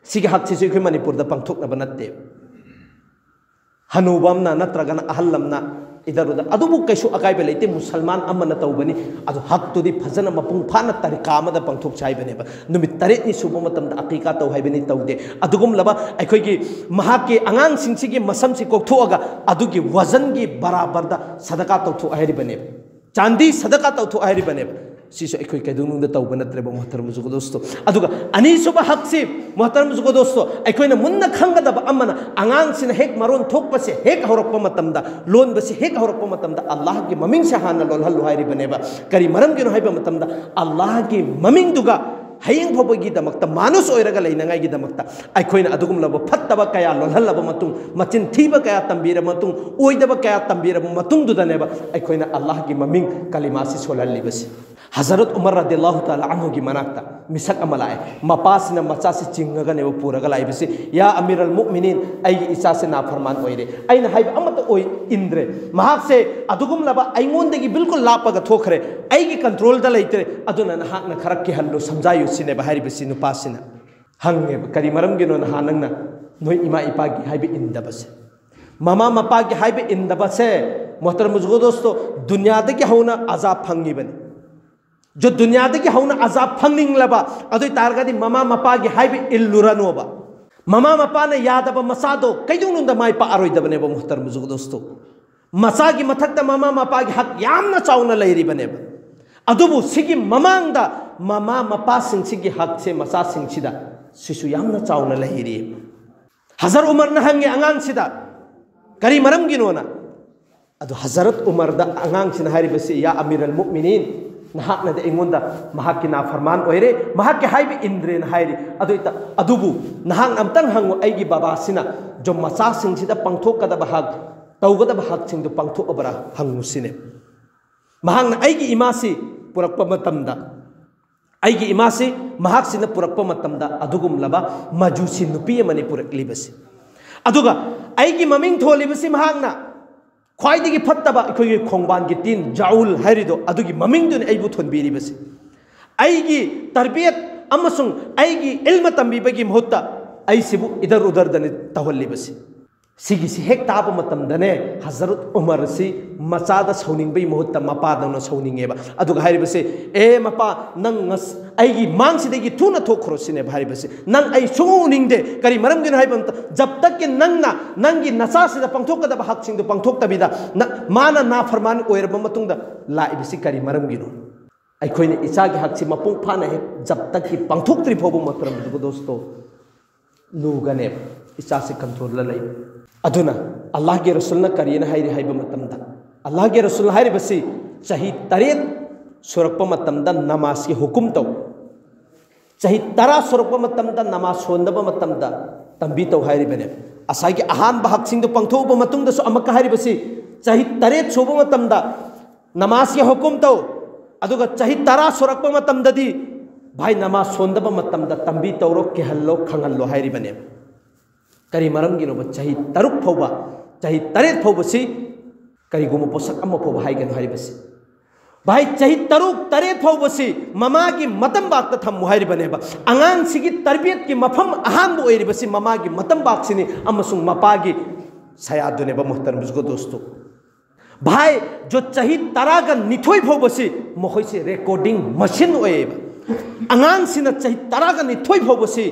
ꯁꯤꯒꯤ ꯍꯛꯁꯤꯁꯨ ꯑꯩꯈꯣꯏ ꯃꯅꯤꯄꯨꯔꯗ ꯄꯥꯡꯊꯣꯛꯅꯕ ꯅꯠꯇꯦꯕ꯫ ꯍꯅꯨꯕ ꯑꯃꯅ ꯅꯠꯇ꯭ꯔꯒꯅ ꯑꯍꯜ ꯑꯃꯅ ꯏꯗꯔꯨꯗ, ꯑꯗꯨꯕꯨ ꯀꯩꯁꯨ ꯑꯀꯥꯏꯕ ꯂꯩꯇꯦ, ꯃꯨꯁꯜꯃꯥꯟ ꯑꯃꯅ ꯇꯧꯕꯅꯤ꯫ ꯑꯗꯨ ꯍꯛꯇꯨꯗꯤ ꯐꯖꯅ ꯃꯄꯨꯡ ꯐꯥꯅ ꯇꯔꯤꯀꯥ ꯑꯃꯗ ꯄꯥꯡꯊꯣꯛꯁꯤ ꯍꯥꯏꯕꯅꯦꯕ꯫ ꯅꯨꯃꯤꯠ ꯇꯔꯦꯠꯅꯤ ꯁꯨꯕ ꯃꯇꯝꯗ ꯑꯀꯤꯀꯥ ꯇꯧ ꯍꯥꯏꯕꯅꯤ, ꯇꯧꯗꯦ꯫ ꯑꯗꯨꯒꯨꯝꯂꯕ ꯑꯩꯈꯣꯏꯒꯤ ꯃꯍꯥꯛꯀꯤ ꯑꯉꯥꯡꯁꯤꯡꯁꯤꯒꯤ ꯃꯁꯝꯁꯤ ꯀꯣꯛꯊꯣꯛꯑꯒ ꯑꯗꯨꯒꯤ ꯋꯖꯟꯒꯤ ꯕꯔꯥꯕꯔꯗ ꯁꯗꯀꯥ ꯇꯧꯊꯣꯛ ꯍꯥꯏꯔꯤꯕꯅꯦꯕ꯫ ꯆꯥꯟꯗꯤ ꯁꯗꯀꯥ ꯇꯧꯊꯣꯛ ꯍꯥꯏꯔꯤꯕꯅꯦꯕ꯫ ꯁꯤꯁꯨ ꯑꯩꯈꯣꯏ ꯀꯩꯗꯧꯅꯨꯡꯗ ꯇꯧꯕ ꯅꯠꯇ꯭ꯔꯦꯕ, ꯃꯣꯍꯇꯔꯝ ꯖꯨꯒꯣ ꯗꯣꯁꯇꯣ꯫ ꯑꯗꯨꯒ ꯑꯅꯤꯁꯨꯕ ꯍꯛꯁꯤ, ꯃꯣꯍꯇꯔꯝ ꯖꯨꯒꯣ ꯗꯣꯁꯇꯣ, ꯑꯩꯈꯣꯏꯅ ꯃꯨꯟꯅ ꯈꯪꯒꯗꯕ ꯑꯃꯅ, ꯑꯉꯥꯡꯁꯤꯅ ꯍꯦꯛ ꯃꯔꯣꯟ ꯊꯣꯛꯄꯁꯦ ꯍꯦꯛ ꯍꯧꯔꯛꯄ ꯃꯇꯝꯗ, ꯂꯣꯟꯕꯁꯤ ꯍꯦꯛ ꯍꯧꯔꯛꯄ ꯃꯇꯝꯗ ꯑꯜꯂꯥꯍꯒꯤ ꯃꯃꯤꯡꯁꯦ ꯍꯥꯟꯅ ꯂꯣꯜꯍꯜꯂꯨ ꯍꯥꯏꯔꯤꯕꯅꯦꯕ꯫ ꯀꯔꯤ ꯃꯔꯝꯒꯤꯅꯣ ꯍꯥꯏꯕ ꯃꯇꯝꯗ, ꯑꯜꯂꯥꯍꯒꯤ ꯃꯃꯤꯡꯗꯨꯒ ꯍꯌꯦꯡ ꯐꯥꯎꯕꯒꯤꯗꯃꯛꯇ ꯃꯥꯅꯨꯁ ꯑꯣꯏꯔꯒ ꯂꯩꯅꯉꯥꯏꯒꯤꯗꯃꯛꯇ ꯑꯩꯈꯣꯏꯅ ꯑꯗꯨꯒꯨꯝꯂꯕ ꯐꯠꯇꯕ ꯀꯌꯥ ꯂꯣꯜꯍꯜꯂꯕ ꯃꯇꯨꯡ, ꯃꯆꯤꯟ ꯊꯤꯕ ꯀꯌꯥ ꯇꯝꯕꯤꯔꯕ ꯃꯇꯨꯡ, ꯑꯣꯏꯗꯕ ꯀꯌꯥ ꯇꯝꯕꯤꯔꯕ ꯃꯇꯨꯡꯗꯨꯗꯅꯦꯕ ꯑꯩꯈꯣꯏꯅ ꯑꯜꯂꯥꯍꯒꯤ ꯃꯃꯤꯡ ꯀꯂꯤꯃꯥꯁꯤ ꯁꯣꯜꯍꯜꯂꯤꯕꯁꯤ꯫ ꯍꯖꯔꯠ ꯎꯃꯔ ꯔꯗꯤꯌꯜꯂꯥꯍꯨ ꯇꯥꯂꯥ ꯑꯟꯍꯨꯒꯤ ꯃꯅꯥꯛꯇ ꯃꯤꯁꯛ ꯑꯃ ꯂꯥꯛꯑꯦ꯫ ꯃꯄꯥꯁꯤꯅ ꯃꯆꯥꯁꯤ ꯆꯤꯡꯉꯒꯅꯦꯕ ꯄꯨꯔꯒ ꯂꯥꯛꯏꯕꯁꯤ, "ꯌꯥ ꯑꯃꯤꯔ ꯑꯜ ꯃꯨꯑꯃꯤꯅꯤꯟ, ꯑꯩꯒꯤ ꯏꯆꯥꯁꯦ ꯅꯥꯐꯔꯃꯥꯟ ꯑꯣꯏꯔꯦ, ꯑꯩꯅ ꯍꯥꯏꯕ ꯑꯃꯠꯇ ꯑꯣꯏ ꯏꯟꯗ꯭ꯔꯦ, ꯃꯍꯥꯛꯁꯦ ꯑꯗꯨꯒꯨꯝꯂꯕ ꯑꯩꯉꯣꯟꯗꯒꯤ ꯕꯤꯜꯀꯨꯜ ꯂꯥꯞꯄꯒ ꯊꯣꯛꯈ꯭ꯔꯦ, ꯑꯩꯒꯤ ꯀꯟꯇ꯭ꯔꯣꯜꯗ ꯂꯩꯇ꯭ꯔꯦ, ꯑꯗꯨꯅ ꯅꯍꯥꯛꯅ ꯈꯔ ꯀꯤꯍꯜꯂꯨ, ꯁꯝꯖꯥꯏꯌꯨ" ꯁꯤꯅꯦꯕ ꯍꯥꯏꯔꯤꯕꯁꯤ꯫ ꯅꯨꯄꯥꯁꯤꯅ ꯍꯪꯉꯦꯕ, "ꯀꯔꯤ ꯃꯔꯝꯒꯤꯅꯣ ꯅꯍꯥꯟ ꯅꯪꯅ ꯅꯣꯏ ꯏꯃꯥ ꯏꯄꯥꯒꯤ ꯍꯥꯏꯕ ꯏꯟꯗꯕꯁꯦ?" ꯃꯃꯥ ꯃꯄꯥꯒꯤ ꯍꯥꯏꯕ ꯏꯟꯗꯕꯁꯦ, ꯃꯣꯍꯇꯔꯝ ꯖꯨꯒꯣ ꯗꯣꯁꯇꯣ, ꯗꯨꯅꯤꯌꯥꯗꯒꯤ ꯍꯧꯅ ꯑꯖꯥꯕ ꯐꯪꯉꯤꯕꯅꯤ꯫ ꯖꯣ ꯗꯨꯅꯤꯌꯥꯗꯒꯤ ꯍꯧꯅ ꯑꯖꯥꯕ ꯐꯪꯅꯤꯡꯂꯕ ꯑꯗꯨ ꯑꯣꯏ ꯇꯥꯔꯒꯗꯤ ꯃꯃꯥ ꯃꯄꯥꯒꯤ ꯍꯥꯏꯕ ꯏꯜꯂꯨꯔꯅꯣꯕ꯫ ꯃꯃꯥ ꯃꯄꯥꯅ ꯌꯥꯗꯕ ꯃꯆꯥꯗꯣ ꯀꯩꯗꯧꯅꯨꯡꯗ ꯃꯥꯏ ꯄꯥꯛꯑꯔꯣꯏꯗꯕꯅꯦꯕ, ꯃꯣꯍꯇꯔꯝ ꯖꯨꯒꯣ ꯗꯣꯁꯇꯣ꯫ ꯃꯆꯥꯒꯤ ꯃꯊꯛꯇ ꯃꯃꯥ ꯃꯄꯥꯒꯤ ꯍꯛ ꯌꯥꯝꯅ ꯆꯥꯎꯅ ꯂꯩꯔꯤꯕꯅꯦꯕ꯫ ꯑꯗꯨꯕꯨ ꯁꯤꯒꯤ ꯃꯃꯥꯡꯗ ꯃꯃꯥ ꯃꯄꯥꯁꯤꯡꯁꯤꯒꯤ ꯍꯛꯁꯦ ꯃꯆꯥꯁꯤꯡꯁꯤꯗ ꯁꯤꯁꯨ ꯌꯥꯝꯅ ꯆꯥꯎꯅ ꯂꯩꯔꯤ꯫ ꯍꯖꯔꯠ ꯎꯃꯔꯅ ꯍꯪꯉꯦ ꯑꯉꯥꯡꯁꯤꯗ, "ꯀꯔꯤ ꯃꯔꯝꯒꯤꯅꯣꯅ?" ꯑꯗꯨ ꯍꯖꯔꯠ ꯎꯃꯔꯗ ꯑꯉꯥꯡꯁꯤꯅ ꯍꯥꯏꯔꯤꯕꯁꯤ, "ꯌꯥ ꯑꯃꯤꯔ ꯑꯜ ꯃꯨꯑꯃꯤꯅꯤꯟ, ꯅꯍꯥꯛꯅꯗꯤ ꯑꯩꯉꯣꯟꯗ ꯃꯍꯥꯛꯀꯤ ꯅꯥꯐꯔꯃꯥꯟ ꯑꯣꯏꯔꯦ, ꯃꯍꯥꯛꯀꯤ ꯍꯥꯏꯕ ꯏꯟꯗ꯭ꯔꯦꯅ ꯍꯥꯏꯔꯤ꯫ ꯑꯗꯨ ꯑꯣꯏꯇ-, ꯑꯗꯨꯕꯨ ꯅꯍꯥꯛꯅ ꯑꯝꯇꯪ ꯍꯪꯉꯨ, ꯑꯩꯒꯤ ꯕꯕꯥꯁꯤꯅ ꯖꯣ ꯃꯆꯥꯁꯤꯡꯁꯤꯗ ꯄꯥꯡꯊꯣꯛꯀꯗꯕ ꯍꯛ ꯇꯧꯒꯗꯕ ꯍꯛꯁꯤꯡꯗꯨ ꯄꯥꯡꯊꯣꯛꯑꯕ꯭ꯔꯥ ꯍꯪꯉꯨ ꯁꯤꯅꯦ꯫ ꯃꯍꯥꯛꯅ ꯑꯩꯒꯤ ꯏꯃꯥꯁꯤ ꯄꯨꯔꯛꯄ ꯃꯇꯝꯗ, ꯑꯩꯒꯤ ꯏꯃꯥꯁꯤ ꯃꯍꯥꯛꯁꯤꯅ ꯄꯨꯔꯛꯄ ꯃꯇꯝꯗ ꯑꯗꯨꯒꯨꯝꯂꯕ ꯃꯖꯨꯁꯤ ꯅꯨꯄꯤ ꯑꯃꯅꯤ ꯄꯨꯔꯛꯂꯤꯕꯁꯤ꯫ ꯑꯗꯨꯒ ꯑꯩꯒꯤ ꯃꯃꯤꯡ ꯊꯣꯜꯂꯤꯕꯁꯤ ꯃꯍꯥꯛꯅ ꯈ꯭ꯋꯥꯏꯗꯒꯤ ꯐꯠꯇꯕ ꯑꯩꯈꯣꯏꯒꯤ ꯈꯣꯡꯕꯥꯟꯒꯤ ꯇꯤꯟ ꯖꯥꯎꯜ ꯍꯥꯏꯔꯤꯗꯣ, ꯑꯗꯨꯒꯤ ꯃꯃꯤꯡꯗꯨꯅꯤ ꯑꯩꯕꯨ ꯊꯣꯟꯕꯤꯔꯤꯕꯁꯤ꯫ ꯑꯩꯒꯤ ꯇꯔꯕꯤꯌꯠ ꯑꯃꯁꯨꯡ ꯑꯩꯒꯤ ꯏꯜꯃ ꯇꯝꯕꯤꯕꯒꯤ ꯃꯍꯨꯠꯇ ꯑꯩꯁꯤꯕꯨ ꯏꯗꯔ ꯎꯗꯔꯗꯅꯤ ꯇꯧꯍꯜꯂꯤꯕꯁꯤ꯫ ꯁꯤꯒꯤꯁꯤ ꯍꯦꯛ ꯇꯥꯕ ꯃꯇꯝꯗꯅꯦ, ꯍꯖꯔꯠ ꯎꯃꯔꯁꯤ ꯃꯆꯥꯗ ꯁꯧꯅꯤꯡꯕꯒꯤ ꯃꯍꯨꯠꯇ ꯃꯄꯥꯗꯧꯅ ꯁꯧꯅꯤꯡꯉꯦꯕ꯫ ꯑꯗꯨꯒ ꯍꯥꯏꯔꯤꯕꯁꯦ, "ꯑꯦ ꯃꯄꯥ, ꯅꯪ ꯉꯁ-, ꯑꯩꯒꯤ ꯃꯥꯡꯁꯤꯗꯒꯤ ꯊꯨꯅ ꯊꯣꯛꯈ꯭ꯔꯣ" ꯁꯤꯅꯦꯕ ꯍꯥꯏꯔꯤꯕꯁꯦ꯫ "ꯅꯪ ꯑꯩ ꯁꯨꯡꯎ ꯎꯅꯤꯡꯗꯦ"꯫ ꯀꯔꯤ ꯃꯔꯝꯒꯤꯅꯣ ꯍꯥꯏꯕ ꯃꯇꯝꯗ, ꯖꯕ ꯇꯛꯀꯤ ꯅꯪꯅ ꯅꯪꯒꯤ ꯅꯆꯥꯁꯤꯗ ꯄꯥꯡꯊꯣꯛꯀꯗꯕ ꯍꯛꯁꯤꯡꯗꯣ ꯄꯥꯡꯊꯣꯛꯇꯕꯤꯗ, ꯅ-, ꯃꯥꯅ ꯅꯥꯐꯔꯃꯥꯟ ꯑꯣꯏꯔꯕ ꯃꯇꯨꯡꯗ ꯂꯥꯛꯏꯕꯁꯤ ꯀꯔꯤ ꯃꯔꯝꯒꯤꯅꯣ? ꯑꯩꯈꯣꯏꯅ ꯏꯆꯥꯒꯤ ꯍꯛꯁꯤ ꯃꯄꯨꯡ ꯐꯥꯅ ꯍꯦꯛ ꯖꯕ ꯇꯛꯀꯤ ꯄꯥꯡꯊꯣꯛꯇ꯭ꯔꯤ ꯐꯥꯎꯕ ꯃꯇꯝꯗꯨꯒ ꯗꯣꯁꯇꯣ, ꯂꯨꯒꯅꯦꯕ ꯏꯆꯥꯁꯤ ꯀꯟꯇ꯭ꯔꯣꯜꯗ ꯂꯩꯕ꯫ ꯑꯗꯨꯅ ꯑꯜꯂꯥꯍꯒꯤ ꯔꯁꯨꯜꯅ ꯀꯔꯤꯅ ꯍꯥꯏꯔꯤ ꯍꯥꯏꯕ ꯃꯇꯝꯗ, ꯑꯜꯂꯥꯍꯒꯤ ꯔꯁꯨꯜ ꯍꯥꯏꯔꯤꯕꯁꯤ ꯆꯍꯤ ꯇꯔꯦꯠ ꯁꯨꯔꯛꯄ ꯃꯇꯝꯗ ꯅꯃꯥꯖꯀꯤ ꯍꯨꯀꯨꯝ ꯇꯧ, ꯆꯍꯤ ꯇꯔꯥ ꯁꯨꯔꯛꯄ ꯃꯇꯝꯗ ꯅꯃꯥꯖ ꯁꯣꯟꯗꯕ ꯃꯇꯝꯗ ꯇꯝꯕꯤ ꯇꯧ ꯍꯥꯏꯔꯤꯕꯅꯦ꯫ ꯉꯁꯥꯏꯒꯤ ꯑꯍꯥꯟꯕ ꯍꯛꯁꯤꯡꯗꯨ ꯄꯥꯡꯊꯣꯛꯎꯕ ꯃꯇꯨꯡꯗꯁꯨ ꯑꯃꯨꯛꯀ ꯍꯥꯏꯔꯤꯕꯁꯤ, ꯆꯍꯤ ꯇꯔꯦꯠ ꯁꯨꯕ ꯃꯇꯝꯗ ꯅꯃꯥꯖꯀꯤ ꯍꯨꯀꯨꯝ ꯇꯧ, ꯑꯗꯨꯒ ꯆꯍꯤ ꯇꯔꯥ ꯁꯨꯔꯛꯄ ꯃꯇꯝꯗꯗꯤ, ꯚꯥꯏ, ꯅꯃꯥꯖ ꯁꯣꯟꯗꯕ ꯃꯇꯝꯗ ꯇꯝꯕꯤ ꯇꯧꯔꯣ, ꯀꯤꯍꯜꯂꯣ, ꯈꯪꯍꯜꯂꯣ ꯍꯥꯏꯔꯤꯕꯅꯦꯕ꯫ ꯀꯔꯤ ꯃꯔꯝꯒꯤꯅꯣꯕ ꯆꯍꯤ ꯇꯔꯨꯛ ꯐꯥꯎꯕ, ꯆꯍꯤ ꯇꯔꯦꯠ ꯐꯥꯎꯕꯁꯤ ꯀꯔꯤꯒꯨꯝꯕ ꯄꯣꯠꯁꯛ ꯑꯃ ꯐꯥꯎꯕ ꯍꯥꯏꯒꯅꯨ ꯍꯥꯏꯔꯤꯕꯁꯤ? ꯚꯥꯏ, ꯆꯍꯤ ꯇꯔꯨꯛ ꯇꯔꯦꯠ ꯐꯥꯎꯕꯁꯤ ꯃꯃꯥꯒꯤ ꯃꯇꯝꯕꯥꯛꯇ ꯊꯝꯃꯨ ꯍꯥꯏꯔꯤꯕꯅꯦꯕ꯫ ꯑꯉꯥꯡꯁꯤꯒꯤ ꯇꯔꯕꯤꯌꯠꯀꯤ ꯃꯐꯝ ꯑꯍꯥꯟꯕ ꯑꯣꯏꯔꯤꯕꯁꯤ ꯃꯃꯥꯒꯤ ꯃꯇꯝꯕꯥꯛꯁꯤꯅꯤ ꯑꯃꯁꯨꯡ ꯃꯄꯥꯒꯤ ꯁꯌꯥꯗꯨꯅꯦꯕ, ꯃꯨꯍꯇꯔꯝ ꯕꯨꯖꯨꯔꯒ ꯗꯣꯁꯇꯣ꯫ ꯚꯥꯏ, ꯖꯣ ꯆꯍꯤ ꯇꯔꯥꯒ ꯅꯤꯊꯣꯏ ꯐꯥꯎꯕꯁꯤ ꯃꯈꯣꯏꯁꯤ ꯔꯦꯀꯣꯔꯗꯤꯡ ꯃꯁꯤꯟ ꯑꯣꯏꯌꯦꯕ꯫ ꯑꯉꯥꯡꯁꯤꯅ ꯆꯍꯤ ꯇꯔꯥꯒ ꯅꯤꯊꯣꯏ ꯐꯥꯎꯕꯁꯤ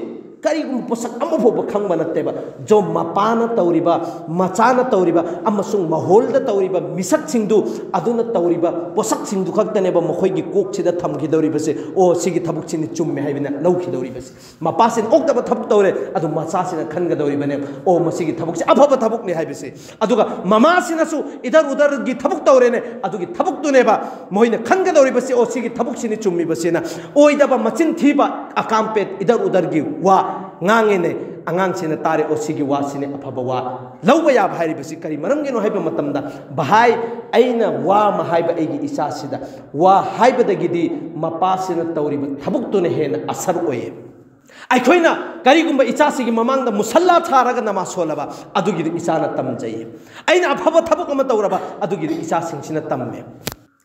ꯀꯔꯤꯒꯨꯝꯕ ꯄꯣꯠꯁꯛ ꯑꯃ ꯐꯥꯎꯕ ꯈꯪꯕ ꯅꯠꯇꯦꯕ꯫ ꯖꯣ ꯃꯄꯥꯅ ꯇꯧꯔꯤꯕ, ꯃꯆꯥꯅ ꯇꯧꯔꯤꯕ ꯑꯃꯁꯨꯡ ꯃꯍꯣꯜꯗ ꯇꯧꯔꯤꯕ ꯃꯤꯁꯛꯁꯤꯡꯗꯨ, ꯑꯗꯨꯅ ꯇꯧꯔꯤꯕ ꯄꯣꯠꯁꯛꯁꯤꯡꯗꯨ ꯈꯛꯇꯅꯦꯕ ꯃꯈꯣꯏꯒꯤ ꯀꯣꯛꯁꯤꯗ ꯊꯝꯈꯤꯗꯧꯔꯤꯕꯁꯦ꯫ "ꯑꯣ, ꯁꯤꯒꯤ ꯊꯕꯛꯁꯤꯅꯤ ꯆꯨꯝꯃꯦ" ꯍꯥꯏꯕꯅ ꯂꯧꯈꯤꯗꯧꯔꯤꯕꯁꯦ꯫ ꯃꯄꯥꯁꯤꯅ ꯑꯣꯛꯇꯕ ꯊꯕꯛ ꯇꯧꯔꯦ, ꯑꯗꯨ ꯃꯆꯥꯁꯤꯅ ꯈꯟꯒꯗꯧꯔꯤꯕꯅꯦ, "ꯑꯣ, ꯃꯁꯤꯒꯤ ꯊꯕꯛꯁꯦ ꯑꯐꯕ ꯊꯕꯛꯅꯤ" ꯍꯥꯏꯕꯁꯦ꯫ ꯑꯗꯨꯒ ꯃꯃꯥꯁꯤꯅꯁꯨ ꯏꯗꯔ ꯎꯗꯔꯒꯤ ꯊꯕꯛ ꯇꯧꯔꯦꯅꯦ, ꯑꯗꯨꯒꯤ ꯊꯕꯛꯇꯨꯅꯦꯕ ꯃꯣꯏꯅ ꯈꯟꯒꯗꯧꯔꯤꯕꯁꯦ, "ꯑꯣ, ꯁꯤꯒꯤ ꯊꯕꯛꯁꯤꯅꯤ ꯆꯨꯝꯃꯤꯕꯁꯤꯅ"꯫ ꯑꯣꯏꯗꯕ, ꯃꯆꯤꯟ ꯊꯤꯕ, ꯑꯀꯥꯝꯄꯦꯠ, ꯏꯗꯔ ꯎꯗꯔꯒꯤ ꯋꯥ ꯉꯥꯡꯉꯦꯅꯦ꯫ ꯑꯉꯥꯡꯁꯤꯅ ꯇꯥꯔꯦ, "ꯑꯣ, ꯁꯤꯒꯤ ꯋꯥꯁꯤꯅꯦ ꯑꯐꯕ ꯋꯥ ꯂꯧꯕ ꯌꯥꯕ" ꯍꯥꯏꯔꯤꯕꯁꯤ ꯀꯔꯤ ꯃꯔꯝꯒꯤꯅꯣ ꯍꯥꯏꯕ ꯃꯇꯝꯗ, "ꯚꯥꯏ, ꯑꯩꯅ ꯋꯥ ꯑꯃ ꯍꯥꯏꯕ ꯑꯩꯒꯤ ꯏꯆꯥꯁꯤꯗ, ꯋꯥ ꯍꯥꯏꯕꯗꯒꯤꯗꯤ ꯃꯄꯥꯁꯤꯅ ꯇꯧꯔꯤꯕ ꯊꯕꯛꯇꯨꯅ ꯍꯦꯟꯅ ꯑꯁꯔ ꯑꯣꯏꯌꯦ"꯫ ꯑꯩꯈꯣꯏꯅ ꯀꯔꯤꯒꯨꯝꯕ ꯏꯆꯥꯁꯤꯒꯤ ꯃꯃꯥꯡꯗ ꯃꯨꯁꯜꯂꯥ ꯊꯥꯔꯒ ꯅꯃꯥꯖ ꯁꯣꯜꯂꯕ, ꯑꯗꯨꯒꯤꯗꯤ ꯏꯆꯥꯅ ꯇꯝꯖꯩꯌꯦ꯫ ꯑꯩꯅ ꯑꯐꯕ ꯊꯕꯛ ꯑꯃ ꯇꯧꯔꯕ, ꯑꯗꯨꯒꯤꯗꯤ ꯏꯆꯥꯁꯤꯡꯁꯤꯅ ꯇꯝꯃꯦ꯫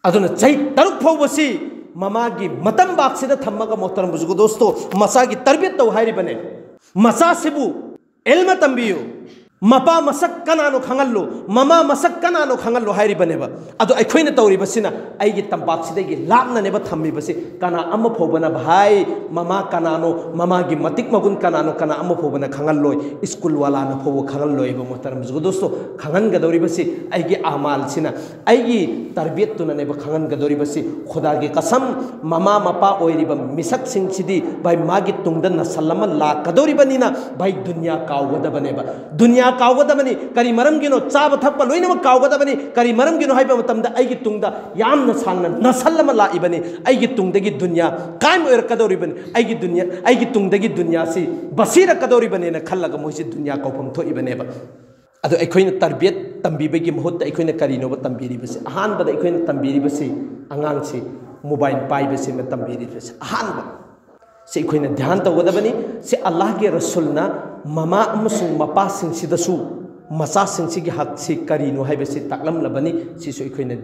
ꯑꯗꯨꯅ ꯆꯍꯤ ꯇꯔꯨꯛ ꯐꯥꯎꯕꯁꯤ ꯃꯃꯥꯒꯤ ꯃꯇꯝꯕꯥꯛꯁꯤꯗ ꯊꯝꯃꯒ, ꯃꯣꯍꯇꯔꯝ ꯕꯨꯖꯨꯔꯒ ꯗꯣꯁꯇꯣ, ꯃꯆꯥꯒꯤ ꯇꯔꯕꯤꯌꯠ ꯇꯧ ꯍꯥꯏꯔꯤꯕꯅꯦ꯫ ꯃꯆꯥꯁꯤꯕꯨ ꯏꯜꯃ ꯇꯝꯕꯤꯌꯨ, ꯃꯄꯥ ꯃꯁꯛ ꯀꯅꯥꯅꯣ ꯈꯪꯍꯜꯂꯨ, ꯃꯃꯥ ꯃꯁꯛ ꯀꯅꯥꯅꯣ ꯈꯪꯍꯜꯂꯨ ꯍꯥꯏꯔꯤꯕꯅꯦꯕ꯫ ꯑꯗꯣ ꯑꯩꯈꯣꯏꯅ ꯇꯧꯔꯤꯕꯁꯤꯅ ꯑꯩꯒꯤ ꯇꯝꯄꯥꯛꯁꯤꯗꯒꯤ ꯂꯥꯞꯅꯅꯦꯕ ꯊꯝꯃꯤꯕꯁꯤ꯫ ꯀꯅꯥ ꯑꯃ ꯐꯥꯎꯕꯅ, "ꯚꯥꯏ, ꯃꯃꯥ ꯀꯅꯥꯅꯣ, ꯃꯃꯥꯒꯤ ꯃꯇꯤꯛ ꯃꯒꯨꯟ ꯀꯅꯥꯅꯣ", ꯀꯅꯥ ꯑꯃ ꯐꯥꯎꯕꯅ ꯈꯪꯍꯜꯂꯣꯏ꯫ ꯁ꯭ꯀꯨꯜ ꯋꯥꯂꯥꯅ ꯐꯥꯎꯕ ꯈꯪꯍꯜꯂꯣꯏꯕ, ꯃꯣꯍꯇꯔꯝ ꯕꯨꯖꯨꯔꯒ ꯗꯣꯁꯇꯣ꯫ ꯈꯪꯍꯟꯒꯗꯧꯔꯤꯕꯁꯤ ꯑꯩꯒꯤ ꯑꯃꯥꯜꯁꯤꯅ, ꯑꯩꯒꯤ ꯇꯔꯕꯤꯌꯠꯇꯨꯅꯅꯦꯕ ꯈꯪꯍꯟꯒꯗꯧꯔꯤꯕꯁꯤ꯫ ꯈꯨꯗꯥꯒꯤ ꯀꯁꯝ, ꯃꯃꯥ ꯃꯄꯥ ꯑꯣꯏꯔꯤꯕ ꯃꯤꯁꯛꯁꯤꯡꯁꯤꯗꯤ, ꯚꯥꯏ, ꯃꯥꯒꯤ ꯇꯨꯡꯗ ꯅꯁꯜ ꯑꯃ ꯂꯥꯛꯀꯗꯧꯔꯤꯕꯅꯤꯅ, ꯚꯥꯏ, ꯗꯨꯅꯤꯌꯥ ꯀꯥꯎꯒꯗꯕꯅꯦꯕ꯫ ꯗꯨꯅꯤꯌꯥ ꯀꯥꯎꯒꯗꯕꯅꯤ꯫ ꯀꯔꯤ ꯃꯔꯝꯒꯤꯅꯣ? ꯆꯥꯕ ꯊꯛꯄ ꯂꯣꯏꯅꯃꯛ ꯀꯥꯎꯒꯗꯕꯅꯤ꯫ ꯀꯔꯤ ꯃꯔꯝꯒꯤꯅꯣ ꯍꯥꯏꯕ ꯃꯇꯝꯗ, ꯑꯩꯒꯤ ꯇꯨꯡꯗ ꯌꯥꯝꯅ ꯁꯥꯡꯅ ꯅꯁꯜ ꯑꯃ ꯂꯥꯛꯏꯕꯅꯤ꯫ ꯑꯩꯒꯤ ꯇꯨꯡꯗꯒꯤ ꯗꯨꯅꯤꯌꯥ ꯀꯥꯏꯝ ꯑꯣꯏꯔꯛꯀꯗꯧꯔꯤꯕꯅꯤ꯫ ꯑꯩꯒꯤ ꯗꯨꯅꯤꯌꯥ, ꯑꯩꯒꯤ ꯇꯨꯡꯗꯒꯤ ꯗꯨꯅꯤꯌꯥꯁꯤ ꯕꯁꯤꯔꯛꯀꯗꯧꯔꯤꯕꯅꯦꯅ ꯈꯜꯂꯒ ꯃꯣꯏꯁꯤ ꯗꯨꯅꯤꯌꯥ ꯀꯧꯐꯝ ꯊꯣꯛꯏꯕꯅꯦꯕ꯫ ꯑꯗꯣ ꯑꯩꯈꯣꯏꯅ ꯇꯔꯕꯤꯌꯠ ꯇꯝꯕꯤꯕꯒꯤ ꯃꯍꯨꯠꯇ ꯑꯩꯈꯣꯏꯅ ꯀꯔꯤꯅꯣꯕ ꯇꯝꯕꯤꯔꯤꯕꯁꯤ? ꯑꯍꯥꯟꯕꯗ ꯑꯩꯈꯣꯏꯅ ꯇꯝꯕꯤꯔꯤꯕꯁꯤ, ꯑꯉꯥꯡꯁꯤ ꯃꯣꯕꯥꯏꯜ ꯄꯥꯏꯕꯁꯤꯅ ꯇꯝꯕꯤꯔꯤꯕꯁꯤ꯫ ꯑꯍꯥꯟꯕ ꯁꯤ ꯑꯩꯈꯣꯏꯅ ꯙ꯭ꯌꯥꯟ ꯇꯧꯒꯗꯕꯅꯤ꯫ ꯁꯤ ꯑꯜꯂꯥꯍꯒꯤ ꯔꯁꯨꯜꯅ ꯃꯃꯥ ꯑꯃꯁꯨꯡ ꯃꯄꯥꯁꯤꯡꯁꯤꯗꯁꯨ ꯃꯆꯥꯁꯤꯡꯁꯤꯒꯤ ꯍꯛꯁꯤ ꯀꯔꯤꯅꯣ ꯍꯥꯏꯕꯁꯤ ꯇꯥꯛꯂꯝꯂꯕꯅꯤ꯫ ꯁꯤꯁꯨ ꯑꯩꯈꯣꯏꯅ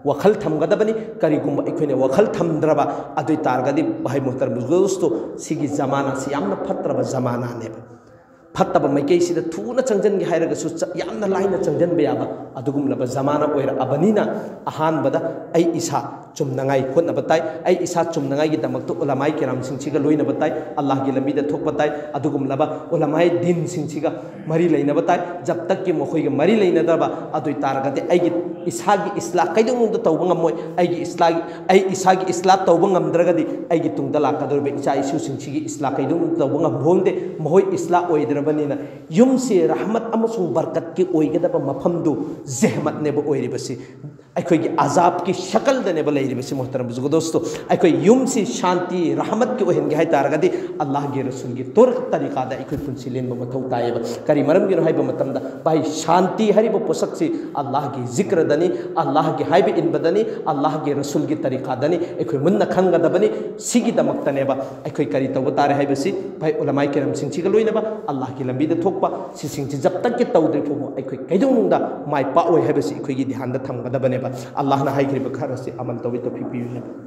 ꯋꯥꯈꯜ ꯊꯝꯒꯗꯕꯅꯤ꯫ ꯀꯔꯤꯒꯨꯝꯕ ꯑꯩꯈꯣꯏꯅ ꯋꯥꯈꯜ ꯊꯝꯗ꯭ꯔꯕ, ꯑꯗꯨ ꯑꯣꯏ ꯇꯥꯔꯒꯗꯤ, ꯚꯥꯏ ꯃꯣꯍꯇꯔꯝ ꯕꯨꯖꯨꯔꯒ ꯗꯣꯁꯇꯣ, ꯁꯤꯒꯤ ꯖꯃꯥꯅꯥꯁꯤ ꯌꯥꯝꯅ ꯐꯠꯇ꯭ꯔꯕ ꯖꯃꯥꯅꯥꯅꯦꯕ꯫ ꯐꯠꯇꯕ ꯃꯥꯏꯀꯩꯁꯤꯗ ꯊꯨꯅ ꯆꯪꯁꯤꯟꯒꯦ ꯍꯥꯏꯔꯒꯁꯨ ꯆ-, ꯌꯥꯝꯅ ꯂꯥꯏꯅ ꯆꯪꯁꯤꯟꯕ ꯌꯥꯕ ꯑꯗꯨꯒꯨꯝꯂꯕ ꯖꯃꯥꯅꯥ ꯑꯣꯏꯔꯛꯑꯕꯅꯤꯅ, ꯑꯍꯥꯟꯕꯗ ꯑꯩ ꯏꯁꯥ ꯆꯨꯝꯅꯉꯥꯏ ꯍꯣꯠꯅꯕ ꯇꯥꯏ꯫ ꯑꯩ ꯏꯁꯥ ꯆꯨꯝꯅꯉꯥꯏꯒꯤꯗꯃꯛꯇ ꯎꯂꯃꯥꯏ ꯀꯤꯔꯥꯝꯁꯤꯡꯁꯤꯒ ꯂꯣꯏꯅꯕ ꯇꯥꯏ, ꯑꯜꯂꯥꯍꯒꯤ ꯂꯝꯕꯤꯗ ꯊꯣꯛꯄ ꯇꯥꯏ꯫ ꯑꯗꯨꯒꯨꯝꯂꯕ ꯎꯂꯃꯥꯏ ꯗꯤꯟꯁꯤꯡꯁꯤꯒ ꯃꯔꯤ ꯂꯩꯅꯕ ꯇꯥꯏ꯫ ꯖꯕ ꯇꯛꯀꯤ ꯃꯈꯣꯏꯒ ꯃꯔꯤ ꯂꯩꯅꯗꯕ, ꯑꯗꯨ ꯑꯣꯏ ꯇꯥꯔꯒꯗꯤ ꯑꯩꯒꯤ ꯏꯁꯥꯒꯤ ꯏꯁꯂꯥꯍ ꯀꯩꯗꯧꯅꯨꯡꯗ ꯇꯧꯕ ꯉꯝꯃꯣꯏ꯫ ꯑꯩꯒꯤ ꯏꯁꯂꯥꯍꯒꯤ, ꯑꯩ ꯏꯁꯥꯒꯤ ꯏꯁꯂꯥꯍ ꯇꯧꯕ ꯉꯝꯗ꯭ꯔꯒꯗꯤ, ꯑꯩꯒꯤ ꯇꯨꯡꯗ ꯂꯥꯛꯀꯗꯧꯔꯤꯕ ꯏꯆꯥ ꯏꯁꯨꯁꯤꯡꯁꯤꯒꯤ ꯏꯁꯂꯥꯍ ꯀꯩꯗꯧꯅꯨꯡꯗ ꯇꯧꯕ ꯉꯝꯍꯧꯗꯦ꯫ ꯃꯈꯣꯏ ꯏꯁꯂꯥꯍ ꯑꯣꯏꯗ꯭ꯔꯕ ꯕꯅꯤꯅ ꯌꯨꯝꯁꯤ ꯔꯍꯃꯠ ꯑꯃꯁꯨꯡ ꯕꯔꯀꯠꯀꯤ ꯑꯣꯏꯒꯗꯕ ꯃꯐꯝꯗꯨ ꯖꯦꯍꯃꯠꯅꯦꯕ ꯑꯣꯏꯔꯤꯕꯁꯤ꯫ ꯑꯩꯈꯣꯏꯒꯤ ꯑꯖꯥꯕꯀꯤ ꯁꯀꯜꯗꯅꯦꯕ ꯂꯩꯔꯤꯕꯁꯤ꯫ ꯃꯣꯍꯇꯔꯝ ꯕꯨꯖꯨꯔꯒ ꯗꯣꯁꯇꯣ, ꯑꯩꯈꯣꯏ ꯌꯨꯝꯁꯤ ꯁꯥꯟꯇꯤ ꯔꯍꯃꯠꯀꯤ ꯑꯣꯏꯍꯟꯒꯦ ꯍꯥꯏ ꯇꯥꯔꯒꯗꯤ ꯑꯜꯂꯥꯍꯒꯤ ꯔꯁꯨꯜꯒꯤ ꯇꯣꯔ ꯇꯔꯤꯀꯥꯗ ꯑꯩꯈꯣꯏ ꯄꯨꯟꯁꯤ ꯂꯦꯟꯕ ꯃꯊꯧ ꯇꯥꯏꯌꯦꯕ꯫ ꯀꯔꯤ ꯃꯔꯝꯒꯤꯅꯣ ꯍꯥꯏꯕ ꯃꯇꯝꯗ, ꯚꯥꯏ, ꯁꯥꯟꯇꯤ ꯍꯥꯏꯔꯤꯕ ꯄꯣꯠꯁꯛꯁꯤ ꯑꯜꯂꯥꯍꯒꯤ ꯖꯤꯀ꯭ꯔꯗꯅꯤ, ꯑꯜꯂꯥꯍꯒꯤ ꯍꯥꯏꯕ ꯏꯟꯕꯗꯅꯤ, ꯑꯜꯂꯥꯍꯒꯤ ꯔꯁꯨꯜꯒꯤ ꯇꯔꯤꯀꯥꯗꯅꯤ꯫ ꯑꯩꯈꯣꯏ ꯃꯨꯟꯅ ꯈꯪꯒꯗꯕꯅꯤ꯫ ꯁꯤꯒꯤꯗꯃꯛꯇꯅꯦꯕ ꯑꯩꯈꯣꯏ ꯀꯔꯤ ꯇꯧꯕ ꯇꯥꯔꯦ ꯍꯥꯏꯕꯁꯤ, ꯚꯥꯏ, ꯎꯂꯃꯥꯏ ꯀꯤꯔꯥꯝꯁꯤꯡꯁꯤꯒ ꯂꯣꯏꯅꯕ ꯑꯜꯂꯥꯍꯒꯤ ꯂꯝꯕꯤꯗ ꯊꯣꯛꯄ, ꯁꯤꯁꯤꯡꯁꯤ ꯖꯕ ꯇꯛꯀꯤ ꯇꯧꯗ꯭ꯔꯤ ꯐꯥꯎꯕ ꯑꯩꯈꯣꯏ ꯀꯩꯗꯧꯅꯨꯡꯗ ꯃꯥꯏ ꯄꯥꯛꯑꯣꯏ ꯍꯥꯏꯕꯁꯤ ꯑꯩꯈꯣꯏꯒꯤ ꯙ꯭ꯌꯥꯟꯗ ꯊꯝꯒꯗꯕꯅꯦꯕ꯫ ꯑꯜꯂꯥꯍꯅ ꯍꯥꯏꯈ꯭ꯔꯤꯕ ꯈꯔ ꯑꯁꯤ ꯑꯃꯜ ꯇꯧꯕꯩ ꯇꯧꯐꯤꯛ ꯄꯤꯕꯤꯌꯨꯅꯦꯕ꯫